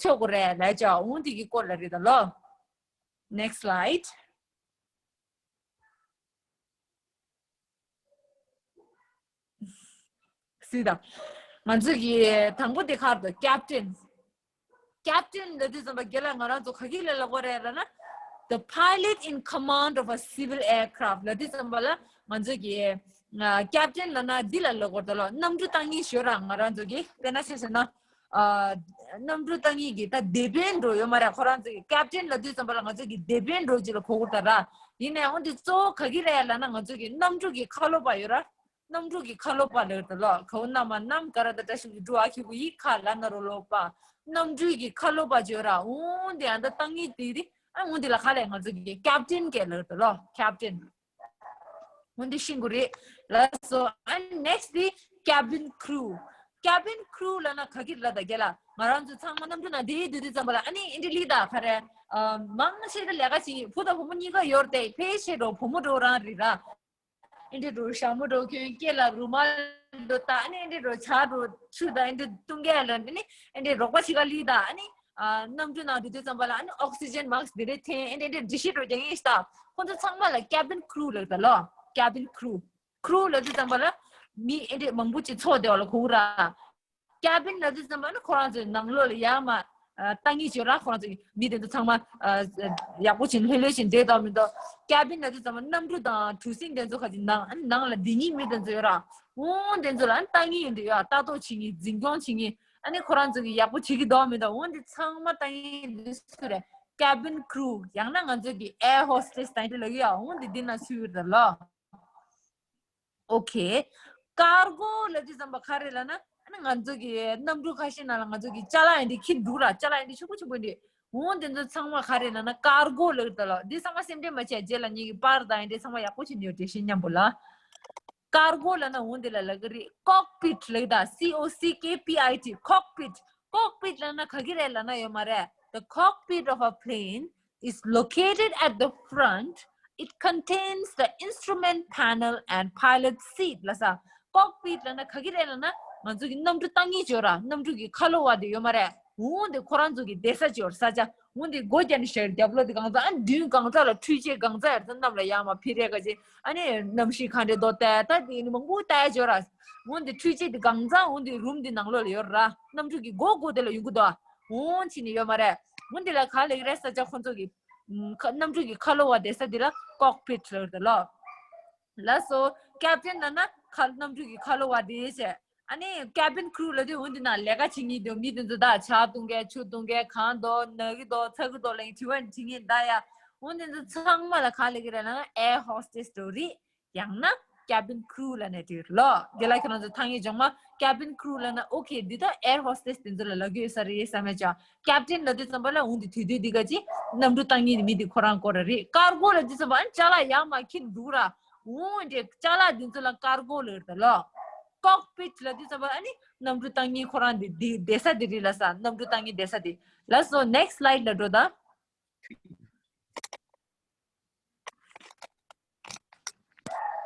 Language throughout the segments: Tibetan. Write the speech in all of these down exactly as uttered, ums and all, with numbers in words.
ཆོག་གི་རེད་ལབ་ཅག་འོང་དེ་གི་སྐོར་ལ་རེད་ད་ལོ། Next slide. སྲིད་དང་། ང་ཚོ་གི་དང་པོ་དེ་ཁར་དུ་captain། Captain ལབ་དུས་ཙམ་པ་རྒན་ལགས་ང་རང་ཚོ་ག་གི་ལ་ལབ་དགོས་རེད་ལབ་ན། The pilot in command of a civil aircraft ལབ་དུས་ཙམ་པ་ལ་ང་ཚོ་གི་ཨ་captain ལབ་ན་འདི་ལ་ལབ་དགོས་ད་ལོ། གནམ་གྲུ་བཏང་མཁན་ཞོ་ར་ང་རང་ཚོ་གི་དཔེར་ན་ཆ་བཞག་ན། ཨ་གནམ་གྲུ་བཏང་མཁན་གི་ད་དེད་དཔོན་འགྲོ་ཡོད་མ་རེད། ཁོ་རང་ཚོ་གི་captain ལབ་དུས་ཙམ་པ་ལ་ང་ཚོ་གི་དེད་དཔོན་འགྲོ་ཅིག་ལ་གོ་དགོས་ད་ར། ཡིན་ནའང་འོ་འདི་གཙོ་བོ་ག་གི་རེད་ལབ་ན་ང་ཚོ་གི་གནམ་གྲུ་གི་ཁ་ལོ་པ་ཡོད་ར། གནམ་གྲུ་གི་ཁ་ལོ་པ་ལབ་ད་ལོ། ཁའུ་ན་མ་གནམ་ག་ར་ད་བཀྲ་ཤིས་ཀྱི་གྲུ་ཨ་ཁི་གུ་ཡི་ཁ་ལ་ན་རོ་ལོ་པ། གནམ་གྲུ་གི་ཁ་ལོ་པ་ཅོ་ར་འོང་དེ་ཨ་ད་བཏང་ཡི་དེ་དེ་ཨ་འོང་དེ་ལ་ཁ་ལས་ང་ཚོ་གི་captain ག་ལབ་ད་ལོ། Captain འོང་དེ་ཤིང་གུ་རེད་ལ་སོ། ཨ་next དེ་cabin crew། Cabin crew ལབ་ན་ག་གི་ལ་ད་རྒན་ལགས་ང་རང་ཚོ་ཚང་མ་གནམ་གྲུ་ནང་དེ་དུས་དུས་ཙམ་པ་ལ་ཨ་ནི་ཨིན་དྲི་ལི་ད་ག་རེ། མང་ཆེ་ད་ལས་ཀ་བྱེད་བུ་དང་བུ་མོ་གཉིས་ཀ་ཡོད་དེ་ཕལ་ཆེར་འགྲོ་བུ་མོ་འགྲོ་རང་རེད་ར། ཨེ་འདྲས་འགྲོ་ཞྭ་མོ་འགྲོ་ཁྱོད་སྐེ་ལ་རུ་མལ་འགྲོ་ད་ཨ་ནི་ཨེ་འདྲས་འགྲོ་ཇ་འགྲོ་ཆུ་ད་ཨེ་འདྲས་བཏུང་གས་ལ་ཨ་ནི་ཨེ་འདྲས་རོགས་པ་ཞིག་ག་ལི་ད་ཨ་ནི་ཨ་གནམ་གྲུ་ནང་འགྲོ་དུས་ཙམ་པ་ལ་ཨ་ནི་oxygen mask འདི་རེད་འཐེན་ཨེ་འདྲས་འདྲས་འདྲི་ཤི་འགྲོ་རྒྱ་ངེས་ཤི་ད་ཁོ་ཚོ་ཚང་མ་ལ་cabin crew ལབ་ད་ལོ། Cabin crew། Crew ལབ་དུས་ཙམ་པ་ལ་མི་ཨེ་འདྲས་མང་པོ་ཅིག་ཚོགས་བསྡད་པ་ལ་གོ་གི་ར། Cabin ལབ་དུས་ཙམ་པ་ནི་ཁོ་རང་ཚོའི་ནང་ལོགས་ལ་ཡར་མར་ཨ་ལྟ་ངེས་བྱོས་ར། ཁོ་རང་ཚོའི་མི་དེ་ཚོ་ཚང་མ་ཨ་ཡག་པོ་བྱིན་ལྷོད་ལྷོད་བྱིན་བསྡད་དོ་མི་འདུག Cabin ལབ་དུས་ཙམ་པ་གནམ་གྲུ་དང་གྲུ་གཟིངས་དེ་ཚོ་ཁ་ཅིག་ནང་ཨ་ནི་ནང་ལ་སྡོད་མཁན་མི་དེ་ཚོ་ཡོད་ར། འོང་དེ་ཚོ་ལ་ཨ་ནི་ལྟ་ངེས་ཡིན་འདུག་ཡ། ལྟ་རྟོག་བྱེད་མཁན་འཛིན་སྐྱོང་བྱེད་མཁན་ཨ་ནི་ཁོ་རང་ཚོ་གི་ཡག་པོ་བྱེད་ཀྱི་འདུག་མི་འདུག་འོང་དེ་ཚང་མ་ལྟ་ངེས་དེ་སུ་རེད། Cabin crew ཡང་ན་ང་ཚོ་གི་air hostess དང་དེ་ལ་གི་ཡ་འོང་དེ་འདི་ན་སུ་ཡོད་རེད་ལ། Okay. Cargo ལབ་དུས་ཙམ་པ་ག་རེ་ལབ་ན་ཨ་ནི་ང་ཚོ་གི་གནམ་གྲུ་ཁ་ཤས་ནང་ལ་ང་ཚོ་གི་ཅ་ལག་ཡིན་དེ་ཁྱེར་འདུག་ར། ཅ་ལག་ཡིན་དེ་ཆུང་ཀུ་ཆུང་ཀུ་ཡིན་དེ་འོང་དེ་ཚོ་ཚང་མ་ག་རེ་ལབ་ན་cargo ལབ་ད་ལོ། འདི་ཚང་མ་སེམས་ཁྲལ་མ་བྱེད་རྗེས་ལ་ངེད་ཀྱི་པར་དང་ཡིན་དེ་ཚང་མ་ཡག་པོ་བྱེད་ནས་ཡོད་འགྲེལ་བཤད་མཉམ་པོ་ལ། Cargo ལབ་ན་འོང་དེ་ལ་ལབ་གི་རེད། Cockpit ལབ་ད། C O C K P I T cockpit. Cockpit ལབ་ན་ག་གི་རེད་ལབ་ན་ཡོད་མ་རེད། The cockpit of a plane is located at the front. It contains the instrument panel and pilot seat ལ་ས། Cockpit ལབ་ན་ག་གི་རེད་ལབ་ན་ང་ཚོ་གི་གནམ་གྲུ་བཏང་མཁན་ཅོ་ར། གནམ་གྲུ་གི་ཁ་ལོ་བ་དེ་ཡོད་མ་རེད། འོང་དེ་ཁོ་རང་ཚོ་གི་བསྡད་ས་ཅོ་ར་ས་ཆ། འོང་དེ་སྒོ་རྒྱབ་ནས་ཞལ་རྒྱབ་ལོགས་དེ་གང་ཚ་ཨ་མདུན་གང་ཚ་ལ་འཕྲུལ་ཆས་གང་ཚ་ཡར་ཚ་གནམ་ལ་ཡར་མར་འཕུར་རེས་ག་ཅེ་ཨ་ནི་གནམ་གཤིས་ག་འདྲས་འདུག་བལྟས་ད་དེ་ནི་མང་པོ་བལྟས་ཅོ་ར། འོང་དེ་འཕྲུལ་ཆས་དེ་གང་ཚ་འོང་དེ་རུམ་དེ་ནང་ལོགས་ལ་ཡོད་ར། གནམ་གྲུ་གི་སྒོ་སྒོ་དེ་ལ་ཡོང་གི་འདུག་འོང་ཕྱིན་ནས་ཡོད་མ་རེད། འོང་དེ་ལ་ག་ལེགས་རེད་ས་ཆ་ཁོ་ཚོ་གི་ཁ་གནམ་གྲུ་གི་ཁ་ལོ་བ་བསྡད་ས་དེ་ལ་cockpit ལབ་རེད་ལོ། ལགས་སོ། Captain ལབ་ན་ཁ་གནམ་གྲུ་གི་ཁ་ལོ་བ་དེ་བྱས། ཨ་ནི་cabin crew ལབ་དུས་འོང་དེ་ན་ལས་ཀ་བྱེད་མཁན་དེ་མི་དེ་ཚོ་ད་ཇ་བཏུང་མཁན་ཆུ་བཏུང་མཁན་གང་འདུག་ན་གི་འདུག་ཚ་གི་འདུག་ལབ་དྲི་བ་དྲི་མཁན་ད་ཡ། འོང་དེ་ཚོ་ཚང་མ་ལ་ག་ལབ་ཀྱི་རེད་ལབ་ན་air hostess འགྲོ་རེད། ཡང་ན་cabin crew ལབ་ནས་བྲིས་ལོ། དེ་ལ་ཁྱེད་རང་ཚོ་ཐང་ཡིག་སྦྱོང་མ་cabin crew ལབ་ན་okay འདི་ད་air hostess དེ་ཚོ་ལ་ལབ་ཀྱི་ཡོད་ས་རེད་བསམ་མེད་ཅག Captain ལབ་དུས་ཙམ་པ་ལ་འོང་དེ་དུས་དུས་འདི་ག་ཅི་གནམ་གྲུ་བཏང་མཁན་མི་དེ་ཁོ་རང་སྐོར་ར་རེད། Cargo ལབ་དུས་ཙམ་པ་ཨ་ནི་ཅ་ལག་ཡར་མར་འཁྱེར་འདུག་ར། འོང་འདྲེ་ཅ་ལག་འདི་ཚོ་ལ་cargo ལབ་རེད་ལོ། Cockpit ལབ་དུས་ཙམ་པ་ཨ་ནི་གནམ་གྲུ་བཏང་མཁན་ཁོ་རང་འདི་འདི་བསྡད་ས་འདི་རེད་ལ་ས། གནམ་གྲུ་བཏང་མཁན་བསྡད་ས་འདི། ལགས་སོ། Next slide ལ་འགྲོ་དང་།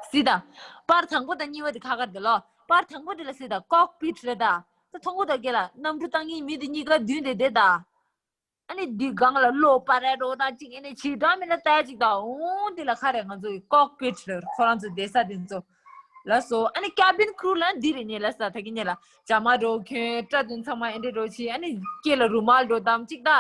སྲིད་དང་། པར་དང་པོ་དང་གཉིས་པ་དེ་ཁ་ཁར་དེ་ལོ། པར་དང་པོ་དེ་ལ་སྲིད་དང་cockpit རེད་ད། ད་མཐོང་གོ་ད་སྐད་ལ་གནམ་གྲུ་བཏང་མཁན་མི་དེ་གཉིས་ཀ་མདུན་དེ་བསྡད་ད། ཨ་ནི་དེ་སྒང་ལ་གློག་པར་རེ་རོ་དང་གཅིག་ཨ་ནི་བྱེ་བྲག་མི་ལ་བལྟས་གཅིག་དང་འོང་དེ་ལ་ཁ་རེ་ང་ཚོ་གི་cockpit རེད། ཁོ་རང་ཚོ་བསྡད་ས་དེ་ཚོ། ལགས་སོ། ཨ་ནི་cabin crew ལ་འདི་རེད་ཉེ་ལ་ས་ད་གི་ཉེ་ལ་ཇ་མ་རོ་ཁྱོད་སྐྲ་དུང་ཚང་མ་ཨེ་འདྲེ་རོ་ཆི་ཨ་ནི་སྐེ་ལ་རུ་མལ་རོ་དམ་གཅིག་ད་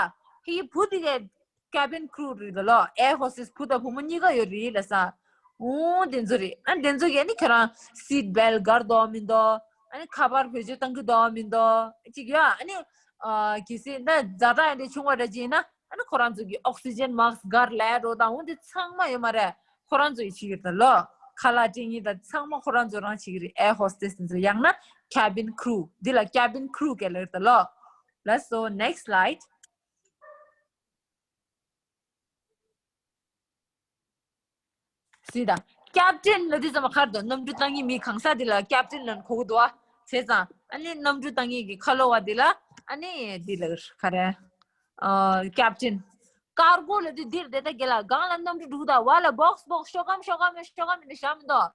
ཧི་བུ་དེ་གས cabin crew རེད་ལ་ལོ། air hostess བུ་དང་བུ་མོ་གཉིས་ཀ་ཡོད་རེད་ལ་ས། འོ་དེ་ཚོ་རེད། ཨ་དེ་ཚོ་གིས་ཨ་ནི་ཁྱོད་རང་seat belt གར་འདུག་མི་འདུག་ཨ་ནི་ཁ་པར་བེད་སྤྱོད་བཏང་གི་འདུག་མི་འདུག་ཅིག་ཡོད། ཨ་ནི་ཨ་གལ་སྲིད་ད་ཛ་དྲག་ཨེ་འདྲ་བྱུང་བ་འདྲ་ཅིག་ཡིན་ན་ཨ་ནི་ཁོ་རང་ཚོ་གི་oxygen mask གར་ལས་འགྲོ་དང་འོ་དེ་ཚང་མ་ཡོད་མ་རེད། ཁོ་རང་ཚོ་ཡི་བྱེད་ཀྱི་རེད་ད་ལོ། ཁ་ལག་སྤྲད་མཁན་ད་ཚང་མ་ཁོ་རང་ཚོ་རང་བྱེད་ཀྱི་རེད། air hostess དེ་ཚོ་ཡང་ན་cabin crew འདི་ལ་cabin crew ག་ལབ་རེད་ད་ལོ། ལགས་སོ། Next slide. སྲིད་དང་། Captain ལབ་དུས་ཙམ་པ་ཁར་དུ་གནམ་གྲུ་བཏང་མཁན་མི་གང་ཟག་དེ་ལ་captain ལབ་གོ་གི་འདུག་ཨ། བྱས་ཙང་ཨ་ནི་གནམ་གྲུ་བཏང་མཁན་གྱི་ཁ་ལོ་བ་དེ་ལ་ཨ་ནི་དེ་ལ་ག་རེ། ཨ་captain། Cargo ལབ་དུས་འདིར་དེ་ལྟ་གི་ལ་སྒང་ལ་གནམ་གྲུ་འདུག་ད་བ་ལ་box box ཤོག་སྒམ་ཤོག་སྒམ་ཤོག་སྒམ་ནི་བཞག་མི་འདུག་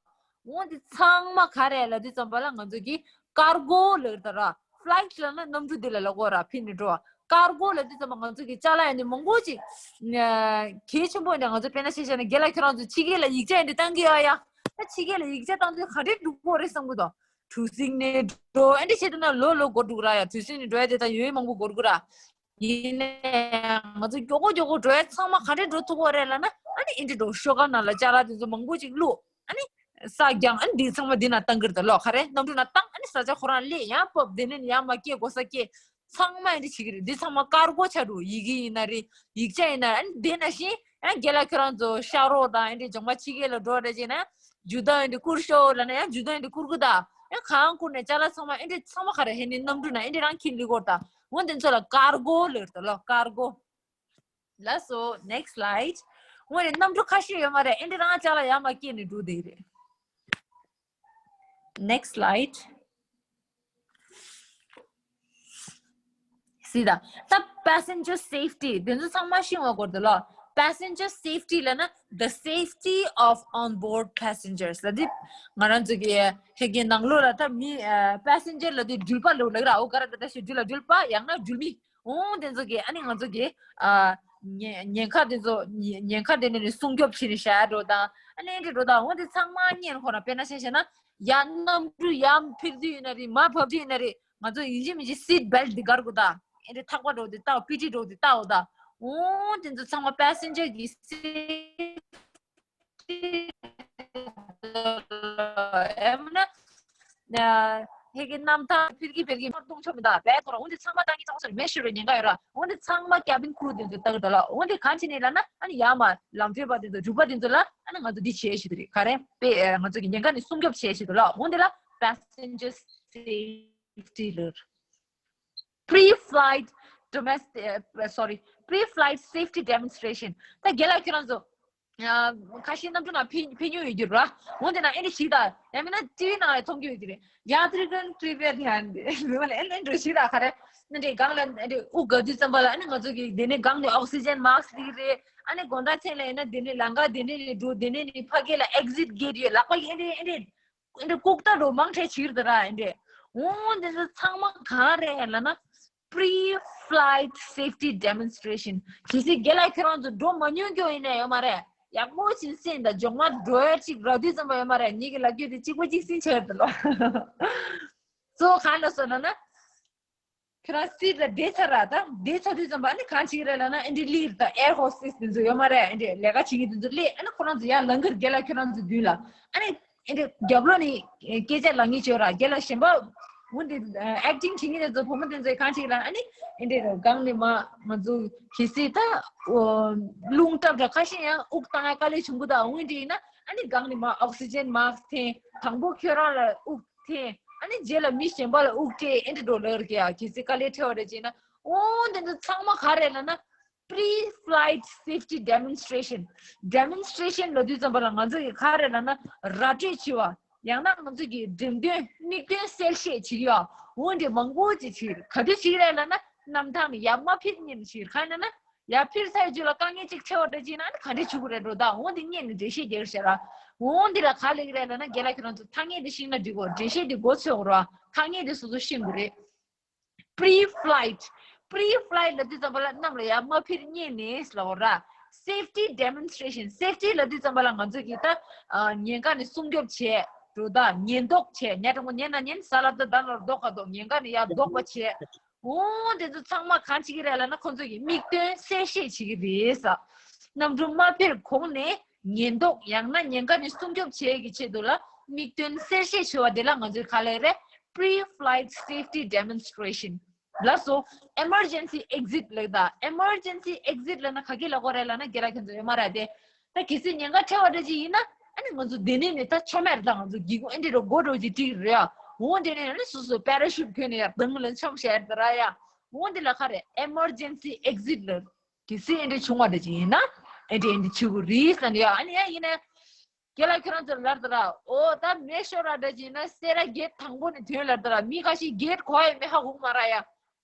འོ་འདི་ཚང་མ་ག་རེ་ལབ་དུས་ཙམ་པ་ལ་ང་ཚོ་གི་cargo ལབ་ད་ར། flight ལབ་ན་གནམ་གྲུ་འདི་ལ་ལབ་གོ་ར་ཕི་ནི་འགྲོ། ཀར་གོ་ལབ་དུས་ཙམ་པ་ང་ཚོ་གི་ཅ་ལག་ཡིན་དུས་མང་པོ་ཅིག་གལ་ཆེན་པོ་ཡིན་དུས་ང་ཚོ་དཔེར་ན་ཆ་བཞག་ན་རྒན་ལགས་ཁྱེད་རང་ཚོ་ཕྱི་རྒྱལ་ལ་ཡིག་ཆ་ཡིན་དུས་བཏང་གི་ཡོད་ཡ། ད་ཕྱི་རྒྱལ་ལ་ཡིག་ཆ་བཏང་དུས་ག་འདྲས་འགྲོ་གི་ཡོད་རེད་བསམ་གི་འདུག་གྲུ་གཟིངས་ནས་འགྲོ་ཨེ་འདྲས་བྱས་དུས་ན་ལོ་ལོ་འགོར་འགྲོ་གི་ར་ཡ། གྲུ་གཟིངས་ནས་འགྲོ་ཡ་དེ་ད་ཡུན་མང་པོ་འགོར་གི་ར། ཡིན་ནའི་ང་ཚོ་མགྱོགས་པོ་མགྱོགས་པོ་འགྲོ་ཡ་ཚང་མ་ག་འདྲས་འགྲོ་ཐུབ་ཀྱི་ཡོད་རེད་ལབ་ན་ཨ་ནི་ཨེ་འདྲས་འགྲོ། ཤོག་ཁ་ནང་ལ་ཅ་ལག་དེ་ཚོ་མང་པོ་ཅིག་བླུགས། ཨ་ནི་ས་རྒྱང་། ཨ་ནི་འདི་ཚང་མ་འདི་ན་བཏང་གི་རེད་ད་ལོ། ག་རེ་གནམ་གྲུ་ནང་བཏང་། ཨ་ནི་ས་ཆ་ཁོ་རང་སླེབས། ཡང་ཕབ། དེ་ནས་ཡང་མར་སྐྱེལ་དགོས་ས་སྐྱེལ། ཚང་མ་ཨེ་འདྲས་བྱེད་ཀྱི་རེད། འདི་ཚང་མ་ཀར་གོ་ཆགས་འགྲོ། ཡི་གེ་ཡིན་ན་རེད། ཡིག་ཆ་ཡིན་ན། ཨ་ནི་དེ་ནང་བཞིན་ཡང་རྒན་ལགས་ཁྱེད་རང་ཚོ་ཤག་རོགས་དང་ཨེ་འདྲས་ཅང་མ་ཕྱི་རྒྱལ་ལ་འགྲོ་རེད་ཅེ་ན་ཇུས་གཏོགས་ཨེ་འདྲས་བསྐུར་ཤོག་ལབ་ན་ཡང་ཇུས་གཏོགས་ཨེ་འདྲས་བསྐུར་གི་ད། ཡང་གང་བསྐུར་ནས་ཅ་ལག་ཚང་མ་ཨེ་འདྲས་ཚང་མ་ག་རེ་ཧེ་ནི་གནམ་གྲུ་ནང་ཨེ་འདྲས་རང་འཁྱེར་ལི་གོ་ད། འོ་དེ་ཚོ་ལ་ཀར་གོ་ལབ་རེད་ད་ལོ། ཀར་གོ། ལགས་སོ། Next slide. འོ་རེད། གནམ་གྲུ་ཁ་ཤས་ཡོད་མ་རེད། ཨེ་འདྲས་རང་ཅ་ལག་ཡར་མར་སྐྱེལ་ནས་འགྲོ་བསྡད་རེད། Next slide. སི་ད། ད་passenger safety དེ་ཚོ་ཚང་མ་ཤེས་དགོས་རེད་ལ། Passenger safety ལབ་ན་the safety of onboard passengers ལབ་དུས་ང་རང་ཚོ་གི་ཧེ་གི་ནང་ལོགས་ལ་ད་མི་ཨ་passenger ལབ་དུས་འགྲུལ་པ་ལབ་ལབ་ར། འོ་ག་ར་ད་ད་ཞིག་འགྲུལ་ལ་འགྲུལ་པ་ཡང་ན་འགྲུལ་མི། འོ་དེ་ཚོ་གི་ཨ་ནི་ང་ཚོ་གི་ཨ་ཉེན་ཉེན་ཁ་དེ་ཚོ་ཉེན་ཉེན་ཁ་དེ་ནས་སྲུང་སྐྱོབ་བྱེད་ནས་བཞག་འགྲོ་དང་། ཨ་ནི་འདྲ་འགྲོ་དང་། འོ་དེ་ཚང་མ་ཉན་ཁོ་ན། དཔེར་ན་ཆ་བཞག་ན་ཡར་གནམ་གྲུ་ཡར་འཕུར་དུས་ཡིན་ན་རེད། མར་བབས་དུས་ཡིན་ན་རེད། ང་ཚོ་ཡིན་གཅིག་མིན་གཅིག་seat belt འདི་གར་དགོས་ད། ཨེ་འདྲ་ཐག་པ་འདྲ་བོ་འདི་བཏགས། པི་ཊི་འདྲ་བོ་འདི་བཏགས་འོ་ད། འོ་དེ་ཚོ་ཚང་མ་passenger གི་safety ཨེ་མ་ན། ཧེ་གི་གནམ་ཐང་འཕུར་གི་འཕུར་གི་མར་ལྟུང་ཆོག་མི་འདུག་བས་ཁོ་རང་འོ་འདི་ཚང་མ་བཏང་གི་ཚང་མ་མེ་ཤོར་བའི་ཉེན་ཁ་ཡོད་ར། འོ་འདི་ཚང་མ་cabin crew དེ་ཚོས་བལྟ་གི་འདུག་ལ། འོ་འདི་གང་བྱས་ནས་ལབ་ན་ཨ་ནི་ཡར་མར་ལམ་འགྲུལ་པ་དེ་ཚོ་འགྲུལ་པ་དེ་ཚོ་ལ་ཨ་ནི་ང་ཚོ་འདི་བྱས་ཤི་དེ་རེད། ག་རེ་པེ་ང་ཚོ་གི་ཉེན་ཁ་ནས་སྲུང་སྐྱོབ་བྱས་ཤི་དེ་ལ། འོ་འདི་ལ་passenger safety ལབ། Pre-flight domestic, uh, sorry, pre-flight safety demonstration. ད་རྒན་ལགས་ཁྱེད་རང་ཚོ་ཁ་ཤས་གནམ་གྲུ་ནང་ཕེབས་ཕེབས་མྱོང་ཡོད་རྒྱུ་ར། འོ་དེ་ན་ཨེ་འདྲ་ཞིག་དང་ཡང་མིན་ན་ཊི་ཝི་ནང་ལ་མཐོང་རྒྱུ་ཡོད་རྒྱུ་རེད། यात्रीगण कृपया ध्यान दें ལ་ཨེ་འདྲ་ཞིག་དང་ག་རེ་ཨེ་འདྲ་སྒང་ལ་ཨེ་འདྲ་དབུགས་བསྒུག་དུས་ཙམ་པ་ལ་ཨ་ནི་ང་ཚོ་གི་དེ་ནས་སྒང་ནས་oxygen mask ལི་རེད། ཨ་ནི་དགོང་དག་མཚན་ལ་ཡིན་ན་དེ་ནས་ལམ་ཁ་དེ་ནས་ནས་འགྲོ། དེ་ནས་ནས་ཕ་གི་ལ་exit gate ཡོད། ལག་པ་ཨེ་འདྲ་ཨེ་འདྲ་ཨེ་འདྲ་ལྐུགས་ད་འགྲོ་མང་ཆེ་ཕྱིར་དུ་ར་ཨེ་འདྲ། འོ་འདི་ཚོ་ཚང་མ་གང་རེད་ལབ་ན་pre-flight safety demonstration གལ་སྲིད་རྒན་ལགས་ཁྱེད་རང་ཚོ་འགྲོ་མ་མྱོང་རྒྱུ་ཡིན་ན་ཡོད་མ་རེད། ཡག་མོ་ཞིག་སེམས་དང་ལྗོངས་མ་འགྲོ་ཡ་ཅིག་རག་དུས་ཙམ་པ་ཡོད་མ་རེད། ཉིད་ཀྱི་ལག་རྒྱུ་དེ་གཅིག་པ་གཅིག་སྲིང་བྱས་ཡོད་དོ་ལོ། གཙོ་བོ་གང་ལ་སོང་ན་ན། ཁྱོད་རང་seat ལ་བསྡད་ཚར་ར། ད་བསྡད་ཚར་དུས་ཙམ་པ་ཨ་ནི་གང་བྱེད་ཀྱི་རེད་ལབ་ན་ཨེ་འདྲ་སླེབས་ད། air hostess དེ་ཚོ་ཡོད་མ་རེད། ཨེ་འདྲ་ལས་ཀ་བྱེད་མཁན་དེ་ཚོ་སླེབས། ཨ་ནི་ཁོ་རང་ཚོ་ཡར་ལངས་ཀྱི་རེད། རྒན་ལགས་ཁྱོད་རང་ཚོ་མདུན་ལ། ཨ་ནི་ཨེ་འདྲ་རྒྱབ་ལོགས་ནས་སྐད་ཆ་ལབ་མཁན་བྱོས་ར། རྒན་ལགས་གཞན་པ་འོ་འདི་acting བྱེད་མཁན་དེ་ཚོ་བུ་མོ་དེ་ཚོས་གང་བྱེད་ཀྱི་ལབ་ན་ཨ་ནི་ཨེ་འདྲ་སྒང་ནས་མར་ང་ཚོ་གལ་སྲིད་ད་རླུང་བཀྲབ་འདྲ་ཁ་ཤས་ཡང་དབུགས་བཏང་ཡ་དཀའ་ལས་བྱུང་གི་ད། འོ་འདི་ཡིན་ན་ཨ་ནི་སྒང་ནས་མར་oxygen mask འཐེན། དང་པོ་ཁྱོད་རང་ལ་དབུགས་འཐེན། ཨ་ནི་རྗེས་ལ་མི་གཞན་པ་ལ་དབུགས་སྤྲད། ཨེ་འདྲ་འགྲོ་ལབ་ཀྱི་ཡ། གལ་སྲིད་དཀའ་ལས་འཕྲད་པ་རེད་ཅེ་ན། འོ་འདི་ཚོ་ཚང་མ་ག་རེ་ལབ་ན་pre-flight safety demonstration demonstration ལབ་དུས་ཙམ་པ་ལ་ང་ཚོ་གི་ག་རེ་ལབ་ན་ར་སྤྲོད་བྱེད་པ། ཡང་ན་ང་ཚོ་གི་འགྲེམས་སྟོན་དམིགས་དོན་གསལ་བཤད་བྱེད་ཀྱི་ཡ། འོ་འདི་མང་པོ་ཅིག་བྱེད་ཀྱི་རེད། ག་དུས་བྱེད་ཀྱི་རེད་ལབ་ན་གནམ་ཐང་ནས་ཡར་མར་འཕུར་མཁན་བྱེད་ཀྱི་རེད། ག་རེ་ལབ་ན། ཡར་འཕུར་ཚར་རྗེས་ལ་དཀའ་ངལ་ཅིག་འཕྲད་པ་འདྲ་ཅིག་ན་ཨ་ནི་ག་འདྲས་བྱེད་དགོས་རེད་འགྲོ་ད། འོ་འདི་སྔོན་ནས་འགྲེལ་བཤད་རྒྱག་ཤེས་ར། འོ་འདི་ལ་ག་ལབ་ཀྱི་རེད་ལབ་ན་རྒན་ལགས་ཁྱེད་རང་ཚོ་ཐ་སྙད་འདི་ཤེས་ན་འགྲིག་གོ། འགྲེལ་བཤད་འདི་མགོ་ཚོས་དགོས་ར། ཐ་སྙད་འདི་སོ་སོ་ཤེས་དགོས་རེད། Pre-flight pre-flight ལབ་དུས་ཙམ་པ་ལ་གནམ་ལ་ཡར་མར་འཕུར་མཁན་ནས་ལབ་དགོས་ར། Safety demonstration safety ལབ་དུས་ཙམ་པ་ལ་ང་ཚོ་གིས་ད་ཉེན་ཁ་ནས་སྲུང་སྐྱོབ་བྱས་འགྲོ་ད། ཉེན་ལྡོག་བྱས། ཉ་དྲང་པོ་ཉན་ན་ཉན། ཟ་ལ་ད་ད་ལ་ལྡོག་ག་ལྡོག་ཉེན་ཁ་ནས་ཡར་ལྡོག་པ་བྱས། འོ་དེ་ཚོ་ཚང་མ་གང་བྱེད་ཀྱི་རེད་ལབ་ན་ཁོང་ཚོ་གིས་དམིགས་དོན་གསལ་བཤད་བྱེད་ཀྱི་རེད་ས། གནམ་གྲུ་མ་འཕུར་གོང་ནས་ཉེན་ལྡོག་ཡང་ན་ཉེན་ཁ་ནས་སྲུང་སྐྱོབ་བྱེད་ཀྱི་ཆེད་དུ་ལ་དམིགས་དོན་གསལ་བཤད་བྱེད་པ་དེ་ལ་ང་ཚོས་ག་ལབ་རེད། Pre-flight safety demonstration ལགས་སོ། Emergency exit ལབ་ད། Emergency exit ལབ་ན་ག་གི་ལབ་དགོས་རེད་ལབ་ན་རྒན་ལགས་ཁྱེད་ཚོ་ཡོད་མ་རེད་དེ། ད་གལ་སྲིད་ཉེན་ཁ་འཕྲད་པ་འདྲ་ཅིག་ཡིན་ན་ཨ་ནི་ང་ཚོ་དེ་ནས་ནས་ད་མཆོང་མེད་ད། ང་ཚོ་སྒེའུ་ཁུང་ཨེ་འདྲ་རོ་སྒོ་འདྲ་ཅིག་བསྒྲིགས་རེད་ཡ། འོ་དེ་ནས་ཨ་ནི་སོ་སོ་པེ་ར་ཤུཊ་གྱོན་ནས་ཡར་དང་ལ་མཆོང་བྱས་ད་ར་ཡ། འོ་འདི་ལ་ག་རེ་emergency exit ལབ། གལ་སྲིད་ཨེ་འདྲ་བྱུང་བ་འདྲ་ཅིག་ཡིན་ན་ཨེ་འདྲ་ཨེ་འདྲ་བྱེད་དགོས་རེད་ཟེར་ནས་ཡ། ཨ་ནི་ཡ་ཡིན་ན་རྒན་ལགས་ཁྱེད་རང་ཚོ་ལབ་ད་ར། འོ་ད་མེ་ཤོར་ར་འདྲ་ཅིག་ཡིན་ན་སེ་ར་གེ་ཊི་དང་པོ་ནས་ཐོན་ལབ་ད་ར། མི་ཁ་ཤས་གེ་ཊི་ག་པར་ཡོད་མེད་ཧ་གོ་གི་མ་རེད་ཡ།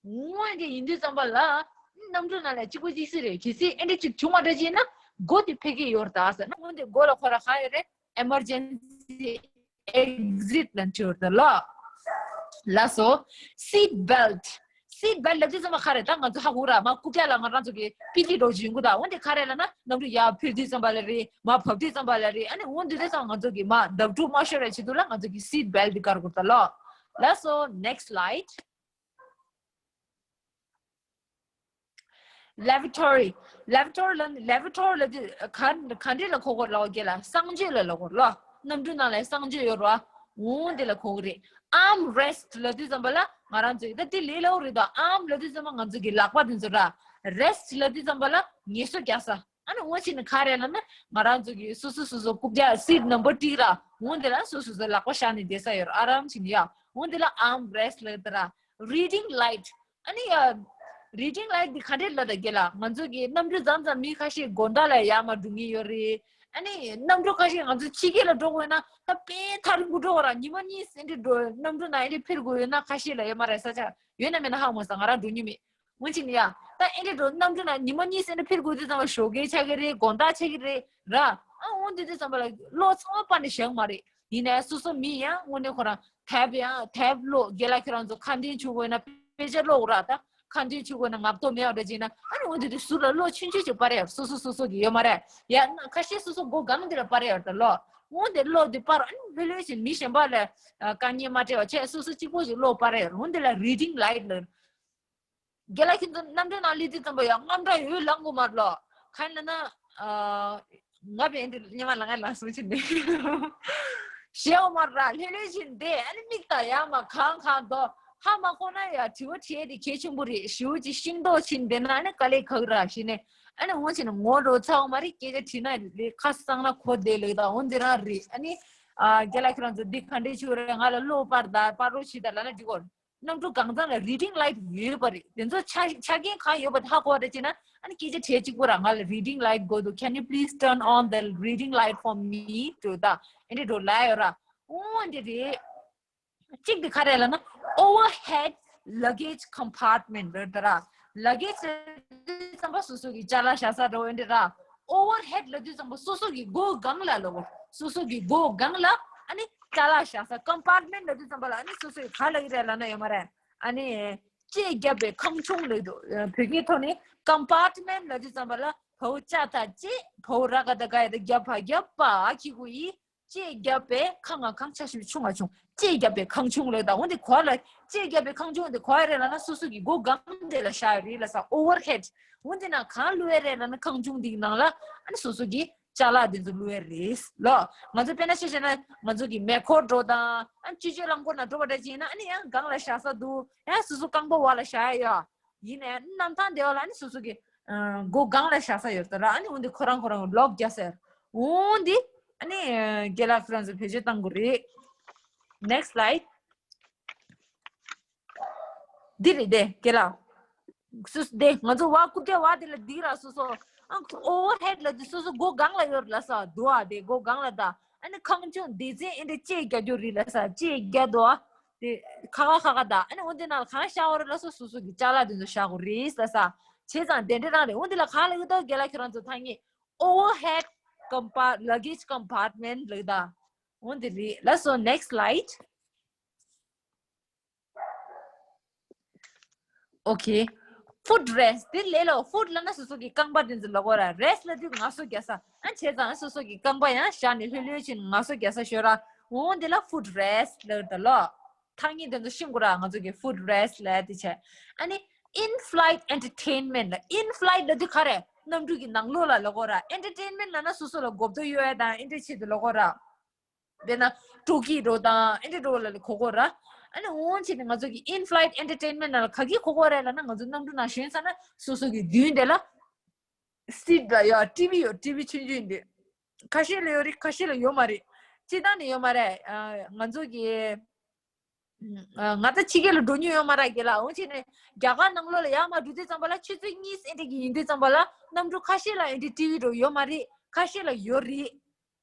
འོ་འདི་ཡིན་དུས་ཙམ་པ་ལ་གནམ་གྲུ་ནང་ལ་གཅིག་པ་གཅིག་སྲིད་རེད། གལ་སྲིད་ཨེ་འདྲ་ཅིག་བྱུང་བ་འདྲ་ཅིག་ཡིན་ན་སྒོ་དེ་ཕྱེ་གི་ཡོད་རེད་ད་ཟེར་ན། འོ་འདི་སྒོ་ལ་ཁོ་ར་ག་ཡོད་རེད། Emergency exit ལབ་ཀྱི་ཡོད་རེད་ལ། ལགས་སོ། Seat belt seat belt ལབ་དུས་ཙམ་པ་ག་རེ་ད་ང་ཚོ་ཧ་གོ་ར། མ་རྐུབ་བཀྱག་ལ་ང་རང་ཚོ་གི་པི་ཏི་འདྲ་བྱིན་གོ་ད། འོན་ཏེ་ག་རེ་ལབ་ན་གནམ་གྲུ་ཡར་འཕུར་དུས་ཙམ་པ་ལ་རེད། མར་བབས་དུས་ཙམ་པ་ལ་རེད། ཨ་ནི་འོན་དུས་དུས་ཙམ་ང་ཚོ་གི་མར་བརྡབ་འཁྲུག་མ་ཤོར་བའི་ཆེད་དུ་ལ་ང་ཚོ་གི་seat belt དེ་དཀར་དགོས་ད་ལོ། ལགས་སོ། Next slide. Lavatory. Lavatory ལ་lavatory ལ་དེ་ག་ག་འདྲ་ལ་གོ་དགོས་ལབ་ག་ལ་གསང་སྤྱོད་ལ་ལབ་དགོས་ལོ། གནམ་གྲུ་ནང་ལ་གསང་སྤྱོད་ཡོད་རོ། འོང་དེ་ལ་གོ་གི་རེད། Arm rest ལབ་དུས་ཙམ་པ་ལ་ང་རང་ཚོས་ད་དེ་ལས་སླ་པོ་རེད་ད། Arm ལབ་དུས་ཙམ་པ་ང་ཚོ་གི་ལག་པ་དེ་ཚོ་ར། Rest ལབ་དུས་ཙམ་པ་ལ་ངལ་གསོ་རྒྱག་ས། ཨ་ནི་འོང་ཕྱིན་ནི་ག་རེ་ལབ་ན་ང་རང་ཚོ་གི་སོ་སོ་སོ་སོ་རྐུབ་བཀྱག་seat number དྲུག་ར། འོང་དེ་ལ་སོ་སོ་སོ་ལག་པ་བཞག་ནས་བསྡད་ས་ཡོད་ར། ཨ་རམ་ཕྱིན་ཡ། འོང་དེ་ལ་arm rest ལབ་དེ་ར། Reading light. ཨ་ནི་ཡ། Reading light འདི་ག་འདྲས་ལབ་ད་ག་ལ། ང་ཚོ་གི་གནམ་གྲུ་མཚམས་མཚམས་མི་ཁ་ཤས་དགོང་དག་ལ་ཡར་མར་འགྲོ་མཁན་ཡོད་རེད། ཨ་ནི་གནམ་གྲུ་ཁ་ཤས་ང་ཚོ་ཕྱི་རྒྱལ་ལ་འགྲོ་དགོས་ན་ད་དཔེ་ཐག་རིང་པོ་འགྲོ་དགོས་ར། ཉི་མ་གཉིས་ཙམ་འདྲ་འགྲོ་གནམ་གྲུ་ནང་ཨེ་འདྲ་འཕུར་དགོས་ཡོད་ན་ཁ་ཤས་ལ་ཡོད་མ་རེད། ས་ཆ་ཡོད་ན་མེད་ན་ཧ་གོ་མ་སོང་། ང་རང་འགྲོ་མྱོང་མེད། འོན་ཀྱང་ཡ། ད་ཨེ་འདྲ་འགྲོ་གནམ་གྲུ་ནང་ཉི་མ་གཉིས་ཙམ་འདྲ་འཕུར་དགོས་དུས་ཙམ་པ་ཞོགས་ཀས་ཆགས་ཀྱི་རེད། དགོང་དག་ཆགས་ཀྱི་རེད་ར། ཨ་འོང་དུས་དུས་ཙམ་པ་ལ་གློག་ཚང་མ་སྤར་ནས་བཞག་མ་རེད། ཡིན་ནའི་སོ་སོ་མི་ཡང་དངོས་གནས་ཁོ་རང་དེབ་ཡང་དེབ་ཀློག་ག་ལ། ཁྱེད་རང་ཚོ་ཁ་འཕྲིན་བྱེད་དགོས་ན་དཔེ་ཆ་ཀློག་ར། ད་ཁ་འཕྲིན་བྱེད་དགོས་ན་ངག་ཐོག་མེད་པ་འདྲ་བྱས་ན་ཨ་ནི་འོང་དུས་དུས་ཟུར་ལ་གློག་ཆུང་ཆུང་ཅིག་སྤར་ཡ། སོ་སོ་སོ་སོ་གི་ཡོད་མ་རེད། ཡང་ན་ཁ་ཤས་སོ་སོ་སྒོ་སྒང་འདི་ལ་སྤར་ཡ་ཡོད་ད་ལོ། འོང་དེ་གློག་འདི་སྤར། ཨ་ནི་ལྷོད་ལྷོད་བྱས་མི་གཞན་པ་ལ་དཀའ་ངལ་མ་སྤྲད་པ་བྱས་སོ་སོ་གཅིག་པོ་ཅིག་གློག་སྤར་ཡ་ཡོད། འོང་དེ་ལ་reading light ལབ། རྒན་ལགས་ཁྱེད་ཚོ་གནམ་གྲུ་ནང་སླེབས་དུས་ཙམ་པ་ཡང་དངངས་སྐྲག་ཡོད་ལངས་དགོས་མ་རེད་ལོ། གང་ཡིན་ལབ་ན། ཨ། ང་བས་འདི་སྙན་མ་ལ་ང་ལ་སོང་ཕྱིན་ནས་ཞེའོ་མ་ར་ལྷོད་ལྷོད་ཕྱིན་བསྡད། ཨ་ནི་མིག་དང་ཡར་མར་གང་གང་འདུག་ཧ་མ་གོ་ན་ཡ་དྲི་བ་དྲིས་དེ་གལ་ཆེན་པོ་རེད། ཞེའོ་ཅིག་ཤེས་མདོག་ཕྱིན་བསྡད་ན་ཨ་ནི་དཀའ་ལས་ཁག་ར་ཞེས་ནས། ཨ་ནི་འོང་ཕྱིན་ནས་ངོ་འགྲོ་ཚར་བ་མ་རེད། སྐད་ཆ་དྲིས་ན་ལས་ཁ་སང་ན་གོ་བསྡད་ལེགས་དང་འོང་འདི་རང་རེད། ཨ་ནི། ཨ། རྒན་ལགས་ཁྱེད་རང་ཚོ་འདི་ག་འདྲས་བྱུང་རེད། ང་ལ་གློག་སྤར་དང་སྤར་རོགས་བྱེད་དང་ལབ་ན་འགྲིག་གོ། གནམ་གྲུ་སྒང་ཚང་ལ་reading light ཡོད་པ་རེད། དེ་ཚོ་ཆ་ཆ་རྐྱེན་གང་ཡོད་པ་དེ་ཧ་གོ་བ་རེད་ཅེ་ན། ཨ་ནི་སྐད་ཆ་དྲིས་གཅིག་པོ་ར་ང་ལ་reading light དགོས་འདུག Can you please turn on the reading light for me? ལབ་ད་ཨེ་འདྲ་འགྲོ་ལབ་ཡོད་ར། འོ་འདི་རེད། གཅིག་དེ་ག་རེ་ལབ་ན་overhead luggage compartment ལབ་ད་ར། luggage ཙམ་པ་སོ་སོ་གི་ཅ་ལག་བཞག་ས་འགྲོ་ཨེ་འདྲ་ར། overhead ལབ་དུས་ཙམ་པ་སོ་སོ་གི་སྒོ་སྒང་ལ་ལབ་གོ། སོ་སོ་གི་སྒོ་སྒང་ལ་ཨ་ནི་ཅ་ལག་བཞག་ས། compartment ལབ་དུས་ཙམ་པ་ལ་ཨ་ནི་སོ་སོ་གི་ག་ལབ་ཀྱི་རེད་ལབ་ན་ཡོད་མ་རེད། ཨ་ནི་ལྕེ་བརྒྱབ་པའི་ཁང་ཆུང་ལབ་འདུག་བོད་སྐད་ཐོག་ནས་compartment ལབ་དུས་ཙམ་པ་ལ་བའུ་ཅ་ད་ལྕེ་བའུ་ར་ག་ད་ག་ཡ་ད་རྒྱབ་ཕ་རྒྱབ་པ་ཨ་ཁི་གུ་ཡི་ལྕེ་བརྒྱབ་པའི་ཁང་ང་ཁང་ཆ་ཞིག་ཆུང་ང་ཆུང་། ལྕེ་བརྒྱབ་པའི་ཁང་ཆུང་ལབ་ད། འོན་ཏེ་ག་ལ་ལྕེ་བརྒྱབ་པའི་ཁང་ཆུང་དེ་ག་རེ་རེད་ལབ་ན་སོ་སོ་གི་སྒོ་སྒང་དེ་ལ་བཞག་ཡོད་རེད་ལབ་ས། overhead འོན་ཏེ་ན་གང་ལུས་ཡ་རེད་ལབ་ན་ཁང་ཆུང་འདིའི་ནང་ལ་ཨ་ནི་སོ་སོ་གི་ཅ་ལག་དེ་ཚོ་ལུས་ཡ་རེད་ལོ། ང་ཚོ་དཔེར་ན་ཆ་བཞག་ན་ང་ཚོ་གི་མེ་འཁོར་འགྲོ་དང་ཨ་ནི་སྤྱི་སྤྱོད་རླངས་འཁོར་ནང་འགྲོ་བ་འདྲ་ཅིག་ཡིན་ན་ཨ་ནི་ཡང་སྒང་ལ་བཞག་ས་འདུག་ཡང་སོ་སོ་རྐང་པ་འོག་ལ་བཞག་ཡ་ཡོད། ཡིན་ནའི་གནམ་ཐང་བདེ་བ་ལ་ཨ་ནི་སོ་སོ་གི་ཨ་སྒོ་སྒང་ལ་བཞག་ས་ཡོད་ད་ར། ཨ་ནི་འོན་ཏེ་ཁོ་རང་ཁོ་རང་ལོག་རྒྱག་ས་ཡོད། འོན་ཏེ་ཨ་ནི་རྒན་ལགས་ཁོ་རང་ཚོ་བེད་སྤྱོད་གཏང་དགོས་རེད། Next slide. འདི་རེད་དེ་རྒན་ལགས། སུ་དེ་ང་ཚོ་བ་རྐུབ་བཀྱག་བ་དེ་ལ་འདི་ར་སོ་སོ། ཨ་overhead ལ་དེ་སོ་སོ་སྒོ་སྒང་ལ་ཡོད་ལབ་ས་འདུག་ཨ། དེ་སྒོ་སྒང་ལ་ད་ཨ་ནི་ཁང་ཆུང་སྡེ་ཚན་ཨེ་འདྲ་ལྕེ་རྒྱག་རྒྱུ་རེད་ལབ་ས། ལྕེ་རྒྱག་འདུག་ཨ། དེ་ཁ་ཁ་ཁ་ཁ་ད་ཨ་ནི་འོ་དེ་ནང་ལ་གང་བཞག་པ་རེད་ལབ་ས། སོ་སོ་གི་ཅ་ལག་དེ་ཚོ་བཞག་དགོས་རེད་ལབ་ས། བྱས་ཙང་དེ་འདྲ་རང་རེད། འོ་དེ་ལ་གང་ལབ་ཀྱི་འདུག་རྒན་ལགས་ཁྱེད་རང་ཚོ་ཐང་ངེ་overhead compart- luggage compartment ལབ་ཀྱི་ད། འོ་དེ་རེད་ལབ་སོང་། Next slide. Okay. Foot rest དེ་ལས་ལོ། foot ལབ་ན་སོ་སོ་གི་རྐང་པ་དེ་ཚོ་ལབ་དགོས་ར། rest ལབ་དུས་ངལ་གསོ་རྒྱག་ས། ཨ་བྱས་ཙང་སོ་སོ་གི་རྐང་པ་ཡང་བཞག་ནས་ལྷོད་ལྷོད་བྱས་ནས་ངལ་གསོ་རྒྱག་ས་ཤོད་ར། འོ་དེ་ལ་foot rest ལབ་ད་ལོ། ཐ་སྙད་དེ་ཚོ་ཤེས་དགོས་ར། ང་ཚོ་གི་foot rest ལབ་དེ་བྱས། ཨ་ནི་in flight entertainment ལབ། in flight ལབ་དུས་ག་རེ། གནམ་གྲུ་གི་ནང་ལོགས་ལ་ལབ་དགོས་ར། entertainment ལབ་ན་སོ་སོ་ལ་གོ་བརྡ་གཡོ་ཡ་དང་ཨེ་འདྲ་ཆེད་དུ་ལབ་དགོས་ར། དཔེར་ན་སྤྲོ་སྐྱིད་འདྲ་དང་ཨེ་འདྲ་འདྲ་ལ་གོ་དགོས་ར། ཨ་ནི་འོང་བྱས་ནས་ང་ཚོ་གི་in flight entertainment ནང་ལ་ག་གི་གོ་དགོས་རེད་ལབ་ན། ང་ཚོ་གནམ་གྲུ་ནང་ཞོན་ཚར་ན་སོ་སོ་གི་མདུན་དེ་ལ་seat ལ་ཡོད་TV ཡོད། TV ཆུང་ཆུང་འདི་ཁ་ཤས་ལ་ཡོད་རེད། ཁ་ཤས་ལ་ཡོད་མ་རེད། སྤྱིར་བཏང་ནས་ཡོད་མ་རེད། ཨ་ང་ཚོ་གི་ང་ད་ཕྱི་རྒྱལ་ལ་འགྲོ་མྱོང་ཡོད་མ་རེད་རྒན་ལགས། འོང་བྱས་ནས་རྒྱ་གར་ནང་ལོགས་ལ་ཡར་མར་འགྲོ་དུས་ཙམ་པ་ལ་ཆུ་ཚོད་གཉིས་ཨེ་འདྲ་གི་ཡིན་དུས་ཙམ་པ་ལ་གནམ་གྲུ་ཁ་ཤས་ལ་ཨེ་འདྲ་TV འདྲ་ཡོད་མ་རེད། ཁ་ཤས་ལ་ཡོད་རེད།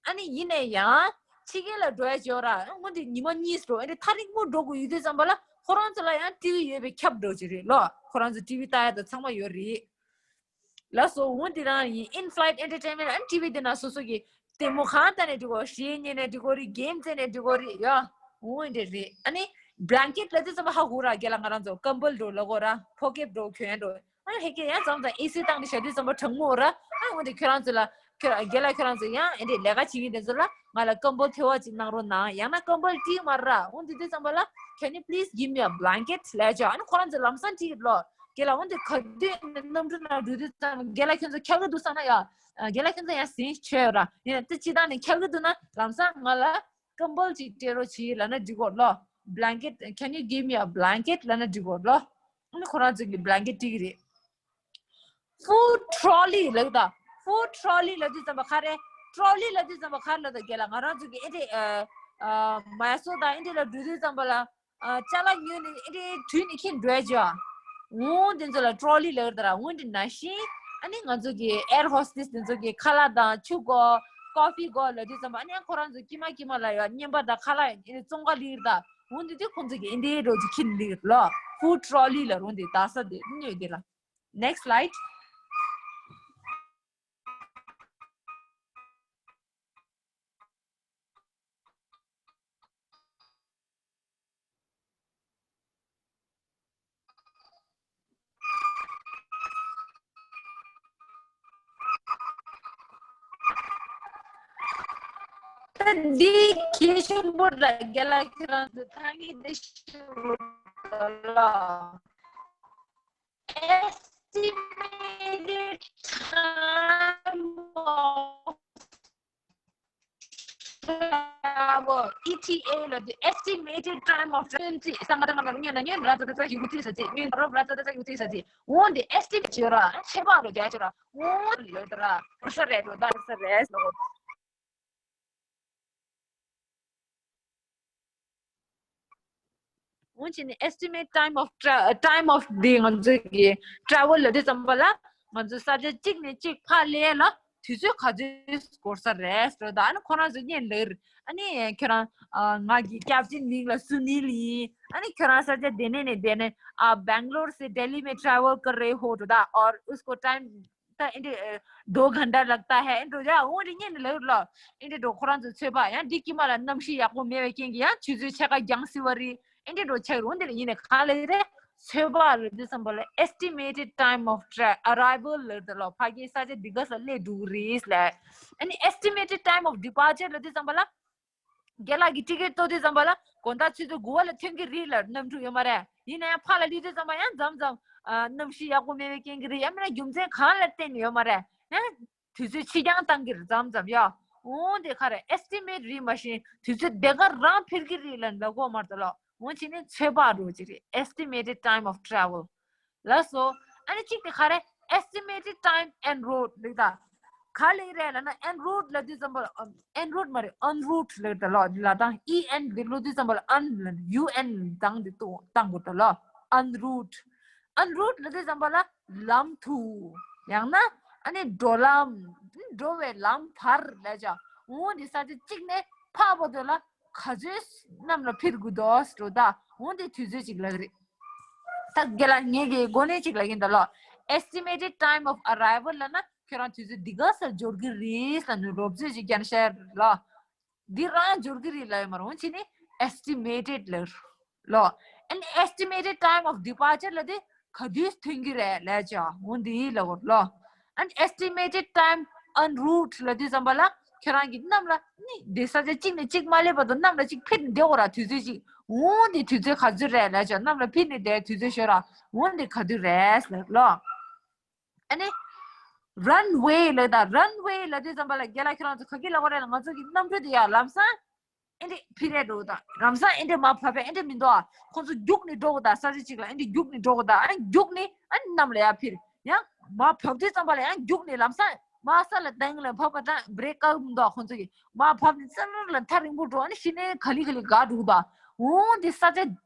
ཨ་ནི་ཡིན་ནའི་ཡང་ཕྱི་རྒྱལ་ལ་འགྲོ་ཡ་ཅིག་ཡོད་ར། འོ་དེ་ཉི་མ་གཉིས་འགྲོ་ཨེ་འདྲ་ཐག་རིང་པོ་འགྲོ་དགོས་ཡོད་དུས་ཙམ་པ་ལ་ཁོ་རང་ཚོ་ལ་ཡང་TV ཡོད་པའི་ཁྱབ་འགྲོ་ཅིག་རེད་ལོ། ཁོ་རང་ཚོ་TV ལྟ་ཡ་དང་ཚང་མ་ཡོད་རེད། ལགས་སོ། འོ་འདི་རང་ཡིན། in flight entertainment and TV དེ་ན་སོ་སོ་གི་ལྟད་མོ་གང་ལྟ་ནས་འགྲིག་གོ། གཞས་ཉན་ནས་འགྲིག་གོ་རེད། གེམ་རྩེ་ནས་འགྲིག་གོ་རེད་ཡ། འོ་འདི་རེད། ཨ་ནི་ blanket ལབ་དུས་ཙམ་པ་ཧ་གོ་ར། རྒན་ལགས་ང་རང་ཚོ་ཀམ་བལ་འདྲ་ལབ་གོ་ར། ཕོ་ཁེབས་འདྲ་གྱོན་འདྲ། ཨ་ཧེ་ཀེ་ཡང་ཙམ་ཙམ་ཨེ་སི་བཏང་ནས་བཞག་དུས་ཙམ་པ་གྲང་མོ་ར། ཨ་འོན་ཏེ་ཁྱོད་རང་ཚོ་ལ་ཁྱོད་རྒན་ལགས་ཁྱོད་རང་ཚོ་ཡང་ཨེ་འདྲས་ལས་ཀ་བྱེད་མཁན་དེ་ཚོ་ལ་ང་ལ་ཀམ་བལ་ཐོལ་པ་ཅིག་གནང་རོགས་གནང་། ཡང་ན་ཀམ་བལ་སྤྲད་མ་ར། འོན་ཏེ་དུས་ཙམ་པ་ལ་can you please give me a blanket ལབ་ཅོ། ཨ་ནི་ཁོ་རང་ཚོ་ལམ་སང་དྲིས་ལོ། རྒན་ལགས་འོན་ཏེ་ག་དུས་ནས་གནམ་གྲུ་ནང་འགྲོ་དུས་ཙམ་རྒན་ལགས་ཁྱོད་ཚོ་འཁྱག་གི་འདུག་བསམ་ན་ཡ། རྒན་ལགས་ཁྱོད་ཚོ་ཡང་ཟིན་བྱོས་ར། ཡིན་ན་དེ་སྤྱིར་བཏང་ནས་འཁྱག་གི་འདུག་ན་ལམ་སང་ང་ལ་ཀམ་བལ་ཅིག་སྤྲད་རོགས་གྱིས་ལབ་ན་འགྲིག་གོ་ལོ། blanket, can you give me a blanket ལབ་ན་འགྲིག་གོ་ལོ། ཨ་ནི་ཁོ་རང་ཚོ་གི་blanket སྤྲད་གི་རེད། food trolley ལབ་ད། food trolley ལབ་དུས་ཙམ་པ་ག་རེ། trolley ལབ་དུས་ཙམ་པ་ག་རེ་ལབ་ད། རྒན་ལགས་ང་རང་ཚོ་གི་ཨེ་འདྲས་ཨ་ཨ་མ་ཡ་སོ་དང་ཨེ་འདྲས་ལ་འགྲོ་དུས་ཙམ་པ་ལ་ཨ་ཅ་ལག་ཉོས་ནས་ཨེ་འདྲས་དྲུད་ནས་ཁྱེར་འགྲོ་ཡ་ཅོ། འོ་དེ་ཚོ་ལ་trolley ལབ་ད་ར། འོ་དེ་ནང་བཞིན་ཨ་ནི་ང་ཚོ་གི་air hostess དེ་ཚོ་གི་ཁ་ལག་དང་ཆུ་དགོས་coffee དགོས་ལབ་དུས་ཙམ་པ་ཨ་ནི་ཁོ་རང་ཚོ་ཀྱི་མ་ཀྱི་མ་ལ་ཡ་རྔན་པ་དང་ཁ་ལག་ཨེ་འདྲས་བཙོང་ག་ལིར་ད། འོ་དེ་དུས་ཁོང་ཚོ་གི་ཨེ་འདྲས་འགྲོ་ཅིག་ཁྱེར་ལིར་ལོ། food trolley ལབ་རུང་དེ་ད་ས་དེ་ཉོས་དེ་ལ། Next slide. ད་འདི་གལ་ཆེན་པོ་ར། རྒན་ལགས་ཁྱེད་རང་ཚོ་ཐང་གི་འདི་ཤེས་དགོས་ལ། estimated time of travel, E T A ལབ་དུས་estimated time of travel ཅི་ས་ང་དང་ང་ལ་ཉན་ན་ཉན་ར་ཙ་ཙ་ཙ་ཡུ་ཏི་ས་ཅི་ཉན་རོ་ར་ཙ་ཙ་ཙ་ཡུ་ཏི་ས་ཅི། འོ་འདི་estimate བྱེད་ར་ཆེ་བ་རོ་རྒྱ་ཆེ་ར། འོ་ལོ་ད་ར་ར་ས་རེད་རོ་ད་ར་ས་རེད་ལོ། འོན་ཀྱང་ནི་estimate time of tra- time of the ང་ཚོ་གི་travel ལབ་དུས་ཙམ་པ་ལ་ང་ཚོ་ས་ཆ་གཅིག་ནས་གཅིག་ཕར་སླེབས་ལ་དུས་ཚོད་ག་ཚོད་འགོར་ས་རེད་ཟེར་ད། ཨ་ནི་ཁོ་རང་ཚོ་བརྙན་ལེར་ཨ་ནི་ཁྱོད་རང་ཨ་ང་གི་སྐྱབས་རྗེ་མིང་ལ་སུ་ནིལ་ཡིན། ཨ་ནི་ཁྱོད་རང་ས་ཆ་དེ་ནས་ནས་དེ་ནས་ཨ་Bangalore से दिल्ली में travel कर रहे हो ད། और उसको time ད་ཨེ་འདྲ་ཨེ་दो घंटा लगता है ཨེ་འདྲ་ཡ། འོ་འདི་ཉན་ལེ་ལ་ཨེ་འདྲ་འགྲོ། ཁོ་རང་ཚོ་ཚོད་དཔག་ཡང་འདི་ཀྱི་མ་ལ་གནམ་གཤིས་ཡག་པོ་མེད་པའི་རྐྱེན་གྱིས་ཡང་ཆུ་ཚོད་ཕྱེད་ཀ་འགྱངས་སྲིད་པ་རེད། ཨེ་འདྲ་འགྲོ་ཆགས་རུང་འདི་ལ་ཡིན་ནས་ག་ལེ་རེད། ཚོད་དཔག་ལ་འདི་ཙམ་པ་ལ་estimated time of tra- arrival ལ་འདི་ལ་ཕ་གི་ས་ཆ་འདི་ག་ས་སླེབས་འགྲོ་གི་རེད་ལ། ཨ་ནི་estimated time of departure ལ་འདི་ཙམ་པ་ལ། རྒན་ལགས་ཀྱི་ཊི་ཀེ་ཊི་བཏོན་དུས་ཙམ་པ་ལ་དགོང་དག་ཆུ་ཚོད་དགུ་པ་ལ་ཐོན་གྱི་རེད་ལ་གནམ་གྲུ་ཡོད་མ་རེད། ཡིན་ན་ཡང་ཕར་ལ་སླེབས་དུས་ཙམ་པ་ཡང་མཚམས་མཚམས་ཨ་གནམ་གཤིས་ཡག་པོ་མེད་པའི་རྐྱེན་གྱིས་རེད། ཡང་མིན་ན་རྒྱུ་མཚན་གང་ལ་བརྟེན་ནས་ཡོད་མ་རེད། ཡང་དུས་ཚོད་ཕྱིར་འགྱངས་བཏང་གི་རེད་མཚམས་མཚམས་ཡ། འོ་དེ་ག་རེ་estimate རེད་མ་གཞི་དུས་ཚོད་དེ་ག་རང་འཕེལ་གྱི་རེད་ལ་ལབ་དགོས་མ་རེད་ལ། འོ་བྱས་ནས་ཚོད་དཔག་འགྲོ་གི་རེད། Estimated time of travel ལགས་སོ། ཨ་ནི་གཅིག་དེ་ག་རེ་estimated time en route ལབ་ད། ག་ལེ་རེད་ལབ་ན་en route ལབ་དུས་ཙམ་པ་ལ་en route མ་རེད་en route ལབ་ད་ལོ། ལ་དང་E N འདི་ལོ་དུས་ཙམ་པ་ལ་en ལབ་ན་U N དང་འདི་ཏོ་བཏང་དགོས་ད་ལོ། En route en route ལབ་དུས་ཙམ་པ་ལ་ལམ་དུ་ཡང་ན་ཨ་ནི་འགྲོ་ལམ་འགྲོ་བའི་ལམ་བར་ལབ་བྱ། འོ་འདི་ས་ཆ་གཅིག་ནས་ཕར་བར་དུ་ལ་ག་ཚོད་གནམ་ལ་འཕུར་དགོས་འདུག་ཟེར་ད། འོ་འདི་དུས་ཚོད་ཅིག་ལབ་རེད། ད་རྒན་ལགས་ངེད་ཀྱི་གོ་གནས་ཅིག་ལབ་ཀྱིན་འདུག་ལོ། Estimated time of arrival ལབ་ན་ཁྱོད་རང་དུས་ཚོད་འདི་ག་ས་འབྱོར་གྱི་རེད་ལབ་ནས་རོབ་ཙམ་ཅིག་རྒྱན་བཤད་ལ། འདི་རང་འབྱོར་གྱི་རེད་ལབ་ཡོད་མ་རེད། འོ་ཅི་ནི་estimated ལབ་ལོ། And estimated time of departure ལབ་དེ་ག་དུས་ཐོན་གྱི་རེད་ལབ་ཅག་འོ་འདི་ལབ་དགོས་ལོ། And estimated time en route ལབ་དུས་ཙམ་པ་ལ་ཁྱོད་རང་གིས་གནམ་ལ་ནི་དེ་ས་ཆ་གཅིག་ནས་གཅིག་མ་སླེབས་བར་དུ་གནམ་ལ་གཅིག་འཕུར་བསྡད་དགོས་ར་དུས་ཚོད་ཅིག་འོ་འདི་དུས་ཚོད་ག་ཚོད་རེད་ལབ་ཅག་གནམ་ལ་འཕུར་ནས་བསྡད་དུས་ཚོད་ཤོད་ར་འོ་འདི་ག་དུས་རེད་ལབ་ལོ། ཨ་ནི། Runway ལབ་ད། Runway ལབ་དུས་ཙམ་པ་ལ་རྒན་ལགས་ཁྱེད་རང་ཚོ་ག་གི་ལབ་དགོས་རེད་ལ། ང་ཚོ་གི་གནམ་གྲུ་དེ་ཡ་ལམ་སང་ཨེ་འདྲས་འཕུར་རེད་འགྲོ་ད། ལམ་སང་ཨེ་འདྲས་མར་བབས་པས་ཨེ་འདྲས་མི་འདུག་ཨ། ཁོང་ཚོ་རྒྱུགས་ནས་འགྲོ་དགོས་ད། ས་ཆ་གཅིག་ལ་ཨེ་འདྲས་རྒྱུགས་ནས་འགྲོ་དགོས་ད། ཨ་རྒྱུགས་ནས་ཨ་ནི་གནམ་ལ་ཡར་འཕུར། ཡང་མར་བབས་དུས་ཙམ་པ་ལ་ཡང་རྒྱུགས་ནས་ལམ་སང་མར་ས་ལ་དེང་ལ་བབས་པ་དང་བྷི་རེག་བཀག་མི་འདུག་ཨ། ཁོང་ཚོ་གི་མར་བབས་ནས་ཙ་ལ་ལ་ཐག་རིང་པོ་འགྲོ། ཨ་ནི་གཞི་ནས་ག་ལེ་ག་ལེ་འགག་འགྲོ་གི་འདུག་ཨ། འོ་འདི་ས་ཆ་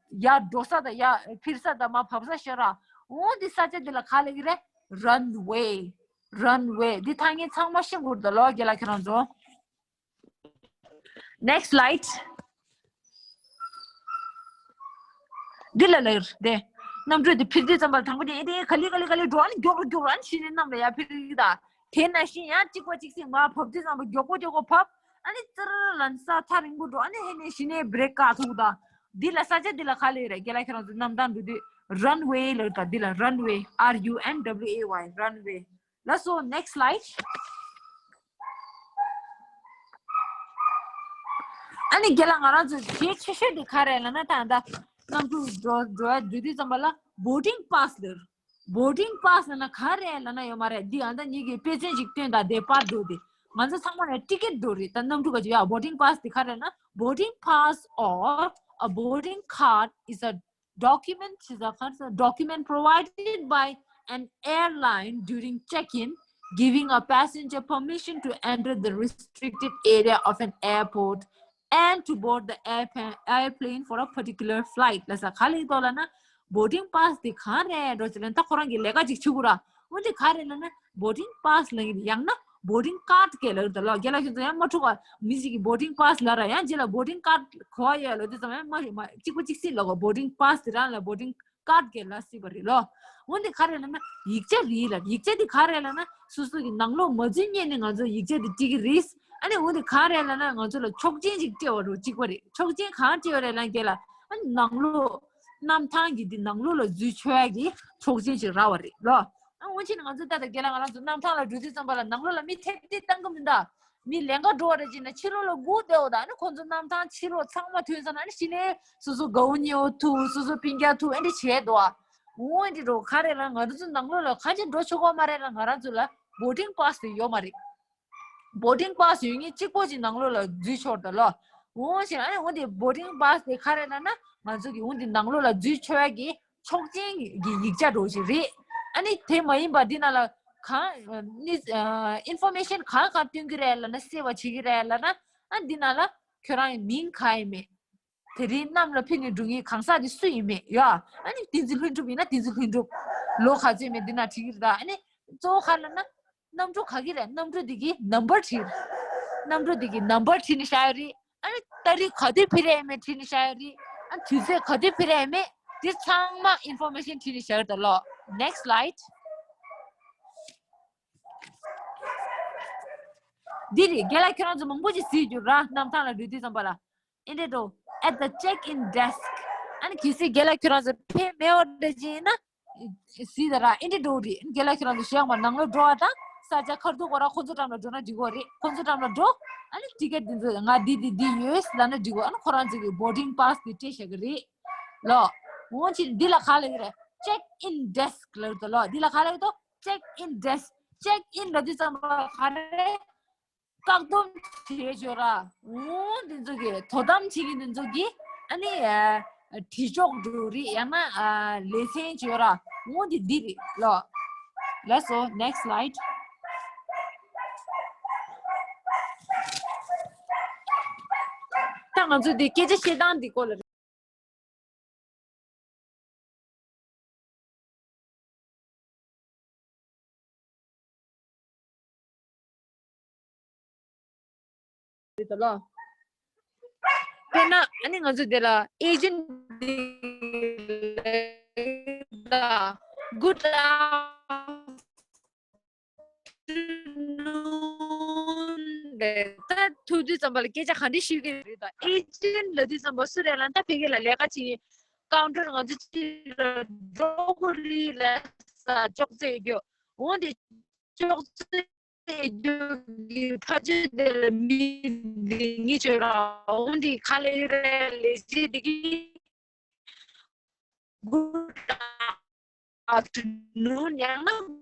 ཡར་འགྲོ་ས་དང་ཡར་འཕུར་ས་དང་མར་བབས་ས་ཤོད་ར། འོ་འདི་ས་ཆ་འདི་ལ་ག་ལབ་ཀྱི་རེད། Runway runway འདི་ཐ་སྙད་ཚང་མ་ཤེས་དགོས་རེད་ད་ལོ། རྒན་ལགས་ཁྱེད་རང་ཚོ། Next slide. འདི་ལ་ལར་དེ། གནམ་གྲུ་འདི་འཕུར་དུས་ཙམ་པ་ལ་དང་པོ་དེ་ཨེ་དེ་ག་ལེ་ག་ལེ་ག་ལེ་འགྲོ། ཨ་ནི་མགྱོགས་རུ་མགྱོགས་རུ་ཨ་ནི་གཞི་ནས་གནམ་ལ་ཡར་འཕུར་གི་ད། དེ་ནང་བཞིན་ཡང་གཅིག་པ་གཅིག་སེ་མར་བབས་དུས་ཙམ་པ་མགྱོགས་པོ་མགྱོགས་པོ་བབས། ཨ་ནི་ཙི་ར་ལན་ས་ཐག་རིང་པོ་འགྲོ། ཨ་ནི་ཧེ་ནས་གཞི་ནས་བྷི་རེག་བཀག་ཐུག་ད། འདི་ལ་ས་ཆ་འདི་ལ་ག་ལ་ཡོད་རེད། རྒན་ལགས་ཁྱེད་རང་ཚོ་གནམ་ཐང་འགྲོ་དུས་runway ལབ་ད། འདི་ལ་runway, R U N W A Y, runway. ལགས་སོ། Next slide. ཨ་ནི་རྒན་ལགས་ང་རང་ཚོ་གལ་ཆེ་ཤོས་དེ་ག་རེ་ལབ་ན། ད་ད་གནམ་གྲུ་འགྲོ་འགྲོ་ཡ་འགྲོ་དུས་ཙམ་པ་ལ་boarding pass ལབ། Boarding pass ལབ་ན་ག་རེ་ལབ་ན་ཡོད་མ་རེད། འདི་ཨ་ད་ངེད་ཀྱི་དཔེ་མཚོན་ཅིག་སྟོན་དང་། depart འགྲོ་དེ་ང་ཚོ་ཚང་མ་ལ་ཊི་ཀེ་ཊི་འགྲོ་རེད། ད་གནམ་གྲུ་ག་ཅིག་ཡ། Boarding pass དེ་ག་རེ་ལབ་ན། Boarding pass or a boarding card is a document, is a document provided by an airline during check-in, giving a passenger permission to enter the restricted area of an airport and to board the airplane, airplane for a particular flight. ལ་ས་ག་ལ་ཡིན་དོ་ལ་ན། Boarding pass དེ་གང་རེད་འགྲོ་ཅི་ལན། ད་ཁོ་རང་གི་ལས་ཀ་ཅིག་བྱེད་དགོས་ར། འོན་ཏེ་ག་རེ་ལབ་ན་boarding pass ལབ་ཡིན། ཡང་ན་boarding card སྐད་ལ་ཡོད་ལ། རྒན་ལགས་ཁྱོད་ཚོ་ཡང་མ་འཁྲུག་པ། མི་ཞིག་གིས་boarding pass ལབ་ར་ཡང་རྗེས་ལ་boarding card གོ་བ་ཡོད་ལ་དེ་ཙམ་ཡང་མ་རེད། མ་གཅིག་པ་གཅིག་སྲིད་ལ་གོ། Boarding pass དེ་རང་ལ་boarding card སྐད་ལ་སྲིད་པ་རེད་ལོ། འོན་ཏེ་ག་རེ་ལབ་ན་ཡིག་ཆ་རེད་ལ། ཡིག་ཆ་དེ་ག་རེ་ལབ་ན་སོ་སོ་གི་ནང་ལོགས་མ་འཛུལ་སྔོན་ནས་ང་ཚོ་ཡིག་ཆ་དེ་སྤྲད་ཀྱི་རེད། ཨ་ནི་འོན་ཏེ་ག་རེ་ལབ་ན་ང་ཚོ་ལ་ཆོག་མཆན་ཅིག་སྤྲད་པ་རེད། གཅིག་པ་རེད། ཆོག་མཆན་གང་སྤྲད་པ་རེད་ལབ་ན་རྒན་ལགས། ཨ་ནི་ནང་ལོགས་གནམ་ཐང་གི་དེ་ནང་ལོགས་ལ་འཛུལ་ཆོག་ཡ་གི་ཆོག་མཆན་ཅིག་རག་པ་རེད་ལོ། ཨ་འོན་ཆེན་ང་ཚོ་ད་ལྟ་རྒན་ལགས་ང་རང་ཚོ་གནམ་ཐང་ལ་འགྲོ་དུས་ཙམ་པ་ལ་ནང་ལོགས་ལ་མི་ཐེབས་ཏེ་བཏང་གི་མི་འདུག་མི་ལེན་ག་འགྲོ་བ་རེད་ཅེ་ན་ཕྱི་ལོགས་ལ་སྒུག་བསྡད་འོ་ད། ཨ་ནི་ཁོང་ཚོ་གནམ་ཐང་ཕྱི་ལོགས་ཚང་མ་ཐོན་ཚར་ན། ཨ་ནི་གཞི་ནས་སོ་སོ་གའུ་ཉོ་ཐུབ། སོ་སོ་སྤུན་ཀྱག་ཐུབ། ཨེ་འདྲ་བྱས་འདུག་ཨ། འོ་ཨེ་འདྲ་འགྲོ་ག་རེ་ལ་ང་རང་ཚོ་ནང་ལོགས་ལ་ག་ཅིག་འགྲོ་ཆོག་གི་མ་རེད་ལ། ང་རང་ཚོ་ལ་boarding pass དེ་ཡོད་མ་རེད། Boarding pass ཡོད་མཁན་གཅིག་པོ་ཅིག་ནང་ལོགས་ལ་འཛུལ་ཆོག་ད་ལོ། འོ་ཞེ་ན་ཨ་ནི་འོ་དེ་boarding pass དེ་ག་རེ་ལབ་ན་ང་ཚོ་གི་འོ་དེ་ནང་ལོགས་ལ་འཛུལ་ཆོག་ཡ་གི་ཆོག་མཆན་གྱི་ཡིག་ཆ་འདྲ་བོ་ཞིག་རེད། ཨ་ནི་དེ་མ་ཡིན་པ་འདི་ནང་ལ་གང་ནི་ཨ་information གང་གང་སྟོན་གྱི་རེད་ལབ་ན། གསལ་བ་བྱེད་ཀྱི་རེད་ལབ་ན། ཨ་འདི་ནང་ལ་ཁྱོད་རང་གི་མིང་གང་ཡིན་མིན། དེ་རིང་གནམ་ལ་ཕེབས་ནས་འགྲོ་མཁན་གང་ཟག་དེ་སུ་ཡིན་མིན་ཡ། ཨ་ནི་བསྟན་འཛིན་ལྷུན་གྲུབ་ཡིན་ན་བསྟན་འཛིན་ལྷུན་གྲུབ། ལོ་ག་ཚོད་མིན་འདི་ནང་བྲིས་ཀྱི་རེད་ད། ཨ་ནི་གཙོ་བོ་ག་ལབ་ན། གནམ་གྲུ་ག་གི་རེད། གནམ་གྲུ་འདི་གི་number བྲིས། གནམ་གྲུ་འདི་གི་number བྲིས་ནས་བཞག་ཡོད་རེད། ཨ་ནི་ཏ་རིག་ག་དུས་ཕེབས་རེད་མེད་བྲིས་ནས་བཞག་ཡོད་རེད། ཨ་ནི་དུས་ཚོད་ག་དུས་ཕེབས་རེད་མེད་དེ་ཚང་མ་information བྲིས་ནས་བཞག་ཡོད་ད་ལོ། Next slide. འདི་རེད། རྒན་ལགས་ཁྱོད་རང་ཚོ་མང་པོ་ཅིག་གཟིགས་རྒྱུ་ར། གནམ་ཐང་ལ་འགྲོ་དུས་ཙམ་པ་ལ། ཨེ་འདྲ་འགྲོ། At the check-in desk. ཨ་ནི་གལ་སྲིད་རྒན་ལགས་ཁྱོད་རང་ཚོ་ཕེབས་མེད་པ་འདྲ་ཅིག་ཡིན་ན། གཟིགས་དང་ར། ཨེ་འདྲ་འགྲོ་རེད། རྒན་ལགས་ཁྱོད་རང་ཚོ་ཞེ་དྲག་མ་ནང་ལོགས་འགྲོ་བ་དང་ས་ཆ་ཁ་ཐུག་གོ་ར། ཁོང་ཚོ་འགྲམ་ལ་འགྲོ་ན་འགྲིག་གོ་རེད། ཁོང་ཚོ་འགྲམ་ལ་འགྲོ། ཨ་ནི་ཊི་ཀེ་ཊི་འདི་ཚོ་ང་འདི་འདི་འདི་ཡོད་ལབ་ན་འགྲིག་གོ། ཨ་ནི་ཁོ་རང་ཚོ་གི་boarding pass འདི་སྤྲད་བཞག་གི་རེད་ལོ། འོང་ཕྱིར་འདི་ལ་ག་ལབ་ཀྱི་རེད། Check-in desk ལབ་ཀྱི་འདུག་ལོ། འདི་ལ་ག་ལབ་ཀྱི་འདུག Check-in desk. Check-in ལབ་དུས་ཙམ་པ་ག་རེ། བཀག་སྡོམ་བྱེད་ཆོག་ར། འོ་འདི་ཚོ་གི་དོ་དམ་བྱེད་མཁན་འདི་ཚོ་གི་ཨ་ནི་ཨ་དྲི་ལྕོག་འགྲོ་རེད། ཡང་ན་ཨ་ལེ་ཚན་བྱོས་ར། འོ་འདི་འདི་རེད་ལོ། ལགས་སོ། Next slide. ད་ང་ཚོ་འདི་སྐད་ཆ་བཤད་སྟངས་འདི་སྐོར་ལ་རེད། དེ་ལ། དཔེར་ན་ཨ་ནི་ང་ཚོ་དེ་ལ་agent ལ་good afternoon ལབ་ད་ཐུག་དུས་ཙམ་པ་ལ་སྐད་ཆ་ག་འདྲ་ཞུ་གི་རེད། ད་agent ལབ་དུས་ཙམ་པ་སུ་རེད་ལབ་ན། ད་ཕ་གི་ལ་ལས་ཀ་བྱེད་མཁན་counter ང་ཚོ་ཅིག་ལ་འགྲོ་དགོས་རེད་ལབ་ས་ཅོག་ཙེ་ཡོད་རྒྱུ། འོ་དེ་ཅོག་ཙེ་ཡོད་རྒྱུ་གི་ཕ་ཆོས་དེ་ལ་མི་འདི་ངེད་ཆོས་ར། འོ་དེ་ག་ལ་ཡོད་རེད་ལས་བྱེད་དེ་གིས། Good afternoon ཡང་ན་good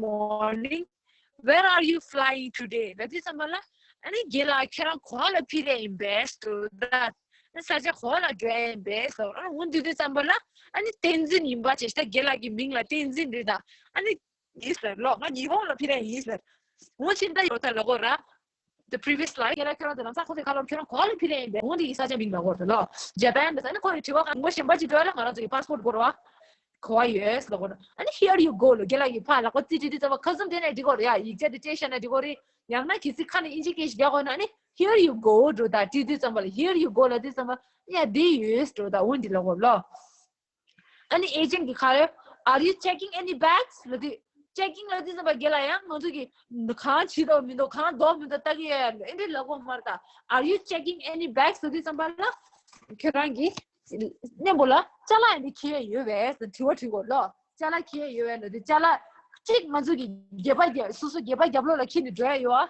morning. Where are you flying today? ལབ་དུས་ཙམ་པ་ལ་ཨ་ནི་རྒན་ལགས་ཁྱེད་རང་ག་པར་ལ་ཕེབས་རེད་ཡིན་པས་ཟེར་ད། ཨ་ས་ཆ་ག་པར་ལ་འགྲོ་ཡ་ཡིན་པས་ཟེར། ཨ་འོ་འདི་དུས་ཙམ་པ་ལ་ཨ་ནི་བསྟན་འཛིན་ཡིན་པ་བྱས་ད། རྒན་ལགས་ཀྱི་མིང་ལ་བསྟན་འཛིན་རེད་ད། ཨ་ནི་ཡིན་ཟེར་ལོ། ང་ཉི་ཧོང་ལ་ཕེབས་རེད་ཡིན་ཟེར། འོ་ཕྱིན་ད་ཡོད་ད་ལ་གོ་ར། The previous slide. རྒན་ལགས་ཁྱོད་རང་ཚོ་ལམ་སང་ཁོང་ཚོའི་ཁ་ལོ་ཁྱོད་རང་ག་པར་ལ་ཕེབས་རེད་ཡིན་པས། འོ་འདི་ཡི་ས་ཆ་མིང་ལ་གོ་ར་ལོ། Japan དེ་ས་ནི་ཁོ་རེ་དྲི་བ་གང་མོ་གཞན་པ་ཅིག་འགྲོ་ལ་ང་རང་ཚོ་ཡི་passport དགོས་ར་བ། ག་པར་ཡོད་ལ་གོ་ར། ཨ་ནི་here you go ལོ། རྒན་ལགས་ཡི་ཕ་ལ་གོ་རྩིས་བྲིས་དུས་ཙམ་པ་ཁ་ཟུམ་དེ་ནས་འགྲིག་གོ་ར་ཡ། ཡིག་ཆ་དེ་སྤྲད་ཤ་ན་འགྲིག་གོ་རེད། ཡང་ན་གལ་སྲིད་ཁ་ནས་ཨིན་ཇི་སྐད་ཞིག་རྒྱག་དགོས་ན་ཨ་ནི་here you go འགྲོ་ད། བྲིས་དུས་ཙམ་པ་ལ་here you go ལ་དུས་ཙམ་པ་ཡ་འདི་ཡོད་འགྲོ་ད། འོ་འདི་ལ་གོ་ལོ། ཨ་ནི་agent གི་ཁ་ལ་are you checking any bags ལ་དུས། checking ལབ་དུས་ཙམ་པ་རྒན་ལགས་ཡང་ང་ཚོ་གིས་གང་བྱེད་འདུག་མི་འདུག་གང་འདུག་མི་འདུག་ལྟ་གི་ཡོད་ཡ་ལ་ཨེ་འདྲ་ལབ་དགོས་མ་རེད་ད། Are you checking any bags ལབ་དུས་ཙམ་པ་ལ་ཁྱོད་རང་གིས་མཉམ་པོ་ལ་ཅ་ལག་ཡིན་དེ་འཁྱེར་ཡོད་པས་དྲི་བ་དྲི་དགོས་ལོ། ཅ་ལག་འཁྱེར་ཡོད་པས་ལབ་དུས་ཅ་ལག་གཅིག་ང་ཚོ་གིས་སྒལ་པ་རྒྱབ་སོ་སོ་སྒལ་པ་རྒྱབ་ལོགས་ལ་འཁྱེར་ནས་འགྲོ་ཡ་ཡོད་ཨ།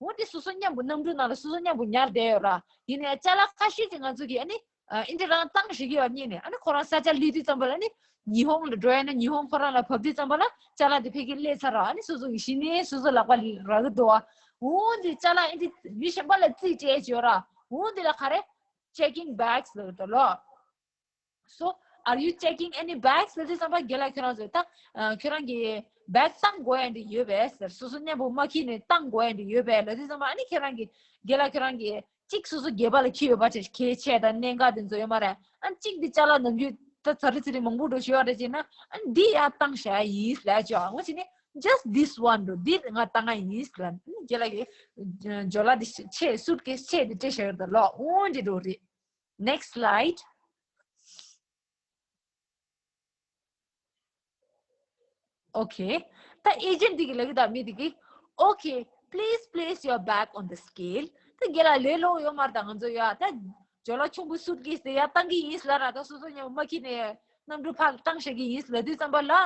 འོ་དེ་སོ་སོ་མཉམ་པོ་གནམ་གྲུ་ནང་ལ་སོ་སོ་མཉམ་པོ་ཉར་བསྡད་ཡོད་ར། ཡིན་ནའི་ཅ་ལག་ཁ་ཤས་ཅིག་ང་ཚོ་གིས་ཨ་ནི་ཨ་ཨིན་ཇི་རང་བཏང་ཤེས་ཀྱི་ཡོད་ཉིད་ནས་ཨ་ནི་ཁོ་རང་ས་ཆ་སླེབས་དུས་ཙམ་པ་ལ་ནི་ཉི་ཧོང་ལ་འགྲོ་ཡ་ན་ཉི་ཧོང་ཁོ་རང་ལ་བབས་དུས་ཙམ་པ་ལ་ཅ་ལག་དེ་ཕ་གིར་སླེབས་ཚར་ར། ཨ་ནི་སོ་སོ་གི་གཞི་ནས་སོ་སོ་ལག་པ་རག་གི་འདུག་ཨ། འོ་དེ་ཅ་ལག་ཨིན་ཇི་མི་གཞན་པ་ལ་རྩིས་སྤྲད་ཀྱི་ཡོད་ར། འོ་དེ་ལ་ག་རེ་checking bags ལབ་ཀྱི་འདུག་ལོ། So, are you checking any bags? ལབ་དུས་ཙམ་པ་རྒན་ལགས་ཁྱོད་རང་ཚོས་ད་ཨ་ཁྱོད་རང་གི་བེག་བཏང་དགོས་ཡ་འདི་ཡོད་པས་ཟེར། སོ་སོ་མཉམ་པོ་མ་འཁྱེར་ནས་བཏང་དགོས་ཡ་འདི་ཡོད་པས་ལབ་དུས་ཙམ་པ་ཨ་ནི་ཁྱེད་རང་གི་རྒན་ལགས་ཁྱོད་རང་གི་གཅིག་སོ་སོ་སྒལ་པ་ལ་འཁྱེར་ཡོད་པ་ཆེ་ཁྱེད་ཆས་དང་གནད་འགག་དེ་ཚོ་ཡོད་མ་རེད། ཨ་གཅིག་འདི་ཅ་ལག་ནམ་རྒྱུན་ད་ཚ་རི་ཚི་རི་མང་པོ་འགྲོ་ཞུ་བ་རེད་ཅེ་ན་ཨ་འདི་ཡར་བཏང་བཞག་ཡིན་ལབ་ཅོ། ཨ་ངོ་ཅི་ནི་just this one འགྲོ་འདི་ང་བཏང་ང་ཡིན་ལབ་ཨ་ནི་རྒན་ལགས་ཀྱི་ཇོ་ལ་འདི་ཆེ་སུཊ་ཀེས་ཆེ་འདི་སྤྲད་བཞག་ཡོད་ད་ལོ། འོ་འདི་འགྲོ་རེད། Next slide. Okay. ད་ཨེ་ཇེན་ཊི་འདི་གི་ལབ་ཀྱི་ད་མི་འདི་གི Okay, please place your bag on the scale. ད་རྒན་ལགས་ལས་སླ་པོ་ཡོད་མ་རེད་ད། ང་ཚོ་ཡ་ད་ཇོ་ལ་ཆུང་བུ་སུཊ་ཀེས་དེ་ཡར་བཏང་གི་ཡིན་ལབ་ར། ད་སོ་སོ་མཉམ་པོ་མ་འཁྱེར་ནས་གནམ་གྲུ་ཕར་བཏང་བཞག་གི་ཡིན་ལབ་དུས་ཙམ་པ་ལ་ཨ་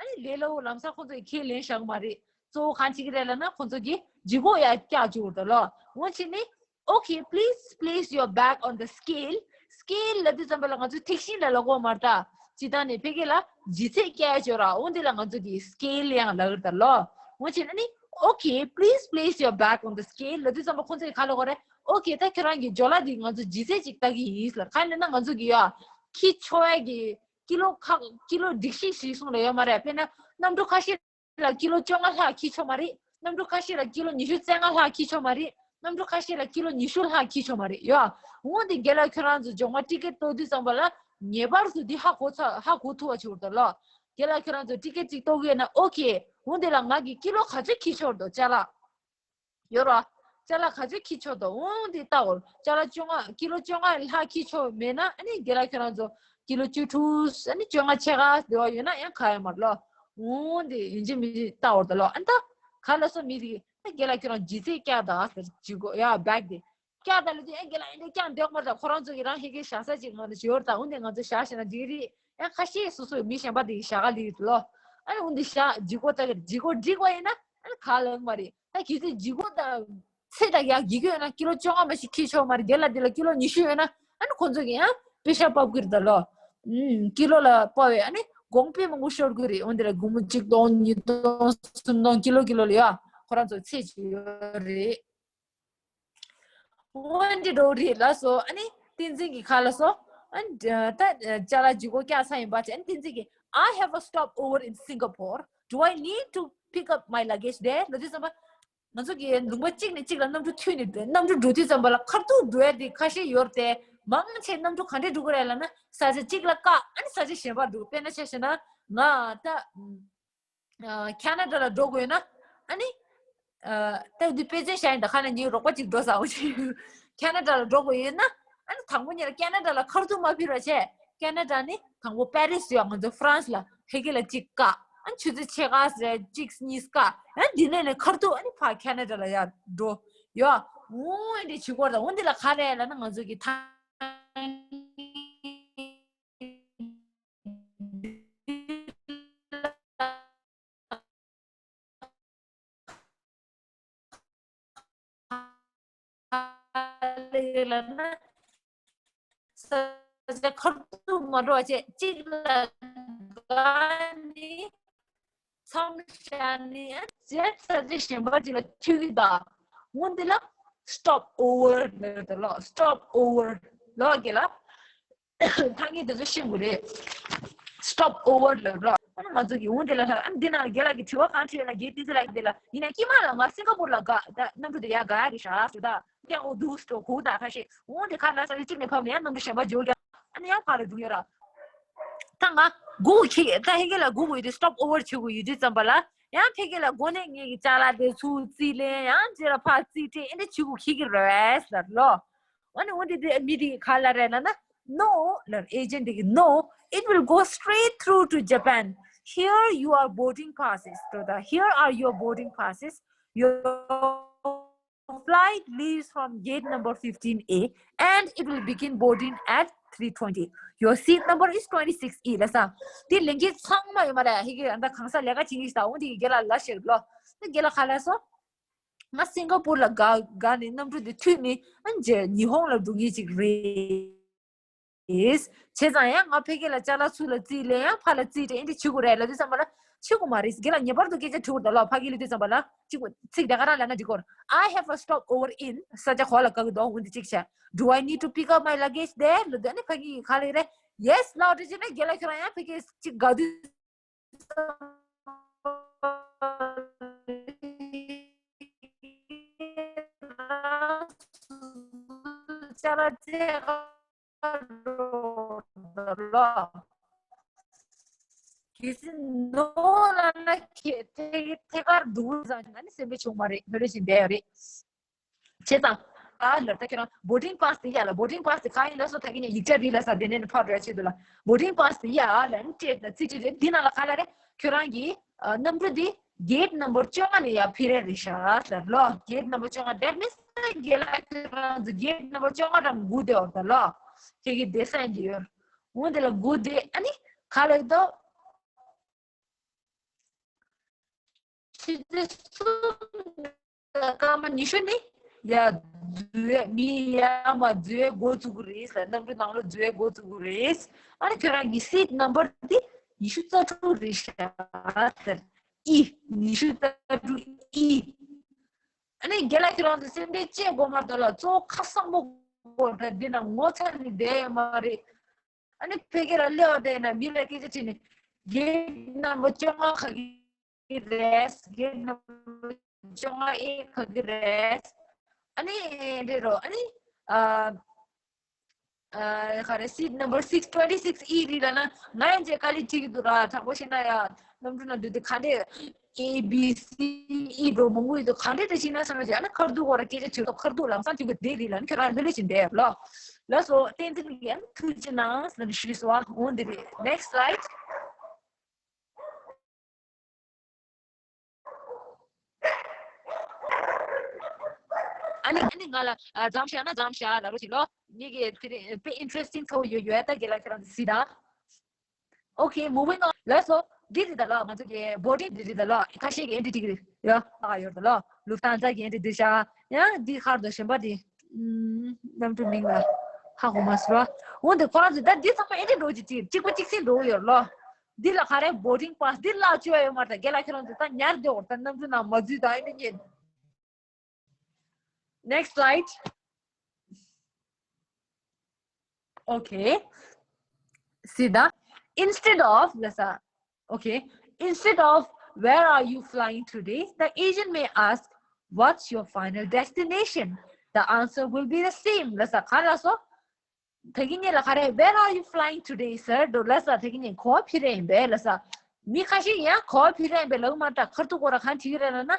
ནི་ལས་སླ་པོ་ལམ་སང་ཁོ་ཚོ་ཡི་ཁས་ལེན་བཞག་མ་རེད། གཙོ་བོ་གང་བྱེད་ཀྱི་རེད་ལབ་ན་ཁོ་ཚོ་གི་ལྗིད་ཁོག་ཡར་བཀྱག་བཅུག་འགྲོ་ལོ། འོ་ཕྱིན་ནི Okay, please place your bag on the scale. Scale ལབ་དུས་ཙམ་པ་ལ་ང་ཚོ་ཐིག་ཤིང་ལ་ལབ་དགོས་མ་རེད་ད། སྤྱིར་བཏང་ནས་ཕ་གི་ལ་ལྗིད་ཚད་བཀྱག་ཡ་ཅིག་ཡོད་ར། འོ་འདི་ལ་ང་ཚོ་གི་སྐེལ་ཡང་ལབ་ཀྱི་རེད་ད་ལོ། འོ་བྱས་ན་ནི Okay, please place your bag on the scale ལབ་དུས་ཙམ་པ་ཁོང་ཚོ་གི་ག་ལབ་དགོས་རེད། Okay, ད་ཁྱོད་རང་གི་ཇོ་ལ་འདི་ང་ཚོ་ལྗིད་ཚད་ཅིག་ལྟ་གི་ཡིན་ལབ། གང་ཡིན་ན་ང་ཚོ་གི་ཡ་འཁྱེར་ཆོག་ཡ་གི་ཀི་ལོ་ཁག་ཀི་ལོ་སྒྲིག་གཞི་ཞིག་གསུངས་ལ་ཡོད་མ་རེད། དཔེར་ན་གནམ་གྲུ་ཁ་ཤས་ལ་ཀི་ལོ་བཅོ་ལྔ་ལྷག་འཁྱེར་ཆོག་མ་རེད། གནམ་གྲུ་ཁ་ཤས་ལ་ཀི་ལོ་ཉི་ཤུ་རྩ་ལྔ་ལྷག་འཁྱེར་ཆོག་མ་རེད། གནམ་གྲུ་ཁ་ཤས་ལ་ཀི་ལོ་ཉི་ཤུ་ལྷག་འཁྱེར་ཆོག་མ་རེད་ཡ། འོ་འདི་རྒན་ལགས་ཁྱོད་རང་ཚོ་ཇོ་ལྔ་ཊི་ཀེ་ཊི་གཏོང་དུས་ཙམ་པ་ལ་ངེས་པར་དུ་འདི་ཧ་གོ་ཚ་ཧ་གོ་ཐུབ་པ་བྱེད་དགོས་རེད་ད་ལོ། རྒན་ལགས་ཁྱོད་རང་ཚོ་ཊི་ཀེ་ཊི་གཅིག་གཏོང་གི་ཡོད་ན་ཨོ་ཁེ། འོ་འདི་ལ་ང་གི་ཀི་ལོ་ག་ཚོད་འཁྱེར་ཆོག་འདུག་ཅ་ལག་ཡོད་རོ། ཅ་ལག་ག་ཚོད་འཁྱེར་ཆོག་འདུག་འོ་འདི་ལྟ་འོ། ཅ་ལག་བཅོ་ལྔ་ཀི་ལོ་བཅོ་ལྔ་ལྷག་འཁྱེར་ཆོག་མེད་ན་ཨ་ནི་རྒན་ལགས་ཁྱོད་རང་ཚོ་ཀི་ལོ་བཅུ་དྲུག་ཨ་ནི་བཅོ་ལྔ་ཕྱེད་ཀ་འདི་བ་ཡོད་ན་ཡང་ག་ཡོད་མ་རེད་ལོ། འོ་འདི་ཡིན་གཅིག་མིན་གཅིག་ལྟ་འོ་ད་ལོ། ཨ་ནི་ད་ག་ལ་སོ་མི་རིགས་ཨ་རྒན་ལགས་ཁྱོད་རང་ལྗིད་ཚད་བཀྱག་ད་ཟེར་ཇི་གོ་ཡ་བེག་དེ་བཀྱག་ད་ལོ་དེ་ཨ་རྒན་ལགས་ཨ་འདི་བཀྱག་འདོད་མ་རེད། ཁོ་རང་ཚོ་གི་རང་ཧེ་གེ་བཞག་ས་ཅིག་ང་ཚོ་ཞོར་ད་འོ་འདི་ང་ཚོ་བཞག་ཤེ་ན་འགྲིག་རེད། ཡང་ཁ་ཤས་སོ་སོའི་མི་གཞན་པ་དེ་ཞག་ལི་ལོ། ཨ་ནི་འོན་ཏེ་ཞག་ལྗིད་ཁོག་ལྟ་གི་ལྗིད་ཁོག་འགྲིག་པ་ཡིན་ན་ཨ་ནི་ག་ལ་མ་རེད། ད་གལ་སྲིད་ལྗིད་ཁོག་དང་ཚད་དང་ཡང་འགལ་གྱི་ཡོད་ན་ཀི་ལོ་བཅོ་ལྔ་མ་ཞིག་འཁྱེར་ཆོག་མ་རེད། རྒན་ལགས་དེ་ལ་ཀི་ལོ་ཉི་ཤུ་ཡོད་ན་ཨ་ནི་ཁོང་ཚོ་གི་ཡང་པེ་ཤ་ཕབ་གི་རེད་ད་ལོ། ཨུམ་ཀི་ལོ་ལ་ཕབ་པའི་ཨ་ནི་གོང་དཔེ་མང་པོ་ཤོར་གི་རེད། འོན་ཏེ་ལ་སྒོར་མོ་གཅིག་སྟོང་ཉིས་སྟོང་སུམ་སྟོང་ཀི་ལོ་ཀི་ལོ་ལ་ཡ་ཁོ་རང་ཚོ་ཚད་ཅིག་ཡོད་རེད། འོན་ཏེ་འགྲོ་རེད་ལ་སོ། ཨ་ནི་བསྟན་འཛིན་གྱི་ཁ་ལ་སོ། ཨ་ནི་ད་ཅ་ལག་ལྗིད་ཁོག་བཀྱག་ཚར་ཡིན་པ་ཅན་བསྟན་འཛིན་གྱི། I have a stopover in Singapore. Do I need to pick up my luggage there? ལབ་དུས་ཙམ་པ་ང་ཚོ་གི་ལུང་པ་གཅིག་ནས་གཅིག་ལ་གནམ་གྲུ་མཐུད་ནས་འགྲོ། གནམ་གྲུ་འགྲོ་དུས་ཙམ་པ་ལ་ཁ་ཐུག་འགྲོ་ཡ་དེ་ཁ་ཤས་ཡོད་རེད་དེ། མང་ཆེ་གནམ་གྲུ་ག་འདྲས་འགྲོ་གི་རེད་ལབ་ན་ས་ཆ་གཅིག་ལ་བཀག་ཨ་ནི་ས་ཆ་གཞན་པར་འགྲོ། དཔེར་ན་ཆ་བཞག་ན་ང་ད། ཨ་ཁེ་ན་ཌ་ལ་འགྲོ་དགོས་ན་ཨ་ནི། ཨ་ད་འདི་དཔེ་མཚོན་བཞག་ཡིན་ད། ཁ་ན་ཉིན་རོགས་པ་ཅིག་འགྲོ་ཟ་འོ་ཅིག་ཁེ་ན་ཌ་ལ་འགྲོ་དགོས་ཡོད་ན་ཨ་ནི་དང་པོ་ཉིད་ལ་ཁེ་ན་ཌ་ལ་ཁ་ཐུག་མ་ཕུལ་བ་བྱས། ཁེ་ན་ཌ་ནི་དང་པོ་པེ་རི་སི་ཡོད། ང་ཚོ་ཧྥ་རན་སི་ལ་ཧེ་གེ་ལ་གཅིག་བཀག་ཨ་ནི་ཆུ་ཚོད་ཕྱེད་ཀ་རེ་གཅིག་གཉིས་བཀག་ཨ་ནི་འདི་ནས་ནས་ཁ་ཐུག་ཨ་ནི་ཕར་ཁེ་ན་ཌ་ལ་ཡར་འགྲོ་ཡོད། འོ་འདི་བྱེད་དགོས་རེད། འོ་འདི་ལ་ག་རེ་ལབ་ན་ང་ཚོ་གི་ཐང་། ལ་ན་ས་ཆ་ཁ་ཐུག་མ་འགྲོ་བ་བྱས་གཅིག་ལ་དགའ་ནི་མཚམས་བཞག་ནི་ཨ་ཅེ་ས་ཆ་གཞན་པ་ཅིག་ལ་ཁྱོད་ཀྱི་ད་འོ་འདི་ལ་stop over ལ་ད་ལོ། stop over ལོ་གི་ལ། ཐང་གི་དེ་ཚོ་ཤེས་དགོས་རེད། stop over ལབ་རོགས། ཨ་ནི་ང་ཚོ་གི་འོང་དེ་ལ་ལྷག་ཨ་ནི་འདི་ན་རྒན་ལགས་ཀྱི་དྲི་བ་གང་དྲིས་ཡོད་ན་རྒན་བསྟན་འཛིན་ལགས་ཀྱི་དེ་ལ་ཡིན་ན་ཀྱི་མ་ལ་ང་སིང་ག་པུར་ལ་དགའ་ད་གནམ་གྲུ་དེ་ཡར་དགའ་ཡ་རེད་ཤག་ཟེར་ད་ཀྱང་འོ་འདུག་སྤྲོ་གུ་ད་ཁ་ཤས་འོང་དེ་ཁ་ལ་ས་ཆ་གཅིག་ནས་ཕབ་ནས་ཡང་གནམ་གྲུ་གཞན་པ་འཇོག་ཀྱང་ཨ་ནི་ཡང་ཕར་ལ་འགྲོ་ཡོད་ར། ད་ང་སྒུག་ཁྱི་ད་ཧེ་གེ་ལ་སྒུག་ཡོད་དུས་stop over བྱེད་དགོས་ཡོད་དུས་ཙམ་པ་ལ་ཡང་ཕ་གི་ལ་སྒོ་ནས་ངེད་ཀྱི་ཅ་ལག་དེ་ཚུར་རྩིས་ལེན་ཡང་རྗེས་ལ་ཕར་རྩིས་སྤྲད་ཨེ་འདྲ་བྱེད་དགོས་ཁྱི་གི་རེད་ཟེར་ལོ། ཨ་ནི་འོ་དེ་དེ་མི་དེ་ག་ལ་རེད་ལབ་ན། No ལབ་ཨེ་ཇེན་ཊི་དེ་གིས། No, it will go straight through to Japan. Here you are boarding passes. ལབ་ད། Here are your boarding passes. Your flight leaves from gate number fifteen A and it will begin boarding at three twenty. Your seat number is twenty-six E. ལབ་ས། དེ་ལན་གྱི་ཚང་མ་ཡོད་མ་རེད། ཧི་གི་ཨ་ད་གང་ས་ལས་ཀ་བྱེད་ཀྱི་ཞིག་ད་འོང་དེ་གི་རྒན་ལགས་ལ་ཤེར་ལོ། དེ་རྒན་ལགས་ག་ལ་སོ། ང་སིང་ག་པུར་ལ་དགའ་དགའ་ནས་གནམ་གྲུ་དེ་མཐུད་ནས་ཨ་ནི་ཉི་ཧོང་ལ་འགྲོ་གི་ཅིག་རེད། བྱས་ཙང་ཡང་ང་ཕ་གི་ལ་ཅ་ལག་ཚུར་ལ་རྩིས་ལེན་ཡང་ཕར་ལ་རྩིས་སྤྲད་ཨེ་འདྲ་བྱེད་དགོས་རེད་ལབ་དུས་ཙམ་པ་ལ་བྱེད་དགོས་མ་རེད། རྒན་ལགས་ངེས་པར་དུ་སྐད་ཆ་དྲི་དགོས་རེད་ལ། ཕ་གི་ལབ་དུས་ཙམ་པ་ལ་གཅིག་པོ་ཚིག་དེ་ག་རང་ལབ་ན་འགྲིག་གོ། I have a stopover in ས་ཆ་གོ་ལ་དགའ་གི་འདུག་འོན་ཏེ་གཅིག་བྱ། Do I need to pick up my luggage there? ལབ་དུས་ཨ་ནི་ཕ་གི་ག་ལབ་རེད། Yes ལབ་འདྲ་བྱས་ན་རྒན་ལགས་ཁྱོད་རང་ཡང་ཕ་གི་གཅིག་དགའ་དུས། བྱས་ཙང་ཨ་ལ་ད་ཁྱོད་རང་boarding pass དེ་ཡ་ལ། boarding pass དེ་ག་ཡིན་ལ་སོ་ད་གིན་ཡིག་ཆ་རིག་ལ་ས་དེ་ནས་ནི་ཕར་འགྲོ་ཡ་ཆེད་དུ་ལ། boarding pass དེ་ཡ་ལ་ནི་སྤྲད་ད་རྩིས་སྤྲད་རེད། འདི་ནང་ལ་ག་ལ་རེད། ཁྱོད་རང་གི་ཨ་གནམ་གྲུ་འདི་gate number བཅོ་ལྔ་ནས་ཡར་འཕུར་རེད་ཤག་ཟེར་ལོ། gate number བཅོ་ལྔ། that means རྒན་ལགས་ཁྱོད་རང་ཚོ་gate number བཅོ་ལྔ་རང་སྒུག་བསྡད་ཡོད་ད་ལོ། ཁྱེད་ཀྱི་བསྡད་ས་ཡིན་གྱི་ཡོད། འོན་དེ་ལ་སྒུག་བསྡད་ཨ་ནི་ག་ལ་ཡོད་དོ། ཕྱི་ཚེས་གསུམ་སྐར་མ་ཉི་ཤུ་ནི་ཡ་འཛུལ་བའི་མི་ཡར་མར་འཛུལ་བའི་འགོ་བཙུགས་ཀྱི་རེད་ཟེར། གནམ་གྲུ་ནང་ལོགས་འཛུལ་བའི་འགོ་བཙུགས་ཀྱི་རེད། ཨ་ནི་ཁྱོད་རང་གི་seat number དེ་ཉི་ཤུ་རྩ་དྲུག་རེད་ཤག་ཟེར། ཨི་ཉི་ཤུ་རྩ་དྲུག་ཨི། ཨ་ནི་རྒན་ལགས་ཁྱོད་རང་ཚོ་སེམས་ཁྲལ་བྱེད་དགོས་མ་གཏོགས་ལ་གཙོ་བོ་ཁ་སང་པོ་དགོས་ད་འདི་ན་ངོ་ཚ་ནི་བསྡད་ཡོད་མ་རེད། ཨ་ནི་ཕ་གི་ལ་སླེབས་པ་དེ་ན་མི་ལ་སྐད་ཆ་དྲིས་ནས་gate number བཅོ་ལྔ་ག་གི་རེད། gate number བཅོ་ལྔ་ཨེ་ག་གི་རེད། ཨ་ནི་འདི་རོ་ཨ་ནི་ཨ་ཨ་ག་རེ་seat number six twenty six E རེད་ལབ་ན་ང་ཡང་ཅིག་དཀའ་ལས་ཁྲིད་ཀྱི་འདུག་ར། དྲང་པོ་བཤད་ན་ཡ་གནམ་གྲུ་ནང་འདུག་དེ་ག་འདྲས་A B C E འགྲོ་མང་པོ་ཡོད་དུས་ག་འདྲས་དེ་ཤེས་ན་བསམ་ཡོད་ཅིག་ཨ་ནི་ཁར་ཐུག་གོ་ར་སྐད་ཆ་དྲིས་ཏོ། ཁར་ཐུག་ལམ་སང་ཐུག་གི་དེ་རེད་ལབ་ན་ཁྱོད་རང་ལྷོད་ལྷོད་བྱས་བསྡད་ཡོད་ལོ། ལགས་སོ་བསྟན་འཛིན་ཡང་ཐུགས་རྗེ་གནང་ཟེར་ནས་ཞུས་སོང་། ཨ་འོ་འདི་རེད། next slide. ཨ་ནི་ཨ་ནི་ང་ལ་ཨ་མཚམས་བཞག་ན་མཚམས་བཞག་ལབ་རོགས་བྱེད་ལོ། ངེད་ཀྱིས་དེ་རིང་དཔེ་interesting ཐོག་ཡོད་ཡོད་ད་རྒན་ལགས་ཁྱེད་རང་ཚོ་གཟིགས་དང་། Okay, moving on. ལགས་སོ། འདི་རེད་ད་ལོ། ང་ཚོ་གི་boarding འདི་རེད་ད་ལོ། ཁ་ཤས་ཀྱིས་འདི་འགྲིག་རེད་ཡ། ཨ་ཡོད་ད་ལོ། Lufthansa གིས་འདི་འགྲིག་ཤག་ཡང་འདི་ཁར་དོ་གཞན་པ་འདི། ཨམ། གནམ་གྲུ་མིང་ལ་ཧ་གོ་མ་སོང་། འོན་ཏེ་ཁོ་རང་ཚོ་ད་འདི་ཚང་མ་ཨེ་འདྲ་འགྲོ་གི་ཅིག་གཅིག་པ་གཅིག་སེ་འགྲོ་གི་ཡོད་ལོ། འདི་ལ་ག་རེ་boarding pass འདི་ལ་བཅོལ་ཡོད་མ་རེད། ད་རྒན་ལགས་ཁྱེད་རང་ཚོ་ད་ཉར་བསྡད་འོར་ད་གནམ་གྲུ་ནང་མ་འཛུལ་ད་ཨེ་འདྲ་ཉེ། Next slide. Okay. See the instead of ལ་ས། Okay. Instead of "Where are you flying today?" the agent may ask, "What's your final destination?" The answer will be the same. ལ་ས་ག་ལ་སོ། ད་གིན་ཉེ་ལ་ག་རེ། "Where are you flying today, sir?" འགྲོ་ལ་ས། ད་གིན་ཉེ་ག་པར་འཕུར་རེ་ཡིན་པས་ལ་ས། མི་ཁ་ཤས་ཡང་ག་པར་འཕུར་རེ་ཡིན་པས་ལབ་མ་ད་ཁར་ཐུག་གོ་ར་གང་བྲིས་རེ་ལ་ན།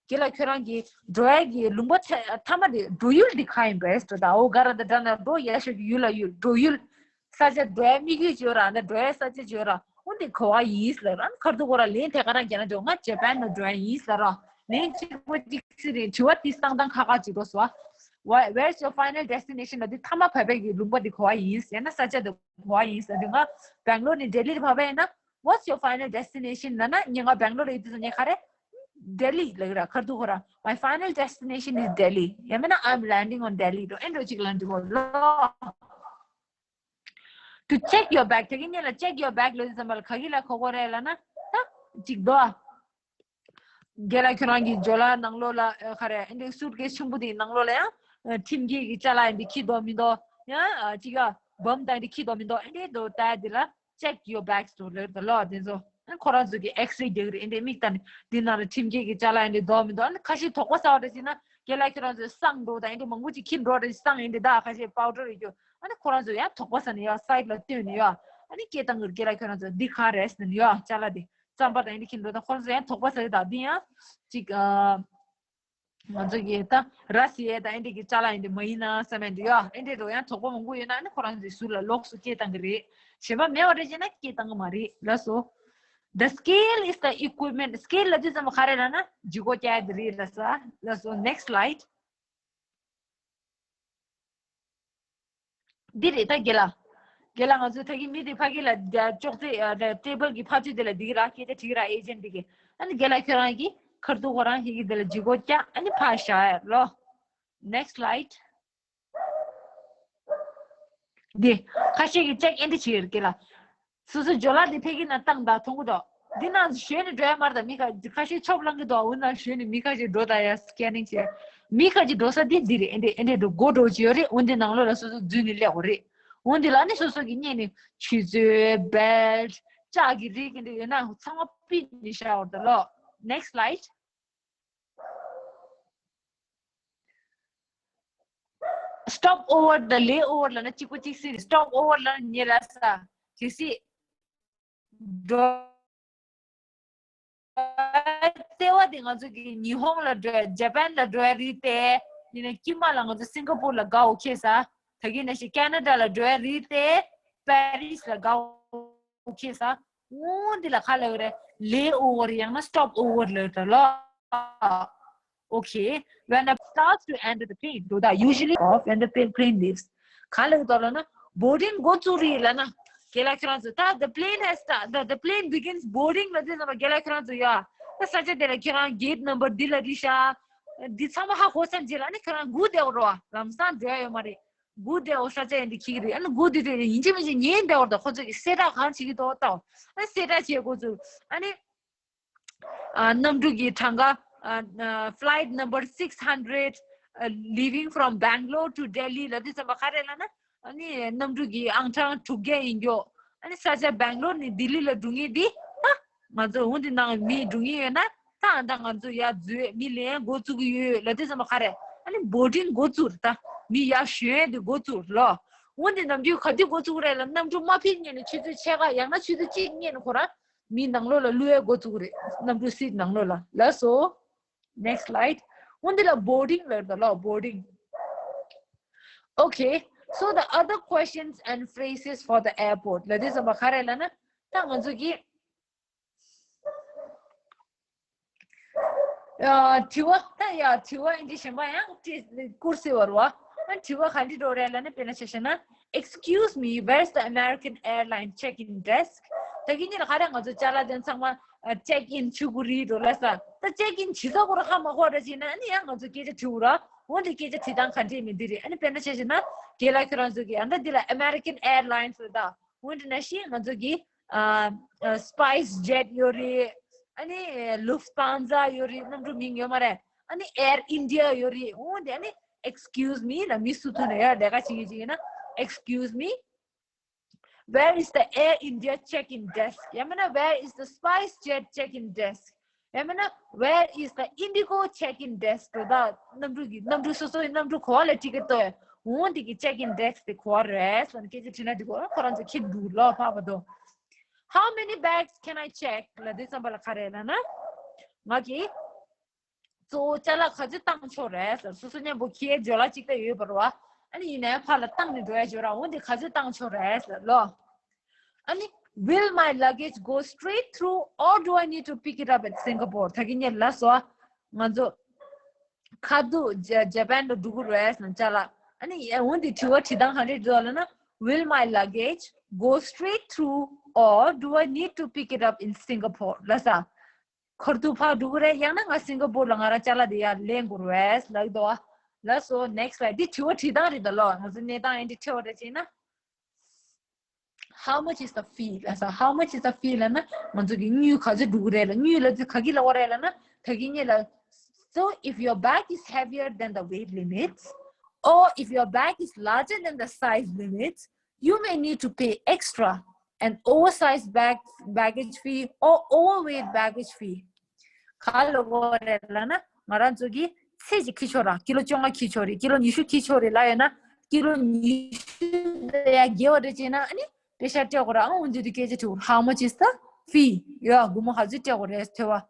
རྒན་ལགས་ཁྱོད་རང་གི་འགྲོ་ཡ་གི་ལུང་པ་ཚ་མཐའ་མ་དེ་འགྲོ་ཡུལ་འདི་ག་ཡིན་པས་ཟེར། ད་འོ་ག་ར་ད་འདྲ་ན་འགྲོ་ཡ་ཤོད་ཀྱི་ཡུལ་ལ་ཡུལ་འགྲོ་ཡུལ། ས་ཆ་འགྲོ་ཡ་དམིགས་ཡུལ་ཅིག་ཡོད་ར། ད་འགྲོ་ཡ་ས་ཆ་ཅིག་ཡོད་ར། འོ་འདི་ག་པར་ཡིན་ཟེར་ལབ་ར། ཁར་ཐུག་གོ་ར་ལན་ཐད་ཀ་རང་རྒྱག་ན་འགྲོ། ང་ཇ་པན་ལ་འགྲོ་ཡ་ཡིན་ཟེར་ར། ལན་གཅིག་པོ་གཅིག་སེ་རེད། དྲི་བ་དེ་བཏང་སྟངས་ཁག་ཁག་ཅིག་འགྲོ་སོང་། Where- where's your final destination? ལ་དེ་མཐའ་མ་བབས་པའི་གི་ལུང་པ་དེ་ག་པར་ཡིན་ཟེར་ན། ས་ཆ་དེ་ག་པར་ཡིན་ཟེར་དུས་ང་སྦེང་ལོར་ནས་ལྡི་ལིར་བབས་པ་ཡིན་ན། What's your final destination? ལབ་ན་ངས་ང་སྦེང་ལོར་ཡོད་དུས་ངས་ག་རེ། ལྡི་ལི་ལབ་ར། ཁར་ཐུག་གོ་ར། My final destination is Delhi. ཡང་མིན་ན་I'm landing on Delhi འགྲོ། ཨེ་འགྲོ་ཅིག་ལབ་འགྲིག་གོ་ལོ། To check your bag. ད་གིན་ཉེ་ལ་check your bag ལབ་དུས་ཙམ་པ་ལ་ག་གི་ལ་གོ་དགོས་རེད་ལབ་ན། ད་ཅིག་དོ། རྒན་ལགས་ཁྱོད་རང་གི་ཇོ་ལ་ནང་ལོགས་ལ་ཨ་ག་རེ་ཨེ་འདྲའི་སུཊ་ཀེས་ཆེན་པོ་དེའི་ནང་ལོགས་ལ་ཡང་ཨ་ཁྲིམས་འགལ་གྱི་ཅ་ལག་ཨེ་འདྲ་འཁྱེར་འདུག་མི་འདུག་ཡང་ཨ་ཅིག་ཨ་བམ་དང་ཨེ་འདྲ་འཁྱེར་འདུག་མི་འདུག་ཨེ་འདྲའི་འདུག་ལྟ་དེ་ལ་check your bags འགྲོ་ལབ་ད་ལོ། དེ་ཚོ་ཨ་ཁོ་རང་ཚོ་གི་ཨེགས་རེ་རྒྱག་གི་རེད། ཨེ་འདྲའི་མིག་ལྟ་ནས་འདི་ནང་ལ་ཁྲིམས་འགལ་གྱི་ཅ་ལག་ཨེ་འདྲ་འདུག་མི་འདུག་ཨ་ནི་ཁ་ཤས་དོགས་པ་ཟ་བ་འདྲ་ཞིག་ན་རྒན་ལགས་ཁྱོད་རང་ཚོས་བསང་འགྲོ་དང་ཨེ་འདྲ་མང་པོ་ཅིག་འཁྱེར་འགྲོ་འདྲ་ཞིག་བསང་ཨེ་འདྲ་ད་ཁ་ཤས་པའུ་ཌར་ཡོད་རྒྱུ་ཨ་ནི་ཁོ་རང་ཚོ་ཡང་དོགས་པ་ཟ་ནས་ཡོད། སའིཌ་ལ་བཏོན་ནས་ཡོད། ཨ་ནི་སྐད་བཏང་གི་རེད། རྒན་ལགས་ཁྱོད་རང་ཚོ་འདི་ག་རེད་ཟེར་ནས་ཡོད། ཅ་ལག་འདི། རྩམ་པ་དང་ཨེ་འདྲ་འཁྱེར་འགྲོ་དང་ཁོ་ཚོ་ཡང་དོགས་པ་ཟ་གི། ད་འདི་ཡང་ཅིག་ཨ་ང་ཚོ་གི་ད་ར་སི་ཡ་དང་ཨེ་འདྲ་གི་ཅ་ལག་ཨེ་འདྲ་མ་ཡིན་ན་བསམ་ཡ་འདི་ཡོད། ཨེ་འདྲ་རོ་ཡང་དོགས་པ་མང་པོ་ཡོད་ན་ཨ་ནི་ཁོ་རང་ཚོའི་ཟུར་ལ་ལོགས་སུ་སྐད་བཏང་གི་རེད། གཞན་པ་མེད་པ་རེད་ཅེ་ན་སྐད་བཏང་གི་མ་རེད་ལགས་སོ། The scale is the equipment. Scale ལབ་དུས་ཙམ་པ་ག་རེ་ལབ་ན་ལྗིད་ཁོག་བཀྱག་དེ་རེད་ལ་ས། ལགས་སོ། Next slide. འདི་རེད་ད་རྒན་ལགས། རྒན་ལགས་ང་ཚོ་ད་གིན་མི་དེ་ཕ་གི་ལ་ཅོག་ཙེ་ཊེ་བལ་གྱི་ཕ་ཚུལ་དེ་ལ་འདི་གི་ར་སྐད་ཆ་དྲིས་གི་ར་ཨེ་ཇེན་ཊི་དེ་གི། ཨ་ནི་རྒན་ལགས་ཁྱོད་རང་གི་ཁར་ཐུག་ཁོ་རང་ཧི་གི་དེ་ལ་ལྗིད་ཁོག་བཀྱག་ཨ་ནི་ཕར་བཞག་ཡ་ལོ། Next slide. འདི་ཁ་ཤས་ཀྱིས་ཅེག་ཨེ་འདྲ་བྱེད་ཀྱི་ལ། སོ་སོ་ཇོ་ལགས་འདི་ཕ་གི་ན་བཏང་ད་མཐོང་གི་འདུག་འདི་ན་ཞོན་ནས་འགྲོ་ཡ་མ་རེད་ད། མི་ཁ་ཁ་ཤས་ཆོབ་ལངས་ཀྱི་འདུག་འོ་ན་ཞོན་ནས་མི་ཁ་ཤས་འགྲོ་ད་ཡ་སི་ཀེ་ནིང་བྱས། མི་ཁ་ཤས་འགྲོ་ས་འདི་འདི་རེད། ཨེ་འདྲ་ཨེ་འདྲ་འགྲོ་སྒོ་འགྲོ་བྱེད་ཡོད་རེད། འོ་འདི་ནང་ལོགས་ལ་སོ་སོ་འཛུལ་ནས་སླེབས་དགོས་རེད། འོ་འདི་ལ་ནི་སོ་སོ་གི་སྔས་ནས་ཆུ་ཚོད་བེལ་ཊི་ལྕགས་ཀྱི་རིགས་ཀྱི་འདི་ཡོད་ན་ཚང་མ་ཕུད་ནས་བཞག་འོར་ད་ལོ། Next slide. Stop over དང་lay over ལབ་ན་གཅིག་པ་གཅིག་སྲིད། Stop over ལབ་ན་ཉེ་ལ་ས་གཅིག་སྲིད། འགྲོ། ལྟེ་བ་དེ་ང་ཚོ་གི་ཉི་ཧོང་ལ་འགྲོ་ཡ། ཇ་པན་ལ་འགྲོ་ཡ་རེད་དེ། ཡིན་ན་དཀྱིལ་མ་ལ་ང་ཚོ་སིང་ག་པུར་ལ་དགའ་འོ་ཁེ་ས། ད་གིན་ནང་བཞིན་ཁེ་ན་ཌ་ལ་འགྲོ་ཡ་རེད་དེ། པེ་རིས་ལ་དགའ་འོ་ཁེ་ས། འོ་འདི་ལ་ག་ལབ་རེད། lay over ཡང་ན་stop over ལབ་ར་ལོ། Okay, when a starts to enter the plane འགྲོ་ད། Usually off when the plane plane leaves. ག་ལབ་ཀྱི་འདུག་ལབ་ན་boarding འགོ་བཙུགས་རེད་ལབ་ན། རྒན་ལགས་ཁྱེད་རང་ཚོ་ད་the plane has start the the plane begins boarding ལབ་དུས་ཙམ་པ་རྒན་ལགས་ཁྱེད་རང་ཚོ་ཡ། ད་ས་ཆ་དེ་ལ་ཁྱེད་རང་gate number འདི་ལ་རེད་ཤག་འདི་ཚང་མ་ཧ་གོ་ཚར་རྗེས་ལ་ནི་ཁྱེད་རང་སྒུག་བསྡད་དགོས་རེད་བ། ལམ་སང་འགྲོ་ཡ་ཡོད་མ་རེད། སྒུག་བསྡད་དགོས། ས་ཆ་ཡིན་འདི་ཁྱེད་ཀྱི་རེད། ཨ་ནི་སྒུག་བསྡད་དུས་ཡིན་གཅིག་མིན་གཅིག་ཉན་བསྡད་དགོས་རེད། ད་ཁོ་ཚོ་གི་གསལ་བསྒྲགས་གང་བྱེད་ཀྱི་འདུག་ལྟ། ཨ་གསལ་བསྒྲགས་བྱེད་དགོས་ཚུལ། ཨ་ནི། ཨ་གནམ་གྲུ་གི་གྲངས་ཀ་ཨ་ཨ་flight number six hundred, uh, leaving from Bangalore to Delhi ལབ་དུས་ཙམ་པ་ག་རེ་ལབ་ན། ཨ་ནི་གནམ་གྲུ་གི་ཨང་གྲངས་དྲུག་བརྒྱ་ཡིན་རྒྱུ། ཨ་ནི་ས་ཆ་སྦེང་ལོར་ནས་ལྡི་ལི་ལ་འགྲོ་མཁན་འདི་ད་ང་ཚོ་འོ་འདི་ནང་མི་འགྲོ་མཁན་ཡོད་ན་ད་ཨ་ད་ང་ཚོ་ཡར་འཛུལ་མི་ལེན་འགོ་བཙུགས་ཀྱི་ཡོད་ལབ་དུས་ཙམ་པ་ག་རེ། ཨ་ནི་boarding འགོ་བཙུགས་རེད། ད་མི་ཡར་ཞོན་ཡས་འདི་འགོ་བཙུགས་རེད་ལོ། འོ་འདི་ནམ་རྒྱུན་ག་དུས་འགོ་བཙུགས་རེད་ལབ། གནམ་གྲུ་མ་ཕེབས་སྔོན་ནས་ཆུ་ཚོད་ཕྱེད་ཀ་ཡང་ན་ཆུ་ཚོད་གཅིག་སྔོན་ནས་ཁོ་རང་མི་ནང་ལོགས་ལ་བླུག་ཡས་འགོ་བཙུགས་རེད། གནམ་གྲུ་seat ནང་ལོགས་ལ། ལགས་སོ། Next slide. འོ་འདི་ལ་boarding ལབ་རེད་ལོ། Boarding. Okay, so the other questions and phrases for the airport ལབ་དུས་ཙམ་པ་ག་རེ་ལབ་ན། ད་ང་ཚོ་གི་ཨ་དྲི་བ་ད་ཡ་དྲི་བ་ཨིན་ཇི་གཞན་པ་ཡང་དྲི་བཀུར་སེ་བ་རུ་བ། ཨ་དྲི་བ་ག་འདྲི་འགྲོ་རེད་ལབ་ན། དཔེར་ན་ཆ་བཞག་ན། Excuse me, where's the American Airline check-in desk? ད་གིན་ཉིན་ལ་ག་རེ་ང་ཚོ་ཅ་ལག་དེ་ཚང་མ་check in བྱེད་དགོས་རེད་འགྲོ་ལ་ས། ད་check in བྱེད་ས་ཁོ་ར་ཧ་མ་གོ་ར་བྱས་ན་ཨ་ནི་ཡང་ང་ཚོ་སྐད་ཆ་དྲི་བ་ར། འོ་འདི་སྐད་ཆ་དྲི་སྟངས་ག་འདྲས་མིན་འདི་རེད། ཨ་ནི་དཔེར་ན་ཆ་བཞག་ན་རྒན་ལགས་ཁྱེད་རང་ཚོ་གི་ཨ་ད་འདི་ལ་American Airlines ལ་ད། འོ་འདི་ན་ཤི་ང་ཚོ་གི་ཨ་ཨ་SpiceJet ཡོད་རེད། ཨ་ནི་Lufthansa ཡོད་རེད། གནམ་གྲུ་མིང་ཡོད་མ་རེད། ཨ་ནི་Air India ཡོད་རེད། འོ་འདི་ཨ་ནི་Excuse me ལ་མི་སུ་ཐུག་ན་ཡ་ལས་ཀ་བྱེད་ཀྱི་ཅིག་ཡིན་ན། Excuse me, where is the Air India check-in desk? ཡང་མིན་ན་where is the SpiceJet check-in desk? ཡང་མིན་ན་where is the IndiGo check-in desk? ད་གནམ་གྲུ་གི་གནམ་གྲུ་སོ་སོའི་གནམ་གྲུ་ག་པར་ལ་ཊི་ཀེ་ཊི་བཏོན་ཡོད། འོ་འདི་གི་check-in desk དེ་ག་པར་རེད་ཟེར་ནས་སྐད་ཆ་དྲིས་ན་འགྲིག་གོ། ཁོ་རང་ཚོ་ཁྱེད་འདུག་ལོ་ཕ་བ་དོ། How many bags can I check? ལབ་དུས་ཙམ་པ་ལ་ག་རེ་ལབ་ན། ང་གིས་གཙོ་བོ་ཅ་ལག་ག་ཚོད་བཏང་ཆོག་རེད་ཟེར། སོ་སོ་མཉམ་པོ་ཁྱེད་ཇོ་ལགས་གཅིག་ལྟ་ཡོད་པ་རེད་བ། ཨ་ནི་ཡིན་ནའི་ཕར་ལ་བཏང་ནས་འགྲོ་ཡ་ཇོ་ར། འོ་འདི་ག་ཚོད་བཏང་ཆོག་རེད་ཟེར་ལོ། ཨ་ནི། Will my luggage go straight through or do I need to pick it up at Singapore? ད་གིན་ཉིན་ལ་སོ། ང་ཚོ་ཁ་ཐུག་ཇ་ཇ་པན་དུ་འགྲོ་གི་རེད་ཟེར་ན་ཅ་ལག་ཨ་ནི་འོ་འདི་དྲི་བ་དྲི་སྟངས་ག་འདྲས་འདུག་ལབ་ན། Will my luggage go straight through or do I need to pick it up in Singapore? ལ་ས། ཁར་ཐུག་ཕར་འགྲོ་གི་རེད། ཡང་ན་ང་སིང་ག་པོར་ལ་ང་རང་ཅ་ལག་དེ་ཡར་ལེན་དགོས་རེད་ལབ་ཀྱི་འདུག་བ། ལགས་སོ། Next slide. འདི་དྲི་བ་དྲི་སྟངས་རེད་ད་ལོ། ང་ཚོ་གནས་སྟངས་ཨེ་འདྲ་ཁྲེལ་བ་རེད་ཅེ་ན། How much is the fee? ལགས་སོ། How much is the fee? ལབ་ན་ང་ཚོ་གི་དངུལ་ག་ཚོད་འགྲོ་གི་རེད་ལ། དངུལ་ལབ་དུས་ག་གི་ལབ་པ་རེད་ལབ་ན། ད་གིན་ཉིན་ལ། So if your bag is heavier than the weight limits, or if your bag is larger than the size limits, you may need to pay extra, an oversized bag, baggage fee or overweight baggage fee. ག་ལབ་པ་རེད་ལབ་ན། ང་རང་ཚོ་གི་ཚད་ཅིག་འཁྱེར་ཆོག་ར། ཀི་ལོ་བཅོ་ལྔ་འཁྱེར་ཆོག་རེད། ཀི་ལོ་ཉི་ཤུ་འཁྱེར་ཆོག་རེད་ལབ་ཡོད་ན། ཀི་ལོ་ཉི་ཤུ་དང་ཡར་བརྒལ་བ་རེད་ཅེ་ན་ཨ་ནི་པེ་ཤ་སྤྲད་དགོས་ར། ཨང་འོ་འདི་དུ་སྐད་ཆ་དྲི་དགོས། How much is the fee? ཡ་སྒོར་མོ་ག་ཚོད་སྤྲད་དགོས་རེད་ཐོས་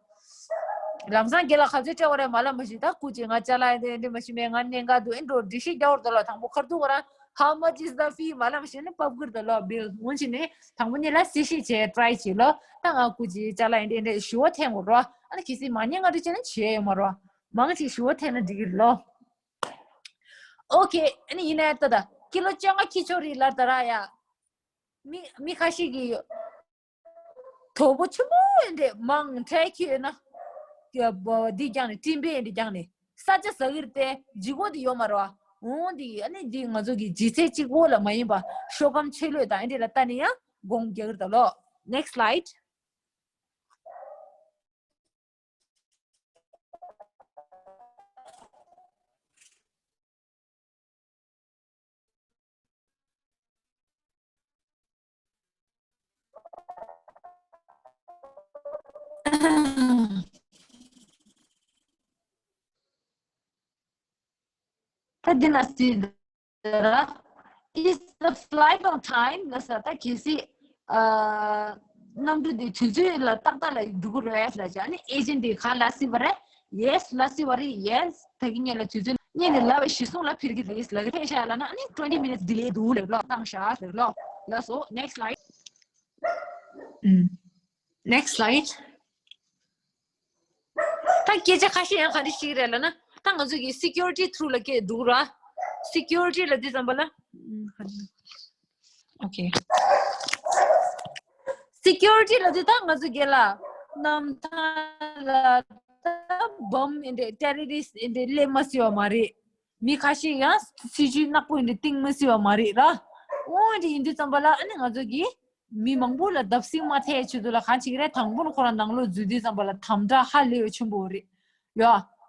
པ། ལམ་སང་རྒན་ལགས་ག་ཚོད་སྤྲད་དགོས་རེད་མ་ལབ་མ་ཤེས། ད་སྐུ་མཁྱེན། ང་ཅ་ལག་དེ་འདི་མ་ཤེས་མེད། ང་གནད་འགག་འདུག་ཨེ་འགྲོ་འགྲེལ་བཤད་རྒྱག་དགོས་རེད་ལ། དང་པོ་ཁར་ཐུག་ཁོ་རང་ How much is the fee? མ་ལབ་ཤེས་ནི་པབ་གུར་དུ་ལོ་བིལ་འོན་ཅི་ནི་དང་པོ་ནི་ལ་སི་ཤི་བྱས་ཊི་རའི་བྱེད་ལོ། ད་ང་ཀུ་ཅི་ཅ་ལག་ཨེ་འདྲ་ཨེ་འདྲ་ཞུ་བ་འཐེན་དགོས་རོ། ཨ་ནི་གི་སི་མ་ཉེ་ང་འདྲ་བྱས་ན་བྱས་ཡོད་མ་རོ། མང་ཅིག་ཞུ་བ་འཐེན་ན་འགྲིག་གི་ལོ། ཨོ་ཁེ། ཨ་ནི་ཡིན་ནའི་ད་ད་ཀི་ལོ་བཅོ་ལྔ་ཁྱི་ཆོ་རི་ལར་ད་ར་ཡ། མི་མི་ཁ་ཤས་ཀྱི་དོ་པོ་ཆེན་པོ་ཨེ་འདྲ་མང་ཁྲལ་ཁྱི་ཡོད་ན། ཡ་བ་འདི་རྒྱང་ནས་ཀྲིན་པེ་ཨེ་འདྲ་རྒྱང་ནས་ས་ཆ་ཟ་གིར་ཏེ་ལྗིད་གོ་འདི་ཡོད་མ་རོ། འོང་འདི་ཨ་ནི་འདི་ང་ཚོ་གི་ལྗིད་ཚད་གཅིག་པོ་ལ་མ་ཡིན་པ་ཤོ་གམ་ཆེ་ལོས་དང་ཨེ་འདྲ་ལ་ལྟ་ནི་ཡང་དགོངས་རྒྱག་གིར་ད་ལོ། Next slide. ད་འདི་ན་སྲིད་ར། Is the flight on time? ལ་ས་ད་གལ་སྲིད་ཨ་གནམ་གྲུ་འདི་དུས་ཚོད་ལ་ཏག་ཏག་ལ་འགྲོ་གི་རེད་ལ་ཅི་ཨ་ནི་ཨེ་ཇེན་ཊི་འདི་ག་ལ་སྲིད་པ་རེད། Yes ལ་སྲིད་པ་རེད། Yes ད་གིན་ངེད་ལ་དུས་ཚོད་ངེད་ནི་ལ་བའི་གཞི་བཟུང་ལ་ཕེར་གི་རེད་ལ་གི་ཕེར་ཤག་ལ་ན་ཨ་ནི་twenty minutes delay འདུག་ལེ་ལོ་བཏང་ཤག་ལེ་ལོ། ལ་སོ་next slide. Next slide. ད་སྐད་ཆ་ཁ་ཤས་ཡང་ག་རེ་ཞིག་རེད་ལ་ན། ད་ང་ཚོ་གི་སི་ཀུ་རི་ཊི་ཐུ་རུ་ལ་སྐད་འགྲོ་ར། སི་ཀུ་རི་ཊི་ལ་འདི་ཙམ་པ་ལ། ཨོ་ཁེ། སི་ཀུ་རི་ཊི་ལ་འདི་ད་ང་ཚོ་གི་ལ་གནམ་ཐང་ལ་ད་བམ་ཨེ་འདྲ་ཊེ་རོ་རི་སི་ཊི་ཨེ་འདྲ་སླེབས་མ་སྲིད་པ་མ་རེད། མི་ཁ་ཤས་ཡང་སྲིད་ཇུས་ནག་པོ་ཨེ་འདྲ་བཏིང་མ་སྲིད་པ་མ་རེད་ར། འོ་འདི་ཡིན་དུས་ཙམ་པ་ལ་ཨ་ནི་ང་ཚོ་གི་མི་མང་པོ་ལ་བརྡབ་གསིག་མ་ཐེབས་ཆེད་དུ་ལ་གང་བྱེད་ཀྱི་རེད། དང་པོ་ནི་ཁོ་རང་ནང་ལོགས་འཛུལ་དུས་ཙམ་པ་ལ་དམ་དྲག་ཧ་ལས་པའི་ཆེན་པོ་རེད། ཡ།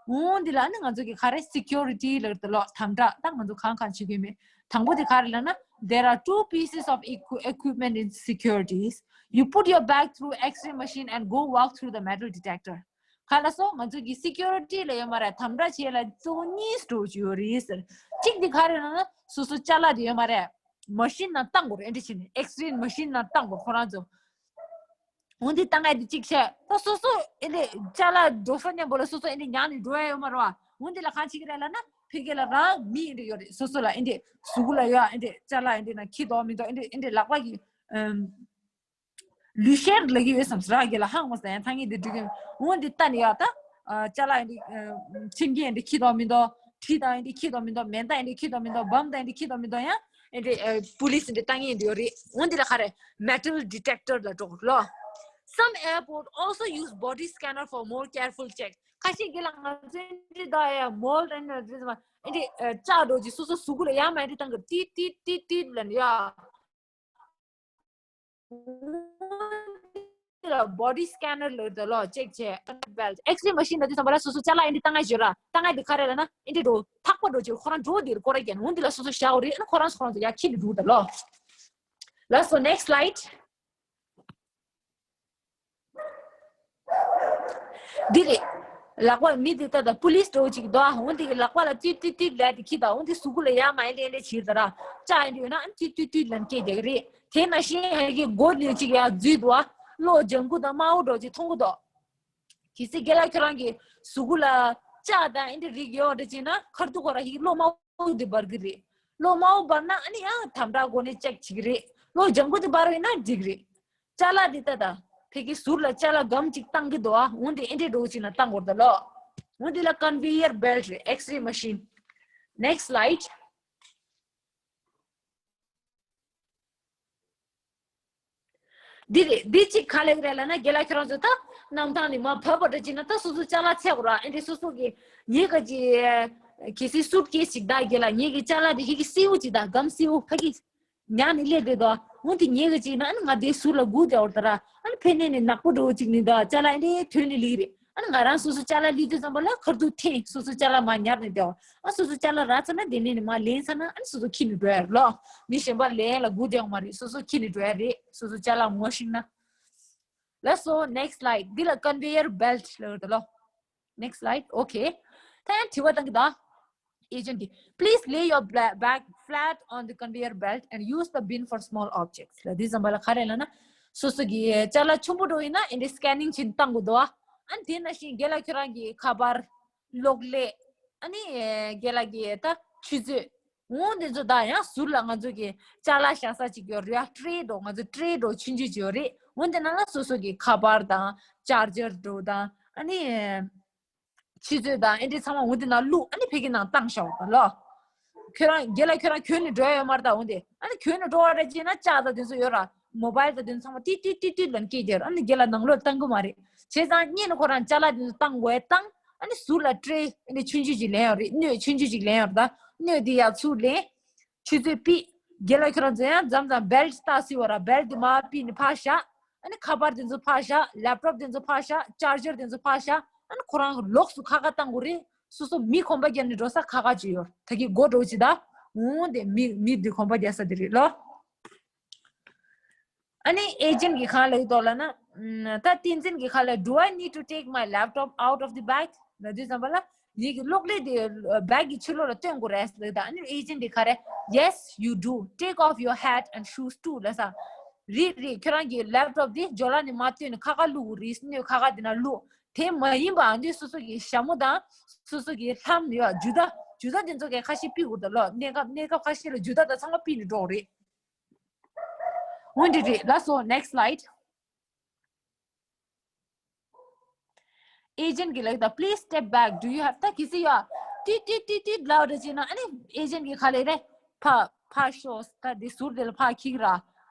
འོང་འདི་ལ་ནི་ང་ཚོ་གི་ག་རེ་སི་ཀུ་རི་ཊི་ལ་དེ་ལོག་དམ་དྲག་ད་ང་ཚོ་གང་གང་བྱེད་ཀྱི་མེད། དང་པོ་དེ་ག་རེ་ལབ་ན། There are two pieces of equi- equipment in securities. You put your bag through X-ray machine and go walk through the metal detector. ག་ལ་སོ་ང་ཚོ་གི་སི་ཀུ་རི་ཊི་ལ་ཡོད་མ་རེད། དམ་དྲག་བྱེད་ལ་གཙོ་བོ་གཉིས་འགྲོ་གི་ཡོད་རེད་ཟེར། གཅིག་དེ་ག་རེ་ལབ་ན་སོ་སོ་ཅ་ལག་དེ་ཡོད་མ་རེད། མ་ཤིན་ནང་བཏང་དགོས་རེད། ཨེ་འདྲ་བྱས་ནས་ཨེག་སི་རེ་མ་ཤིན་ནང་བཏང་དགོས་ཁོ་རང་ཚོ། འོན་ཏེ་བཏང་ཡ་དེ་གཅིག་བྱས། ད་སོ་སོ་ཨེ་འདྲ་ཅ་ལག་འགྲོ་ས་མཉམ་པོ་ལ་སོ་སོ་ཨེ་འདྲ་ཉར་ནས་འགྲོ་ཡ་ཡོད་མ་རེད་བ། འོན་ཏེ་ལ་གང་བྱེད་ཀྱི་རེད་ལབ་ན་ཕ་གི་ལ་རང་མི་ཨེ་འདྲ་ཡོད་རེད། སོ་སོ་ལ་ཨེ་འདྲ་གཟུགས་ལ་ཡོད་ཨེ་འདྲ་ཅ་ལག་ཨེ་འདྲ་ན་འཁྱེར་འདུག་མི་འདུག་ཨེ་འདྲ་ཨེ་འདྲ་ལག་པ་གི་ཨམ། ལུས་ཤེར་ལ་གི་ཡོད་བསམ་སི་ར་གི་ལ་ཧང་བ་ས་ཡང་ཐང་ངེ་དེ་འགྲིག་གི་འོན་ཏེ་ལྟ་ནི་ཡ་ད། ཅ་ལག་ཨེ་འདྲ་ཁྱིམ་གྱི་ཨེ་འདྲ་འཁྱེར་འདུག་མི་འདུག་གྲི་དང་ཨེ་འདྲ་འཁྱེར་འདུག་མི་འདུག་མེ་མདའ་ཨེ་འདྲ་འཁྱེར་འདུག་མི་འདུག་བམ་དང་ཨེ་འདྲ་འཁྱེར་འདུག་མི་འདུག་ཡང་ཨེ་འདྲ་པུ་ལིས་ཨེ་འདྲ་ལྟ་ངེ་འདྲ་ཡོད་རེད། འོན་ཏེ་ལ་ག་རེ་མེ་ཊལ་ཌི་ཊེག་ཊར་ལ་འགྲོ་ལོ། Some airport also use body scanner for more careful check. ཁ་ཤས་ཀྱི་ལ་ང་ཚོ་ཨེ་འདྲ་ད་ཡ་མོལ་ཨེ་འདྲ་ཨེ་འདྲ་ཨེ་ལྕགས་འགྲོ་ཅིག་སོ་སོ་གཟུགས་ལ་ཡ་མ་ཨེ་འདྲ་བཏང་གི་ཏིད་ཏིད་ཏིད་ཏིད་ལ་ཡ། ལ་བོ་ཌི་སི་ཀེ་ནར་ལ་དེ་ལོ་ཅེག་བྱས། ཨེག་སི་རེ་མ་ཤིན་ལ་དུས་ཙམ་པ་ལ་སོ་སོ་ཅ་ལག་ཨེ་འདྲ་བཏང་ང་བཞག་ར། བཏང་ང་དེ་ག་རེ་ལབ་ན་ཨེ་འདྲ་འགྲོ་ཐག་པ་འགྲོ་ཅིག་ཁོ་རང་འགྲོ་དེ་སྐོར་ར་རྒྱན་འོན་དེ་ལ་སོ་སོ་བཞག་འོ་རེད། ཨ་ནི་ཁོ་རང་ཁོ་རང་ཚོ་ཡ་ཁྱི་ལ་འགྲོ་དེ་ལོ། ལ་སོ་ནེག་སི་ལའིཌ། འདི་རེད། ལག་པ་མི་དེ་ལྟ་དང་པུ་ལིས་འགྲོ་ཅིག་འདུག་ཨ། འོན་དེ་གི་ལག་པ་ལ་ཏིག་ཏིག་ཏིག་ལབ་དེ་ཁྱི་དང་འོན་དེ་གཟུགས་པོ་ལ་ཡ་མ་ཡ་ལེ་ལེ་བྱེད་ད་ར། ལྕགས་ཡིན་དུས་ན་ཏིག་ཏིག་ཏིག་ལབ་སྐད་རྒྱག་གི་རེད། དེ་ནང་བཞིན་ཧ་གི་སྒོ་ལས་ཅིག་ཡ་འཛུལ་འདུག་ཨ། གློག་ལྗང་ཁུ་དང་དམར་པོ་འགྲོ་ཅིག་མཐོང་གི་འདུག་གལ་སྲིད་རྒན་ལགས་ཁྱོད་རང་གི་གཟུགས་པོ་ལ་ལྕགས་དང་ཨེ་འདྲ་རིགས་ཡོད་འདྲ་བྱས་ན་ཁ་ཐུག་ཁོ་ར་ཧི་གློག་དམར་པོ་དེ་འབར་གི་རེད། གློག་དམར་པོ་འབར་ན་ཨ་ནི་ཡང་དམ་དྲག་སྒོ་ནས་ཅེག་བྱེད་ཀྱི་རེད། གློག་ལྗང་ཁུ་དེ་འབར་བས་ན་འགྲིག་རེད། ཅ་ལག་འདི་ལྟ་དང་། ཕ་གི་ཟུར་ལ་ཅ་ལག་སྒམ་གཅིག་བཏང་གི་འདུག་ཨ། འོན་ཏེ་ཨེ་འདྲའི་འགྲོ་ཅིག་ན་བཏང་དགོས་ད་ལོ། འོན་ཏེ་ལ་ཀོན་ཝེ་ཡར་བེལ་ཊི་རེད། ཨེག་སི་རེ་མ་ཤིན། ནེག་སི་ལའིཌ། འདི་རེད། འདི་གཅིག་ག་ལེགས་རེད་ལབ་ན་རྒན་ལགས་ཁྱོད་རང་ཚོ་ད་གནམ་ཐང་ནས་མར་བབས་པ་འདྲ་ཅིག་ན་ད་སོ་སོ་ཅ་ལག་འཚོལ་དགོས་ར། ཨེ་འདྲའི་སོ་སོ་གི་ངེད་ཀ་ཅི་གལ་སྲིད་སུཊ་ཀེ་སི་ཅིག་ད་རྒན་ལགས་ངེད་ཀྱི་ཅ་ལག་འདི་ཧི་གི་སེའུ་ཅིག་ད་སྒམ་སེའུ་ཕ་གི་ཉར་ནས་སླེབས་བསྡད་དོ། འོན་ཏེ་ཉེ་གི་ཅིག་ན་ཨ་ནི་ང་དེའི་ཟུར་ལ་སྒུག་བསྡད་འོར་ད་ར། ཨ་ནི་ཕེ་ནེ་ནི་ནག་པོ་འགྲོ་ཅིག་ནི་ད་ཅ་ལག་ཨེ་འདྲའི་ཐོན་ནི་ལིག་རེད། ཨ་ནི་ང་རང་སོ་སོ་ཅ་ལག་ལི་དུས་ཙམ་པ་ལ་ཁར་དུ་འཐེན་སོ་སོ་ཅ་ལག་མ་ཉར་ནས་བསྡད་འོ། ཨ་སོ་སོ་ཅ་ལག་རག་ཚར་ན་དེ་ནས་ནི་མ་ལེན་ཚར་ན་ཨ་ནི་སོ་སོ་ཁྱི་ནི་འགྲོ་ཡ་རེད་ལོ། མི་གཞན་པ་ལེན་ལ་སྒུག་བསྡད་འོ་མ་རེད། སོ་སོ་ཁྱི་ནི་འགྲོ་ཡ་རེད། སོ་སོ་ཅ་ལག་ངོ་ཤེས་ན། ལ་སོ་ནེག་སི་ལའིཌ། འདི་ལ་ཀོན་ཝེ་ཡར་བེལ་ཊི་ལ་ཡོད་ད་ལོ། Next slide. Okay. ད་ཡང་དྲི་བ་བཏང་གི་ད། ཨེ་ཇེན་ཊི་གིས། Please lay your bla- bag flat on the conveyor belt and use the bin for small objects. ལ་འདི་ཙམ་པ་ལ་ག་རེ་ལབ་ན། སོ་སོ་གི་ཅ་ལག་ཆུང་པོ་འགྲོ་ཡིན་ན་ཨེ་འདྲའི་སི་ཀེ་ནིང་བྱེད་བཏང་དགོས་འདུག་ཨ་ནི་དེ་ནང་བཞིན་རྒན་ལགས་ཁྱོད་རང་གི་ཁ་པར། གློག་ཀླད། ཨ་ནི་རྒན་ལགས་ཀྱི་ད་ཆུ་ཚོད། འོ་དེ་ཚོ་ད་ཡང་ཟུར་ལ་ང་ཚོ་གི་ཅ་ལག་བཞག་ས་ཅིག་ཡོད་རེད། ཡ་ཊྲེ་འདྲ་ང་ཚོ་ཊྲེ་འདྲ་ཆུང་ཆུང་ཅིག་ཡོད་རེད། འོ་དེ་ནང་ལ་སོ་སོ་གི་ཁ་པར་དང་ཅར་ཇར་འདྲ་དང་ཨ་ནི། ཆུ་ཚོད་དང་ཨེ་འདྲ་ཚང་མ་འོ་དེ་ནང་བླུགས། ཨ་ནི་ཕ་གི་ནང་བཏང་བཞག་པ་ལོ། ཁྱོད་རང་རྒན་ལགས་ཁྱོད་རང་གྱོན་ནས་འགྲོ་ཡ་ཡོད་མ་རེད་ད། འོ་དེ་ཨ་ནི་གྱོན་ནས་འགྲོ་བ་རེད་ཅེ་ན་ལྕགས་དང་དེ་ཚོ་ཡོད་ར། མོ་བཱེལ་དང་དེ་ཚོ་ཚང་མ་ཏིག་ཏིག་ཏིག་ཏིག་ལབ་སྐད་རྒྱག་ར། ཨ་ནི་རྒན་ལགས་ནང་ལོགས་བཏང་གི་མ་རེད། བྱས་ཙང་སྔོན་ནས་ཁོ་རང་ཅ་ལག་དེ་ཚོ་བཏང་དགོས་བཏང་། ཨ་ནི་ཟུར་ལ་ཊྲེ་ཨ་ནི་ཆུང་ཆུང་ཅིག་ལེན་ཡོད་རེད། སྣོད་ཆུང་ཆུང་ཅིག་ལེན་ཡོད་རེད་ད། སྣོད་དེ་ཡར་ཚུར་ལེན། ཆུ་ཚོད་ཕྱེད། རྒན་ལགས་ཁྱོད་རང་ཚོ་ཡང་མཚམས་མཚམས་བེལ་ཊི་ལྟ་སྲིད་པ་ར། བེལ་ཊི་དེ་མར་ཕྱེ་ནས་ཕར་བཞག་ཨ་ནི་ཁ་པར་དེ་ཚོ་ཕར་བཞག་ལེབ་ཊོབ་དེ་ཚོ་ཕར་བཞག་ཅར་ཇར་དེ་ཚོ་ཕར་བཞག་ཨ་ནི་ཁོ་རང་ལོགས་སུ་ཁ་ཁ་བཏང་དགོས་རེད། སོ་སོ་མི་གོམ་པ་བརྒྱབ་ནས་འགྲོ་ས་ཁ་ཁ་ཅིག་ཡོད། ད་གི་སྒོ་འགྲོ་ཅིག་ད། འོང་དེ་མི་མི་དེ་གོམ་པ་བརྒྱབ་ས་དེ་རེད་ལོ། ཨ་ནི་ཨེ་ཇེན་གྱིས་གང་ལབ་འདུག་ལབ་ན། ཨ་ད་བསྟན་འཛིན་གྱིས་གང་ལབ། Do I need to take my laptop out of the bag? ལབ་དུས་ཙམ་པ་ལ། ངེད་ཀྱི་གློག་ཀླད་དེ་བེག་གི་ཕྱི་ལོགས་ལ་སྟོན་དགོས་རེད་ལབ། ད་ཨ་ནི་ཨེ་ཇེན་དེ་ག་རེ། Yes, you do. Take off your hat and shoes too. ལབ་ས། རེད་རེད། ཁྱོད་རང་གི་ལེབ་ཊོབ་དེ་ཇོ་ལ་ནས་མར་བཏོན་ནས་ཁ་ཁ་བླུགས་དགོས་རེད། སྣོད་ཁ་ཁ་དེ་ན་བླུགས། དེ་མ་ཡིན་པ་ཨ་འདི་སོ་སོ་གི་ཞྭ་མོ་དང་། སོ་སོ་གི་ལྷམ་ཡོད་ཇུ་ཏ། ཇུ་ཏ་དེ་ཚོ་གས་ཁ་ཤས་ཕུད་དགོས་ད་ལོ། གནས་སྐབས་གནས་སྐབས་ཁ་ཤས་ལ་ཇུ་ཏ་དང་ཚང་མ་ཕུད་ནས་འགྲོ་དགོས་རེད། འོན་ཏེ་རེད་ལ་སོ། Next slide. ཨེ་ཇེན་གྱིས་ལབ་ད། Please step back. Do you have? ད་གལ་སྲིད་ཡོད། ཏིག་ཏིག་ཏིག་ཏིག་ལབ་རེ་བྱས་ན་ཨ་ནི་ཨེ་ཇེན་གྱིས་ག་ལབ་རེད། ཕར་ཕར་ཤོག་ད་འདི་ཟུར་དེ་ལ་ཕར་འཁྱེར་ར།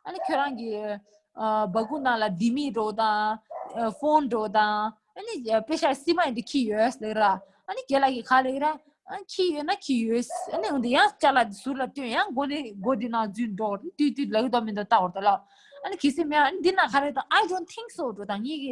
ཨ་ནི་ཁྱོད་རང་གི་ཨ་སྦ་ཁུག་ནང་ལ་ལྡེ་མིག་འདྲ་དང་ཨ་ཕོན་འདྲ་དང་ཨ་ནི་པེ་ཤག་སིལ་མ་ཡིན་འདི་འཁྱེར་ཡོད་ཟེར་ར། ཨ་ནི་རྒན་ལགས་ཀྱིས་ག་ལབ་ར། ཨ་འཁྱེར་ཡོད་ན་འཁྱེར་ཡོད། ཨ་ནི་འོན་ཏེ་ཡང་ཅ་ལག་འདི་ཟུར་ལ་བཏོན། ཡང་སྒོ་ནས་སྒོ་འདི་ནང་འཛུལ་འགྲོ། ཏུས་ཏུས་ལབ་ཀྱི་འདུག་མི་འདུག་ལྟ་བར་དུ་ལ། ཨ་ནི་གལ་སྲིད་མེད་ཨ་ནི་འདི་ན་ག་རེ་དང་། I don't think so འགྲོ་དང་། ངེད་ཀྱི་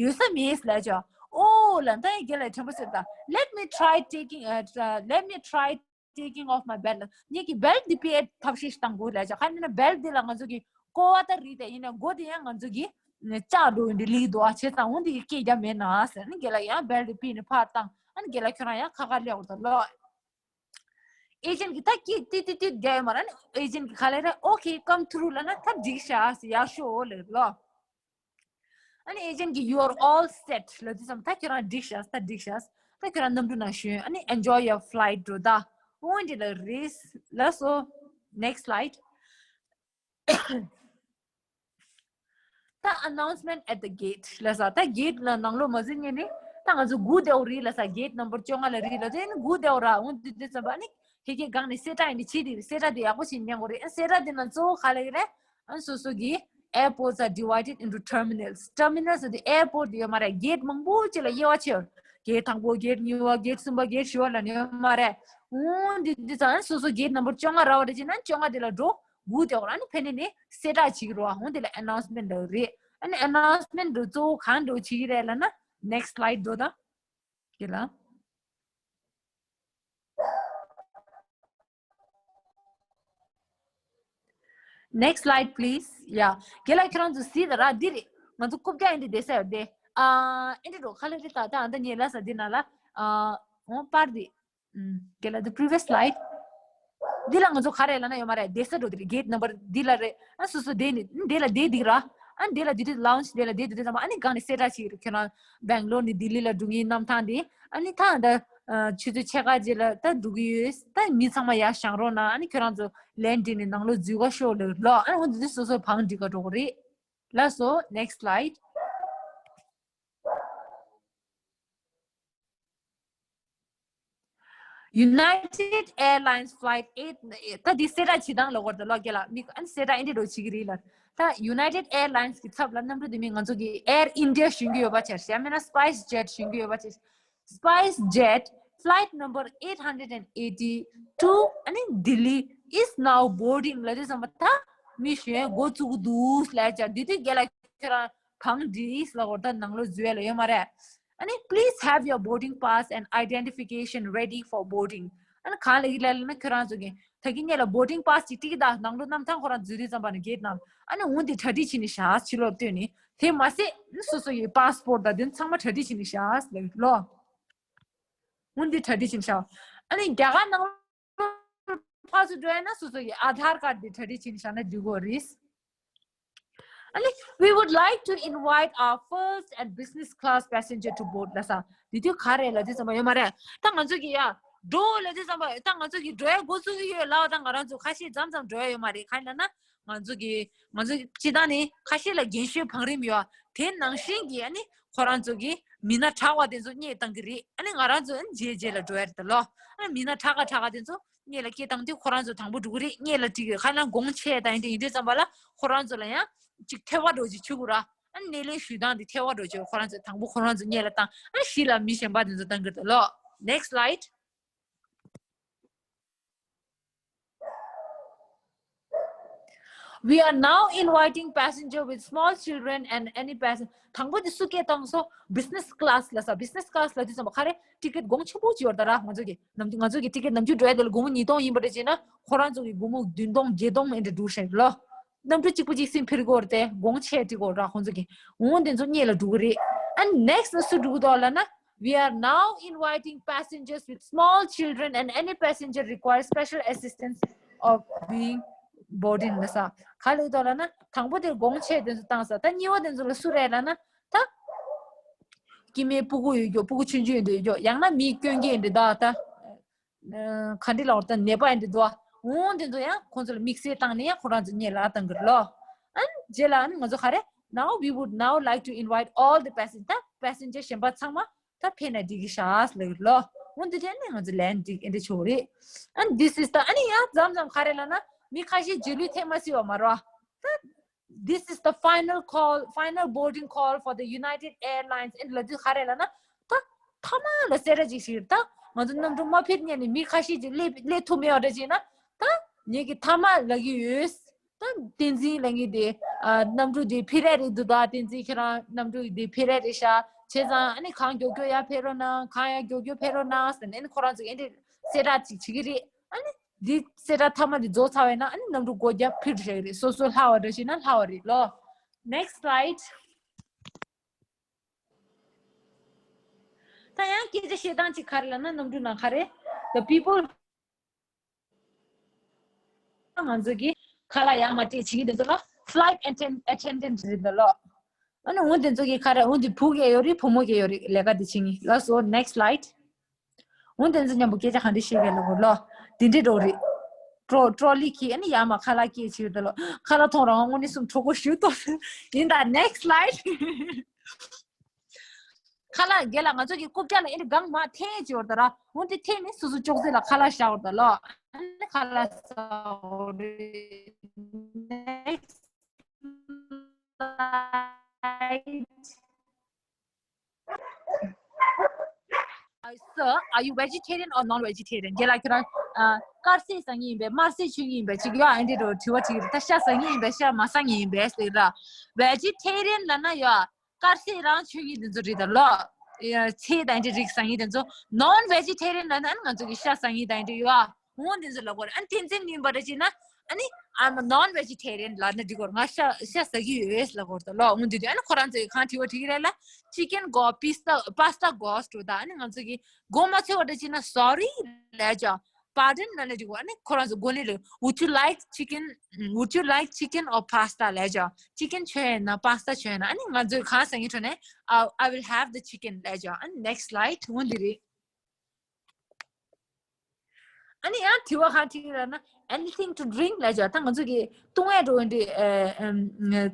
ཡོད་ས་མེད་ལབ་ཅོ། ཨོ་ལ་ད་ཡང་རྒན་ལགས་དྲན་པ་གསོས་དང་། Let me try taking, uh, let me try taking off my belt. ངེད་ཀྱི་བེལ་ཊི་འདི་ཕུད་ཐབས་ཤེས་ཤིག་བཏང་དགོས་ལབ་ཅོ། ག་ནི་ན་བེལ་ཊི་འདི་ལ་ང་ཚོ་གི་ཀོ་བ་ད་རིགས་དེ་ཡིན་ན་སྒོ་དེ་ཡང་ང་ཚོ་གི་ལྕགས་འགྲོ་ཡིན་འདི་ལིག་འདུག་ཨ། བྱས་ཙང་འོ་འདི་གི་སྐད་རྒྱབ་མེད་ན་ཟེར་ནི་རྒན་ལགས་ཡང་བེལ་ཊི་ཕུད་ནས་ཕར་བཏང་། ཨ་ནི་རྒན་ལགས་ཁྱོད་རང་ཡང་ཁ་ཁ་སླེབས་འོ་ད་ལོ། ཨེ་ཇེན་གྱིས་ད་ཀི་ཏི་ཏི་ཏི་རྒྱག་ཡོད་མ་རེད། ཨ་ནི་ཨེ་ཇེན་གྱིས་ག་ལབ་རེད། Okay, come through ལབ་ན་ད་འགྲིག་ཤག་ཟེར། ཡག་ཤོས་ལབ་ལོ། ཨ་ནི་ཨེ་ཇེན་གྱིས you are all set ལབ་དུས་ཙམ་ད་ཁྱོད་རང་འགྲིག་ཤག་ད་འགྲིག་ཤག་ད་ཁྱོད་རང་གནམ་གྲུ་ནང་ཞོན། ཨ་ནི་enjoy your flight འགྲོ་ད། འོ་འདི་ལ་རེད་ལ་སོ། Next slide. ད་announcement at the gate ལབ་ས། ད་གེ་ཊི་ལ་ནང་ལོགས་མ་འཛུལ་སྔོན་ནས་ད་ང་ཚོ་སྒུག་བསྡད་ཡོད་རེད་ལབ་ས། གེ་ཊི་ནམ་བར་བཅོ་ལྔ་ལ་རེད་ལབ་དུས་ཨ་ནི་སྒུག་བསྡད་ཡོད་ར། འོ་འདི་འདི་ཙམ་པ་ཨ་ནི་ཧེ་ཁེ་སྒང་ནས་གསལ་བསྒྲགས་ཡིན་འདི་བྱེད་དེ་རེད། གསལ་བསྒྲགས་དེ་ཡག་པོ་ཞིག་ཉན་དགོས་རེད། ཨ་གསལ་བསྒྲགས་དེ་ནང་གཙོ་བོ་ག་ལབ་ཀྱི་རེད། ཨ་སོ་སོ་གི་airports are divided into terminals. Terminals དེ་airport དེ་ཡོད་མ་རེད། གེ་ཊི་མང་པོ་ཅིག་ལ་དབྱེ་བ་ཕྱེ་ཡོད། གེ་ཊི་དང་པོ། གེ་ཊི་གཉིས་པ། གེ་ཊི་གསུམ་པ། གེ་ཊི་བཞི་པ་ལབ་ནས་ཡོད་མ་རེད། འོ་འདི་འདི་ཙམ་ཨ་སོ་སོ་གེ་ཊི་ནམ་བར་བཅོ་ལྔ་རག་པ་རེད་ཅེ་ན་བཅོ་ལྔ་དེ་ལ་འགྲོ། སྒུག་བསྡད་ཡོད་ར། ཨ་ནི་ཕ་ནས་ནས་གསལ་བསྒྲགས་བྱེད་ཀྱི་རེད་བ། འོ་དེ་ལ་announcement ལབ་རེད། ཨ་ནི་announcement འདི་གཙོ་བོ་གང་འདྲ་བྱེད་ཀྱི་རེད་ལབ་ན། Next slide འགྲོ་དང་། རྒན་ལགས། Next slide please. Yeah. རྒན་ལགས་ཁྱེད་རང་ཚོ་གཟིགས་དང་ར། འདི་རེད། ང་ཚོ་རྐུབ་བཀྱག་ཡིན་འདི་བསྡད་ས་ཡོད་དེ། ཨ་ཨེ་འདྲ་འགྲོ་ག་ལེ་རེད། ད་ད་ཨ་ད་ཉེ་ལ་ས་འདི་ན་ལ། ཨ་འོ་པར་འདི། ཨུམ། རྒན་ལགས་the previous slide. འདི་ལ་ང་ཚོ་ག་རེ་ལབ་ན་ཡོད་མ་རེད། བསྡད་ས་འགྲོ་དེ་རེད། གེ་ཊི་ནམ་བར་འདི་ལ་རེད། ཨ་སོ་སོ་བསྡད་ནི་འདི་ལ་བསྡད་འདི་ར། ཨ་འདི་ལ་འདི་དུས་ལའུན་ཇི་འདི་ལ་བསྡད་དུས་དུས་ཙམ་པ་ཨ་ནི་སྒང་ནས་གསལ་བསྒྲགས་བྱེད་ཀྱི་རེད། ཁྱོད་རང་སྦེང་ལོར་ནས་ལྡི་ལི་ལ་འགྲོ་མཁན་གནམ་ཐང་འདི། ཨ་ནི་ད་ད་ཆུ་ཚོད་ཕྱེད་ཀ་རྗེས་ལ་ད་འགྲོ་གི་ཡོད། ད་མི་ཚང་མ་ཡར་བཞེངས་རོགས་གནང་། ཨ་ནི་ཁྱོད་རང་ཚོ་ལན་འདི་ནས་ནང་ལོགས་འཛུལ་ག་ཤོག་ལབ་ལོ། ཨ་ནི་འོ་འདི་དུས་སོ་སོ་བང་སྒྲིག་ག་འགྲོ་གི་རེད། ལགས་སོ། Next slide. United Airlines flight eight. ད་འདི་གསལ་བསྒྲགས་བྱེད་སྟངས་ལ་བར་དུ་ལོ་རྒན་ལགས་མི་ཨ་ནི་གསལ་བསྒྲགས་ཨེ་འདྲ་འགྲོ་བྱེད་ཀྱི་རེད་ལ། ད་United Airlines གི་ཚབ་ལ་གནམ་གྲུ་འདི་མི་ང་ཚོ་གི་Air India ཞུ་གི་ཡོད་པ་ཆགས་ཤག་མིན་ན་SpiceJet ཞུ་གི་ཡོད་པ་ཆགས། SpiceJet flight number eight hundred and eighty to ཨ་ནི་Delhi is now boarding ལབ་དུས་ཙམ་པ་ད་མི་གཞོན་འགོ་བཙུགས་ཀྱི་འདུག་ལབ་ཅག་འདི་དུས་རྒན་ལགས་ཁྱོད་རང་བང་སྒྲིག་ལ་བར་དུ་ནང་ལོགས་འཛུལ་ཡ་ལ་ཡོད་མ་རེད། ཨ་ནི་please have your boarding pass and identification ready for boarding. ཨ་ནི་གང་ལ་ཡིན་ལ་ལ་ན་ཁྱོད་རང་ཚོ་གི་ད་གིན་ཉེ་ལ་boarding pass ཅིག་སྤྲད་ཀྱི་ད། ནང་ལོགས་གནམ་ཐང་ཁོ་རང་འཛུལ་དུས་ཙམ་པ་ནི་གེ་ཊི་ནང་ཨ་ནི་འོ་འདི་གྲ་སྒྲིག་བྱེད་ནི་ཤག་ཕྱི་ལོགས་སྟོན་ནི། དེ་མ་ཟད་ཨ་ནི་སོ་སོ་ཡི་passport དང་དེ་ཚང་མ་གྲ་སྒྲིག་བྱེད་ནི་ཤག་ལབ་ལོ། འོ་འདི་གྲ་སྒྲིག་བྱེད་ནི་ཤག་ཨ་ནི་རྒྱ་གར་ནང་ལོགས་ཕར་ཚུར་འགྲོ་ཡ་ན་སོ་སོ་ཡི་Aadhaar card འདི་གྲ་སྒྲིག་བྱེད་ནི་ཤག་ན་འགྲིག་གོ་རེད། ཨ་ནི། We would like to invite our first and business class passenger to board ལབ་ས། དེ་དུས་ག་རེ་ལབ་དུས་ཙམ་པ་ཡོད་མ་རེད། ད་ང་ཚོ་གི་ཡ་ འགྲོ་ལབ་དུས་ཙམ་པ་ད་ང་ཚོ་གི་འགྲོ་ཡ་འགོ་ཚུགས་ཀྱི་ཡོད་ལབ་ད་ང་རང་ཚོ་ཁ་ཤས་མཚམས་མཚམས་འགྲོ་ཡ་ཡོད་མ་རེད། གང་ཡིན་ལབ་ན་ང་ཚོ་གི་ང་ཚོ་སྤྱི་བཏང་ནི་ཁ་ཤས་ལ་རྒན་གཞོན་བང་རིམ་ཡོད། དེ་ནང་བཞིན་གྱི་ཨ་ནི་ཁོ་རང་ཚོ་གི་མི་སྣ་གྲགས་པ་དེ་ཚོ་སྙད་བཏང་གི་རེད། ཨ་ནི་ང་རང་ཚོ་ཨ་ནི་རྗེས་རྗེས་ལ་འགྲོ་ཡ་རེད་ད་ལོ། ཨ་ནི་མི་སྣ་གྲགས་ཀ་གྲགས་ཀ་དེ་ཚོ་སྙད་ལ་སྐད་བཏང་དུས་ཁོ་རང་ཚོ་དང་པོ་འགྲོ་གི་རེད། སྙད་ལ་འགྲིག་གི་རེད། ཁ་ནང་དགོངས་ཆེ་དང་ཡིན་དུས་ཙམ་པ་ལ་ཁོ་རང་ཚོ་ལ་ཡང་ཅིག་ཐེ་བ་འགྲོ་ཅིག་ཆུ་གུ་ར། ཨ་ནི་སྣེ་ལེན་ཞུ་སྟངས་དེ་ཐེ་བ་འགྲོ་ཅིག་ཁོ་རང་ཚོ་དང་པོ་ཁོ་རང་ཚོ་སྙད་ལ་བཏང་། ཨ་ནི་གཞི་ལ་མི་གཞན་པ་དེ་ཚོ་བཏང་གི་རེད་ད་ལོ། Next slide. We are now inviting passenger with small children and any passenger. དང་པོ་དེ་སུ་སྐད་བཏང་སོ། Business class ལ་ས་business class ལ་དུས་ཙམ་པ་ག་རེ་ཊི་ཀེ་ཊི་གོང་ཆེན་པོ་ཅིག་ཡོད་རེད་ད་ར། ང་ཚོ་གི་ནམ་ང་ཚོ་གི་ཊི་ཀེ་ཊི་ནམ་རྒྱུན་འགྲོ་ཡ་དེ་ལ་སྒོར་མོ་ཉིས་སྟོང་ཡིན་པ་འདྲ་བྱས་ན་ཁོ་རང་ཚོ་གི་སྒོར་མོ་བདུན་སྟོང་བརྒྱད་སྟོང་ཨེ་འདྲ་འགྲོ་ཤག་ལོ། གནམ་གྲུ་གཅིག་པུ་གཅིག་སེམས་འཕེར་གོ་རེད་དེ་དགོང་ཆེ་ཊི་གོ་ར་ཁོང་ཚོ་གི་འོང་དེ་ཚོ་སྙད་ལ་འགྲོ་གི་རེད། And next ལ་སུ་འགྲོ་གི་འདུག་ལབ་ན། We are now inviting passengers with small children and any passenger requires special assistance of being boarding ལ་ས། ག་ལ་འདུག་ལབ་ན་དང་པོ་དེ་དགོང་ཆེ་དེ་ཚོ་བཏང་ས། ད་གཉིས་པ་དེ་ཚོ་ལ་སུ་རེད་ལབ་ན་ད་སྐྱེ་དམན་སྤུ་གུ་ཡོད་རྒྱུ་སྤུ་གུ་ཆུང་ཆུང་ཡོད་འདྲ་ཡོད་རྒྱུ་ཡང་ན་མི་སྐྱོན་གྱི་ཡིན་འདྲ་ད་ད། ག་འདྲ་ལབ་དགོས་རེད་ད་ནད་པ་ཡིན་འདྲ་འདུག་ཨ། འོང་དེ་ཚོ་ཡང་ཁོང་ཚོ་ལ་དམིགས་བསལ་བཏང་ནས་ཡང་ཁོ་རང་ཚོ་སྙད་ལ་བཏང་གི་རེད་ལོ། ཨ་ནི་རྗེས་ལ་ཨ་ནི་ང་ཚོ་ག་རེ། Now we would now like to invite all the passenger ད་passenger གཞན་པ་ཚང་མ་ད་ཕེབས་ནས་འགྲིག་གི་ཤག་ལབ་གི་རེད་ལོ། འོང་དེ་དྲན་ནས་ང་ཚོ་ལན་འགྲིག་ཨེ་འདྲ་ཆོག་རེད། ཨ་ནི་this is the ཨ་ནི་ཡང་མཚམས་མཚམས་ག་རེ་ལབ་ན་མི་ཁ་ཤས་རྗེས་ལུས་ཐེབས་མ་སྲིད་པ་མ་རེད་བ། ད། This is the final call, final boarding call for the United Airlines ཨེ་ལབ་དུས་ག་རེ་ལབ་ན། ད། ཐ་མ་ལ་གསལ་བསྒྲགས་ཅིག་ཞིག་ད། ང་ཚོ་གནམ་གྲུ་མ་ཕེབས་སྔོན་ནས་མི་ཁ་ཤས་ཀྱིས་སླེབས་སླེབས་ཐུབ་མེད་པ་འདྲ་ཅིག་ན། ད། ངེད་ཀྱི་ཐ་མ་ལབ་ཀྱི་ཡོད། ད། བསྟན་འཛིན་ལབ་མཁན་དེ། ཨ། གནམ་གྲུ་དེ་ཕེབས་རན་རེད་འདུག་ད་བསྟན་འཛིན་ཁྱེད་རང་གནམ་གྲུ་དེ་ཕེབས་རན་རེད་ཤག་བྱས་ཙང་ཨ་ནི་གང་མགྱོགས་མགྱོགས་ཡར་ཕེབས་རོགས་གནང་། གང་ཡར་མགྱོགས་མགྱོགས་ཕེབས་རོགས་གནང་ཟེར་ནས་ཨ་ནི་ཁོ་རང་ཚོ་ཨེ་འདྲས་གསལ་བསྒྲགས་ཅིག་བྱེད་ཀྱི་རེད། ཨ་ནི། འདི་གསལ་བསྒྲགས་མཐའ་མ་འདི་རྫོགས་ཚར་བས་ན་ཨ་ནི་གནམ་གྲུ་སྒོ་རྒྱབ་ཕུད་རེད་རེད། སོ་སོ་ལྷག་པ་འདྲ་ཞིག་ན་ལྷག་པ་རེད་ལོ། Next slide. ད་ཡང་སྐད་ཆ་བཤད་སྟངས་ཅིག་ག་རེ་ལབ་ན་གནམ་གྲུ་ནང་ག་རེ། The people ང་ཚོ་གི་ཁ་ལག་ཡར་མར་སྤྲད་བྱེད་ཀྱི་དེ་ཚོ་ལ་flight attend- attendant རེད་འདུག་ལོ། ཨ་ནི་འོ་དེ་ཚོ་གི་ཁ་རེ་འོ་དེ་བུ་གས་ཡོད་རེད་བུ་མོ་གས་ཡོད་རེད་ལས་ཀ་དེ་བྱེད་ངེས་ལགས་སོ། Next slide. འོ་དེ་ཚོ་མཉམ་པོ་སྐད་ཆ་གང་འདྲ་བཤད་གས་ལ་གོ་ལོ། དེ་འདྲའི་འགྲོ་རེད། ཀྲོ- ཀྲོ་ལི་གི་ཨ་ནི་ཡར་མར་ཁ་ལག་སྐྱེལ་བྱེད་ཀྱི་འདུག་ལོ། ཁ་ལག་མཐོང་རང་དངོས་གནས་སུ་གྲོད་ཁོག་ཞུ་ཏོ་ཡིན་ད། Next slide. ཁ་ལག་རྒན་ལགས་ང་ཚོ་གི་རྐུབ་བཀྱག་ལ་ཨེ་འདྲ་སྒང་མར་འཐེན་བྱས་ཡོད་རེད་ད་ར། འོ་དེ་འཐེན་ནས་སོ་སོ་ཅོག་ཙེ་ལ་ཁ་ལག་བཞག་ཡོད་རེད་ད་ལོ། ཨ་ནི་ཁ་ལག་ཟ་འོ་རེད། Next slide. Sir, are you vegetarian or non-vegetarian? རྒན་ལགས་ཁྱེད་རང་ཨ་དཀར་ཟས་ཟ་མཁན་ཡིན་པས་དམར་ཟས་མཆོད་མཁན་ཡིན་པས་ཅིག་ཡོད་ཨེ་འདྲ་འགྲོ་དྲི་བ་དྲིས་ཀྱི་རེད། ད་ཤ་ཟ་མཁན་ཡིན་པས་ཤ་མ་ཟ་མཁན་ཡིན་པས་ཟེར་ར། Vegetarian ལབ་ན་ཡོད། དཀར་ཟས་རང་མཆོད་མཁན་དེ་ཚོ་རེད་ད་ལོ། ཚལ་དང་འདྲ་རིགས་ཟ་མཁན་དེ་ཚོ། Non vegetarian ལབ་ན་ཨ་ནི་ང་ཚོ་གི་ཤ་ཟ་མཁན་དང་འདྲ་ཡོད་ཨ། འོ་དེ་ཚོ་ལབ་དགོས་རེད། ཨ་ནི་བསྟན་འཛིན་ནི་ཡིན་པ་རེད་ཅེ་ན། ཨ་ནི་I'm a non vegetarian ལབ་ན་འགྲིག་གོ་ང་ཤ་ཤ་ཟ་གི་ཡོད་ལབ་དགོས་རེད་ད་ལོ། འོ་དེ་དུས་ཨ་ནི་ཁོ་རང་ཚོ་གི་གང་དྲི་བ་དྲི་གི་རེད་ལ། Chicken གོ pasta pasta གོ་སྤྲོ་ད་ཨ་ནི་ང་ཚོ་གི་གོ་མ་ཚོད་པ་རེད་ཅེ་ན་sorry ལབ་ཅོ། Pardon ལབ་ན་འགྲིག་གོ་ཨ་ནི་ཁོ་རང་ཚོ་གོ་ནི་ལ། Would you like chicken? Would you like chicken or pasta ལབ་ཅོ། Chicken མཆོད་ཡིན་ན་pasta མཆོད་ཡིན་ན་ཨ་ནི་ང་ཚོས་གང་ཟ་ངེས་ཁྲོད་ནས་I I will have the chicken ལབ་ཅོ། ཨ་ནི་next slide འོ་འདི་རེད། ཨ་ནི་ཡང་དྲི་བ་གང་དྲིས་ལབ་ན་anything to drink ལབ་ཅོ། ད་ང་ཚོ་གི་བཏུང་ཡས་འགྲོ་འདི་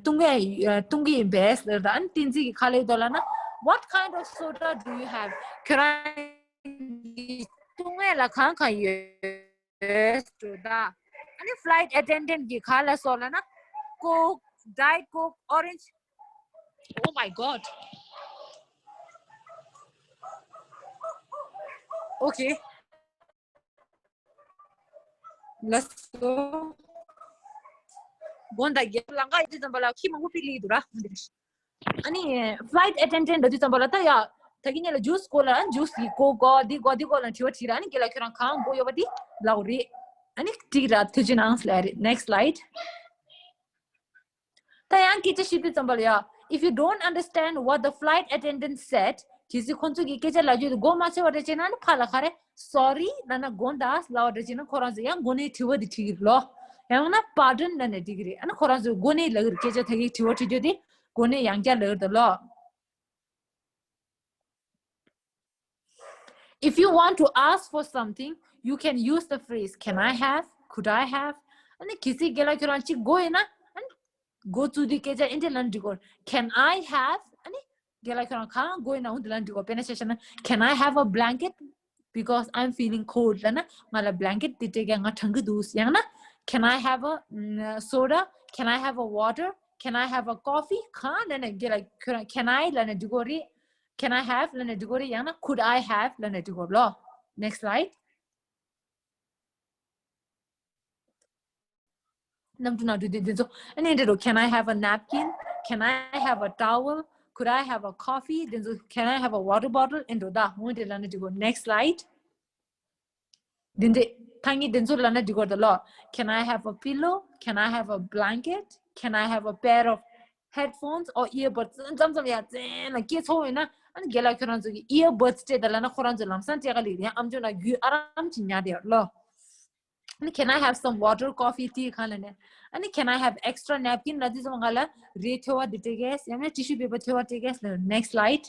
བཏུང་ཡས་བཏུང་གི་ཡིན་པས་ལབ་ད་ཨ་ནི་བསྟན་འཛིན་གྱི་ཁ་ལས་དོ་ལབ་ན། What kind of soda do you have? ཁྱོད་རང་གི་བཏུང་ཡས་ལ་གང་གང་ཡོད། Yes, to the. ཨ་ནི་flight attendant གི་ག་ལ་སོགས་ལ་ན། Coke, Diet Coke, orange. Oh my God. Okay. ལགས་སོ། དགོངས་དག་རྒན་ལང་ཀ་ཡོད་དུས་ཙམ་པ་ལ་ཁྱི་མང་པོ་ཕྱིར་སླེབས་འདུག་ར། ཨ་ནི་flight attendant འདྲ་དུས་ཙམ་པ་ལ་ད་ཡ། ད་གིན་ཉེ་ལ་juice སྐོར་ལ་juice གི་སྐོར་སྐོར་འདི་སྐོར་འདི་སྐོར་ལ་དྲི་བ་དྲིས་ར། ཨ་ནི་རྒན་ལགས་ཁྱོད་རང་གང་དགོས་ཡོད་པ་འདི་ལབ་རེད། ཨ་ནི་འགྲིག་ར། ཐུགས་རྗེ་གནང་ལབ་རེད། Next slide. ད་ཡང་སྐད་ཆ་བཤད་དུས་ཙམ་པ་ལ་ཡ། If you don't understand what the flight attendant said གལ་སྲིད་ཁོང་ཚོ་གི་སྐད་ཆ་ལབ་རྒྱུ་དེ་མགོ་མ་ཚོས་པ་འདྲ་བྱས་ན་ནི་ཕར་ལ་ག་རེ་sorry ལབ་ན་དགོངས་དག་ལབ་པ་འདྲ་བྱས་ན་ཁོ་རང་ཚོ་ཡང་མགོ་ནས་དྲི་བ་འདི་དྲི་གི་རེད་ལོ། ཡང་ན་pardon ལབ་ནས་འགྲིག་གི་རེད། ཨ་ནི་ཁོ་རང་ཚོས་མགོ་ནས་ལབ་གི་རེད། སྐད་ཆ་ད་གིན་དྲི་བ་དྲི་རྒྱུ་དེ་མགོ་ནས་ཡང་བསྐྱར་ལབ་གི་རེད་ལོ། if you want to ask for something, you can use the phrase can I have, could I have. ཨ་ནི་གལ་སྲིད་རྒན་ལགས་ཁྱོད་རང་གཅིག་དགོས་ཡིན་ན། ཨ་ནི་འགོ་བཙུགས་དུས་སྐད་ཆ་ཨེ་འདྲ་ལབ་ན་འགྲིག་གོ། Can I have? ཨ་ནི་རྒན་ལགས་ཁྱོད་རང་གང་དགོས་ཡིན་ན་འོ་འདི་ལབ་ན་འགྲིག་གོ། དཔེར་ན་ཆ་བཞག་ན། Can I have a blanket? Because I'm feeling cold. ལབ་ན་ང་ལ་blanket དེ་སྤྲད་གས། ང་གྲང་གི་འདུག། ཡང་ན། Can I have a, mm, soda? Can I have a water? Can I have a coffee? གང་ལབ་ན་རྒན་ལགས་ཁྱོད་རང་can I ལབ་ན་འགྲིག་གོ་རེད། Can I have ལབ་ན་འགྲིག་གོ་རེད། ཡང་ན་could I have ལབ་ན་འགྲིག་གོ་ལོ། Next slide. གནམ་གྲུ་ནང་འགྲོ་དུས་འདི་ཚོ་ཨ་ནི་འདྲི་རོ། Can I have a napkin? Can I have a towel? Could I have a coffee? འདི་ཚོ། Can I have a water bottle? ཨེ་འགྲོ་ད། འོ་འདི་ལབ་ན་འགྲིག་གོ། Next slide. འདི་འདི་ཐ་སྙད་འདི་ཚོ་ལབ་ན་འགྲིག་གོ་ད་ལོ། Can I have a pillow? Can I have a blanket? Can I have a pair of headphones or earbuds? ཙམ་ཙམ་ཡ་ཙན་ལ་སྐྱེ་ཚོགས་ཡོད་ན། ཨ་ནི་རྒན་ལགས་ཁྱོད་རང་ཚོ་གི་earbuds སྤྲད་ད་ལབ་ན་ཁོ་རང་ཚོ་ལམ་སང་སྤྲད་ག་ལེ་ཡང་ཨམ་ཅོག་ནང་རྒྱུས་ཨ་རམ་གྱི་ཉར་དེ་ཡོད་ལོ། ཨ་ནི་can I have some water, coffee, tea གང་ལབ་ན། ཨ་ནི་can I have extra napkin ལབ་དུས་ཙམ་ང་ལ་རས་ཐོལ་བ་འདི་སྤྲད་གས། ཡང་ན་tissue paper ཐོལ་བ་སྤྲད་གས་ལབ། Next slide.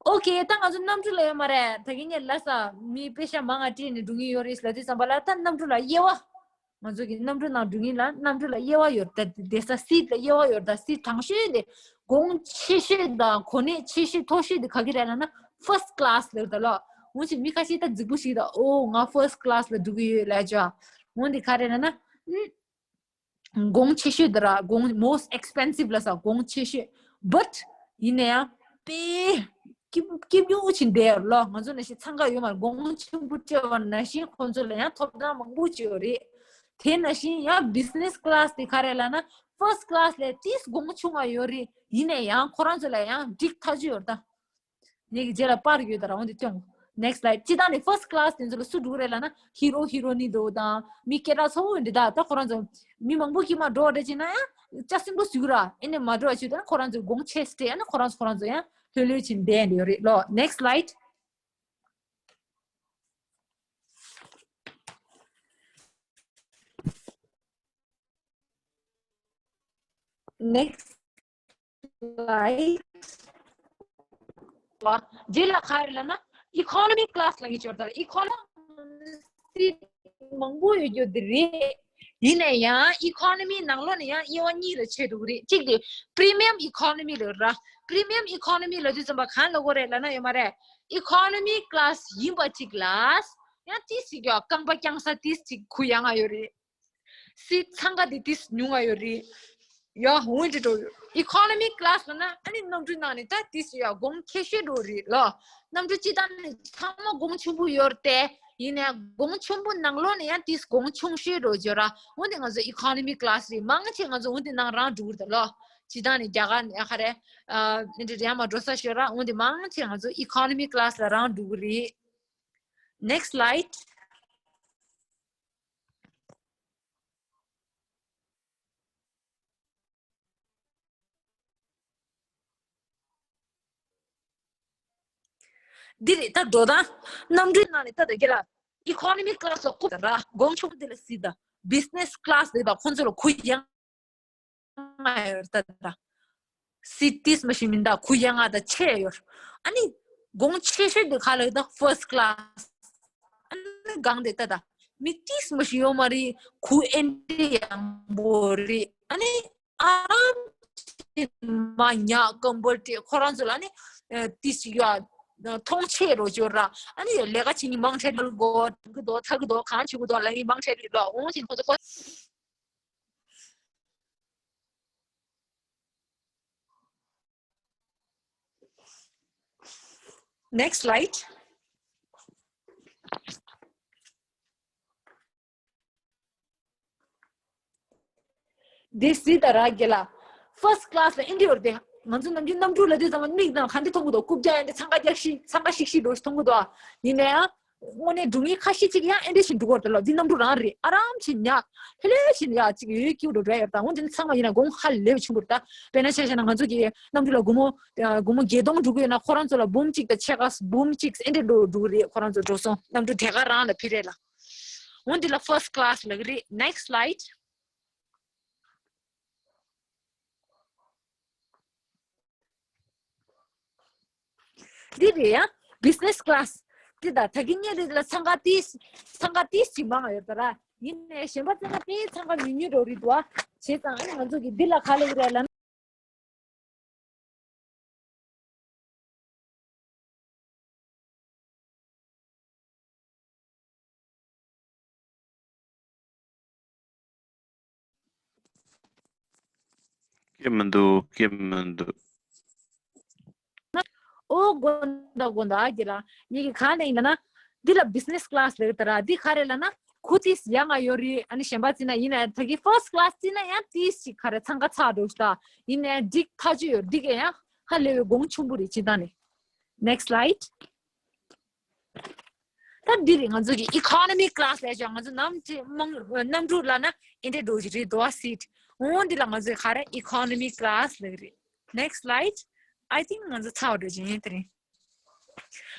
Okay, ད་ང་ཚོ་གནམ་གྲུ་ལ་ཡོད་མ་རེད། ད་གིན་ངས་ལབ་ས་མི་པེ་ཤ་མང་ང་སྤྲད་ནས་འགྲོ་གི་ཡོད་རེད་ལབ་དུས་ཙམ་པ་ལ་ད་གནམ་གྲུ་ལ་དབྱེ་བ། ང་ཚོ་གི་གནམ་གྲུ་ནང་འགྲོ་གིན་ལ་གནམ་གྲུ་ལ་དབྱེ་བ་ཡོད་རེད། ད་བསྡད་ས་seat ལ་དབྱེ་བ་ཡོད་རེད། ད་seat དྲང་ཤོས་དེ་གོང་ཆེ་ཤོས་དང་གོ་གནས་ཆེ་ཤོས་མཐོ་ཤོས་དེ་ག་གི་རེད་ལབ་ན་first class ལབ་ད་ལོ། འོན་ཀྱང་མི་ཁ་ཤས་ད་རྫིག་པོ་ཞིག་ད། ཨོ་ང་first class ལ་འགྲོ་གི་ཡོད་ལབ་ཅོ། འོན་ཏེ་ག་རེ་ལབ་ན། ཨུམ། གོང་ཆེ་ཤོས་དེ་ར། གོང་most expensive ལ་ས་གོང་ཆེ་ཤོས། But ཡིན་ན་ཡང་དཔེ་སྐྱིད་སྐྱིད་སྐྱིད་ཅིག་བསྡད་ལོ། ང་ཚོ་ནང་བཞིན་འཚང་ཁ་ཡོད་མ་རེད། གོང་ཆེན་པོ་སྤྲད་པ་ནང་བཞིན་ཁོང་ཚོ་ལ་ཡང་ཐོབ་ཐང་མང་པོ་ཅིག་ཡོད་རེད། དེ་ནང་བཞིན་ཡང་business class དེ་ག་རེ་ལབ་ན་first class ལས་ཏིས་གོང་ཆུང་བ་ཡོད་རེད། ཡིན་ན་ཡང་ཁོ་རང་ཚོ་ལ་ཡང་འགྲིག་ཐག་ཆོད་ཡོད་རེད་ད། ངེད་ཀྱི་རྗེས་ལ་པར་ཡོད་ད་རང་དེ་སྟོན། Next slide. སྤྱིར་བཏང་ནས་first class དེ་ཚོ་ལ་སུ་འགྲོ་གི་རེད་ལབ་ན་ཧི་རོ་ཧི་རོ་ནི་འདྲ་བོ་དང་མི་སྐད་གྲགས་ཚ་བོ་འདྲ་ད། ད་ཁོ་རང་ཚོ་མི་མང་པོ་ཁྱིམ་མ་འགྲོ་བ་འདྲ་བྱས་ན་ཡང་ཅག་སིང་པོ་ཟུག་ར། ཨེ་ནས་མ་འགྲོ་བ་བྱས་ད་ཁོ་རང་ཚོ་གོང་ཆེ་སྟེ་ཨ་ནི་ཁོ་རང་ཚོ་ཁོ་རང་ཚོ་ཡང་ལྷོད་ལྷོད་བྱས་བསྡད་ཡོད་རེད་ལོ། Next slide. Next slide. རྗེས་ལ་ག་རེ་ལབ་ན་economy class ལ་ངེས་ཅོར་ད། economy seat མང་པོ་ཡོད་རྒྱུ་དེ་རེད། ཡིན་ན་ཡང་economy ནང་ལོགས་ནས་ཡང་དབྱེ་བ་གཉིས་ལ་ཕྱེ་འདུག་རེད། གཅིག་དེ་premium economy ལབ་ར། premium economy ལབ་དུས་ཙམ་པ་གང་ལབ་དགོས་རེད་ལབ་ན་ཡོད་མ་རེད། economy class ཡིན་པ་གཅིག་ལ་ཡང་ཏིས་ཅིག་ཡོད། རྐང་པ་བརྐྱང་ས་ཏིས་ཅིག་གུ་ཡངས་ཡོད་རེད། སི་འཚང་ཁ་དེ་ཏིས་ཉུང་ང་ཡོད་རེད། ཡ་འོན་ཏེ་འགྲོ་ཡོད། economy class ལ་ན་ཨ་ནི་གནམ་གྲུའི་ནང་ནས་ད་ཏིས་ཡ་གོང་ཁེ་ཤོས་འགྲོ་རེད་ལ། གནམ་གྲུ་སྤྱི་བཏང་ནས་ཚང་མ་གོང་ཆེན་པོ་ཡོད་རེད་དེ། ཡིན་ནའི་གོང་ཆེན་པོ་ནང་ལོགས་ནས་ཡང་ཏིས་གོང་ཆུང་ཤོས་འགྲོ་ཡོད་ར། འོན་ཏེ་ང་ཚོ་economy class རེད། མང་ཆེ་ང་ཚོ་འོན་ཏེ་ནང་རང་འགྲོ་གི་རེད་ལ། སྤྱི་བཏང་ནས་རྒྱ་གར་ནས་ཨ་ཁ་རེ། ཨ་འདི་འདྲ་ཡང་མ་འགྲོ་ས་ཤོད་ར། འོན་ཏེ་མང་ཆེ་ང་ཚོ་economy class ལ་རང་འགྲོ་གི་རེད། Next slide. འདི་རེད་ད། འགྲོ་སྟངས་གནམ་གྲུའི་ནང་ནས་ད་ད་གི་ལ་economy class ལ་ཁུ་ད་ར། གོང་ཆུང་འདི་ལ་སི་ད་business class རེད་ད། ཁོང་ཚོ་ལ་ཁུ་ཡངས་ཡོད་ད་ད། སི་ཏིས་མ་ཤི་མིན་ད་ཁུ་ཡངས་ང་ད་ཆེ་ཡོད། ཨ་ནི་གོང་ཆེ་ཤོས་འདི་ག་ལ་ད་first class། ཨ་ནི་གང་དེ་ད་ད་མི་ཏིས་མ་ཤི་ཡོད་མ་རེད། ཁུ་ཨེ་འདྲ་ཡངས་པོ་རེད། ཨ་ནི་ཨ་རམ་ཆེན་མ་ཉག་ཀམ་བོ་ཏི་ཁོ་རང་ཚོ་ལ་ནི་ཏིས་ཡ་མཐོང་ཆེ་རོ་ཅོ་ར། ཨ་ནི་ལས་ཀ་བྱེད་ནི་མང་ཆེ་ལ་གོ་གི་དོ་ཐ་གི་དོ་གང་བྱེད་གི་དོ་ལ་ནི་མང་ཆེ་རེད་ལོ། འོང་ཞིང་ཁོ་ཚོ་ཁོ། Next slide. This is the regular. First class ལ་ཨིན་དྲི་ཡོད་དེ། ང་ཚོ་ནམ་རྒྱུན་གནམ་གྲུ་ལ་དུས་ཙམ་མིག་དང་ག་འདྲ་མཐོང་གི་འདུག་རྐུབ་བཀྱག་ཨེ་འདྲ་འཚང་ཁ་རྒྱག་ཤི་འཚང་ཁ་ཤིག་ཤིག་འགྲོ་ཤི་མཐོང་གི་འདུག་ཡིན་ནའི་དངོས་གནས་འགྲོ་མཁན་ཁ་ཤས་ཅིག་ཡང་ཨེ་འདྲ་ཞིག་འགྲོ་གི་རེད་ལ། འདི་གནམ་གྲུ་རང་རེད། ཨ་རམ་ཆེ་ཉག་ཧེ་ལེ་ཞིག་ཡ་ཅིག་ཡོད་ཀྱི་འགྲོ་འདྲ་ཡོད་ད། འོན་ཏེ་ཚང་མ་ཡིན་ན་གོང་ཧ་ལས་ཆུང་གི་རེད་ད། དཔེར་ན་ཆ་བཞག་ན་ང་ཚོ་གི་གནམ་གྲུ་ལ་སྒོར་མོ་སྒོར་མོ་བརྒྱད་སྟོང་འགྲོ་གི་ཡོད་ན་ཁོ་རང་ཚོ་ལ་འབུམ་གཅིག་དང་ཕྱེད་ཀ་འབུམ་གཅིག་ཨེ་འདྲ་འགྲོ་འགྲོ་གི་རེད། ཁོ་རང་ཚོ་འགྲོ་སོང་གནམ་གྲུ་དེ་ག་རང་ལ་ཕི་རེད་ལ། འོན་ཏེ་ལ་first class ལབ་ཀྱི་རེད། Next slide. འདི་རེད་ཡ། བི་ཛི་ནེ་སི་ཀི་ལ་སི། འདི་ད་ད་གིན་ཉེ་རེད་ལ། འཚང་ཁ་ཏིས་འཚང་ཁ་ཏིས་ཅིག་མང་ཡོད་ད་ར། ཡིན་ནའི་གཞན་པ་ཚང་མ་དེ་འཚང་ཁ་ཉུང་ཉུང་འགྲོ་རེད་འདུག་བ། བྱས་ཙང་ཨ་ནི་ང་ཚོ་གི་འདི་ལ་ག་ལབ་ཀྱི་རེད་ལབ་ན། སྐད་མི་འདུག་སྐད་མི་འདུག་ཨོ་དགོངས་དག་དགོངས་དག་ཨ་ཀྱི་ལ། ངེད་ཀྱི་གང་ལ་ཡིན་ལབ་ན། འདི་ལ་བི་ཛི་ནེ་སི་ཀི་ལ་སི་ལབ་ཀྱི་ད་ར། འདི་ག་རེ་ལབ་ན། ཁུ་ཏིས་ཡ་ང་ཡོད་རེད། ཨ་ནི་གཞན་པ་བརྩིས་ན་ཡིན་ན་ད་གི་ཕར་སི་ཀི་ལ་སི་བརྩིས་ན་ཡང་ཏིས་ཅིག་ག་རེ་འཚང་ཁ་ཚ་འགྲོ་ཤི་ད། ཡིན་ནའི་འགྲིག་ཐག་ཆོད་ཡོད། འགྲིག་གི་ཡང་ཧ་ལས་པའི་གོང་ཆེན་པོ་རེད་སྤྱིར་བཏང་ནས། Next slide. ད་འདི་རེད་ང་ཚོ་གི་ཨི་ཀོ་ནོ་མི་ཀི་ལ་སི་ལབ་ཀྱང་ང་ཚོ་གནམ་གྲུ་མང་གནམ་གྲུ་ལབ་ན་ཨེ་འདྲ་འགྲོ་གི་རེད་འདུག་བ། སིཊ། འོ་འདི་ལ་ང་ཚོ་ག་རེ་ཨི་ཀོ་ནོ་མི་ཀི་ལ་སི་ལབ་ཀྱི་རེད། Next slide. I think ང་ཚོ་ཚར་བ་འགྲོ་གི་ཡིན་དེ་རིང་།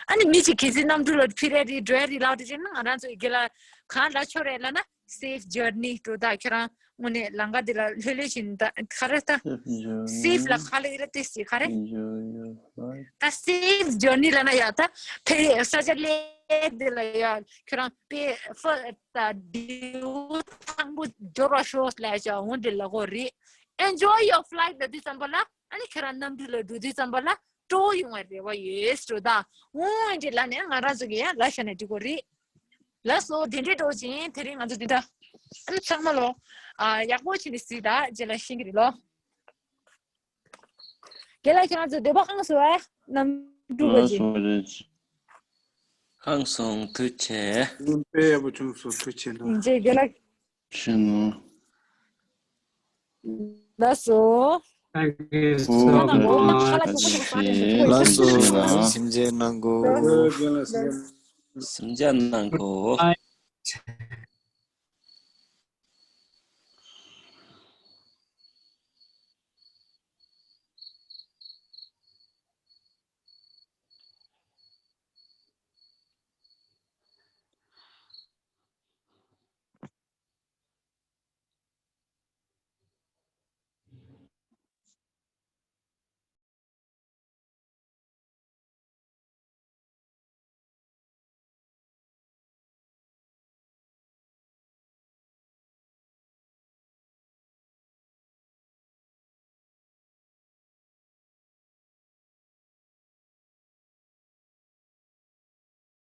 ཨ་ནི་མི་གཅིག་གལ་སྲིད་གནམ་གྲུ་ལ་འཕུར་རེ་རེད་འགྲོ་ཡ་རེད་ལབ་དུས་ཅིག་ན་ང་རང་ཚོ་ཡི་གེ་ལ་གང་ལ་ཆོག་རེད་ལབ་ན། Safe journey འགྲོ་ད་ཁྱོད་རང་དངོས་གནས་ལམ་ཁ་འདི་ལ་ལྷོད་ལྷོད་བྱས་ནས་ད་ག་རེ་ད། སེབ་ཇར་ནི། སེབ་ལ་ག་ལ་ཡིན་རེད་དེ་སི་ག་རེ། Enjoy your flight. ད་སེབ་ཇར་ནི་ལབ་ན་ཡ་ད་ཕེ་ས་ཆ་ལས་འདི་ལ་ཡ་ཁྱོད་རང་པེ་ཕ་ད་དེའུ་ཐང་པོ་འབྱོར་བ་ཤོག་ལབ་ཡ་འོ་འདི་ལ་གོ་རེད། Enjoy your flight ལབ་དུས་ཙམ་པ་ལ་ཨ་ནི་ཁྱོད་རང་གནམ་གྲུ་ལ་འགྲོ་དུས་ཙམ་པ་ལ་སྤྲོ་ཡོང་བའི་རེ་བ་ཡོད་འགྲོ་ད། འོ་འདི་ལ་ནས་ང་རང་ཚོ་གི་ཡ་ལ་ཤ་ནས་འགྲིག་གོ་རེད། ལགས་སོ། དེ་འདྲའི་འགྲོ་ཅིང་དེ་རིང་ང་ཚོ་འདི་འདྲ། ཨ་ནི་ཚང་མ་ལོ། ཨ་ཡག་པོ་བྱས་ནས་གཟིགས་དང་རྗེས་ལ་ཤེས་ཀྱི་རེད་ལོ། རྒན་ལགས་ཁྱེད་རང་ཚོ་འདོད་པ་ཁེངས་སོང་ཨེ། གནམ་གྲུ་པ་ལགས་ཅིག་སོ་རེད། ཁེངས་སོང་། ཐུགས་རྗེ་ཆེ། དཔེ་ཡག་པོ་བྱུང་སོང་། ཐུགས་རྗེ་གནང་། རྗེས་རྒན་ལགས། ཤེས་ནོ། ལགས་སོ། Thank you so ཨོ་ཁ་ལག་ཁ་ལག་ཅོག་པོ་ཅོག་པོ་ཤེས་ལགས་སོ། ལགས་སོ། སེམས་ཅན་ནང་གོ། ལགས་སོ། སེམས་ཅན་ནང་གོ།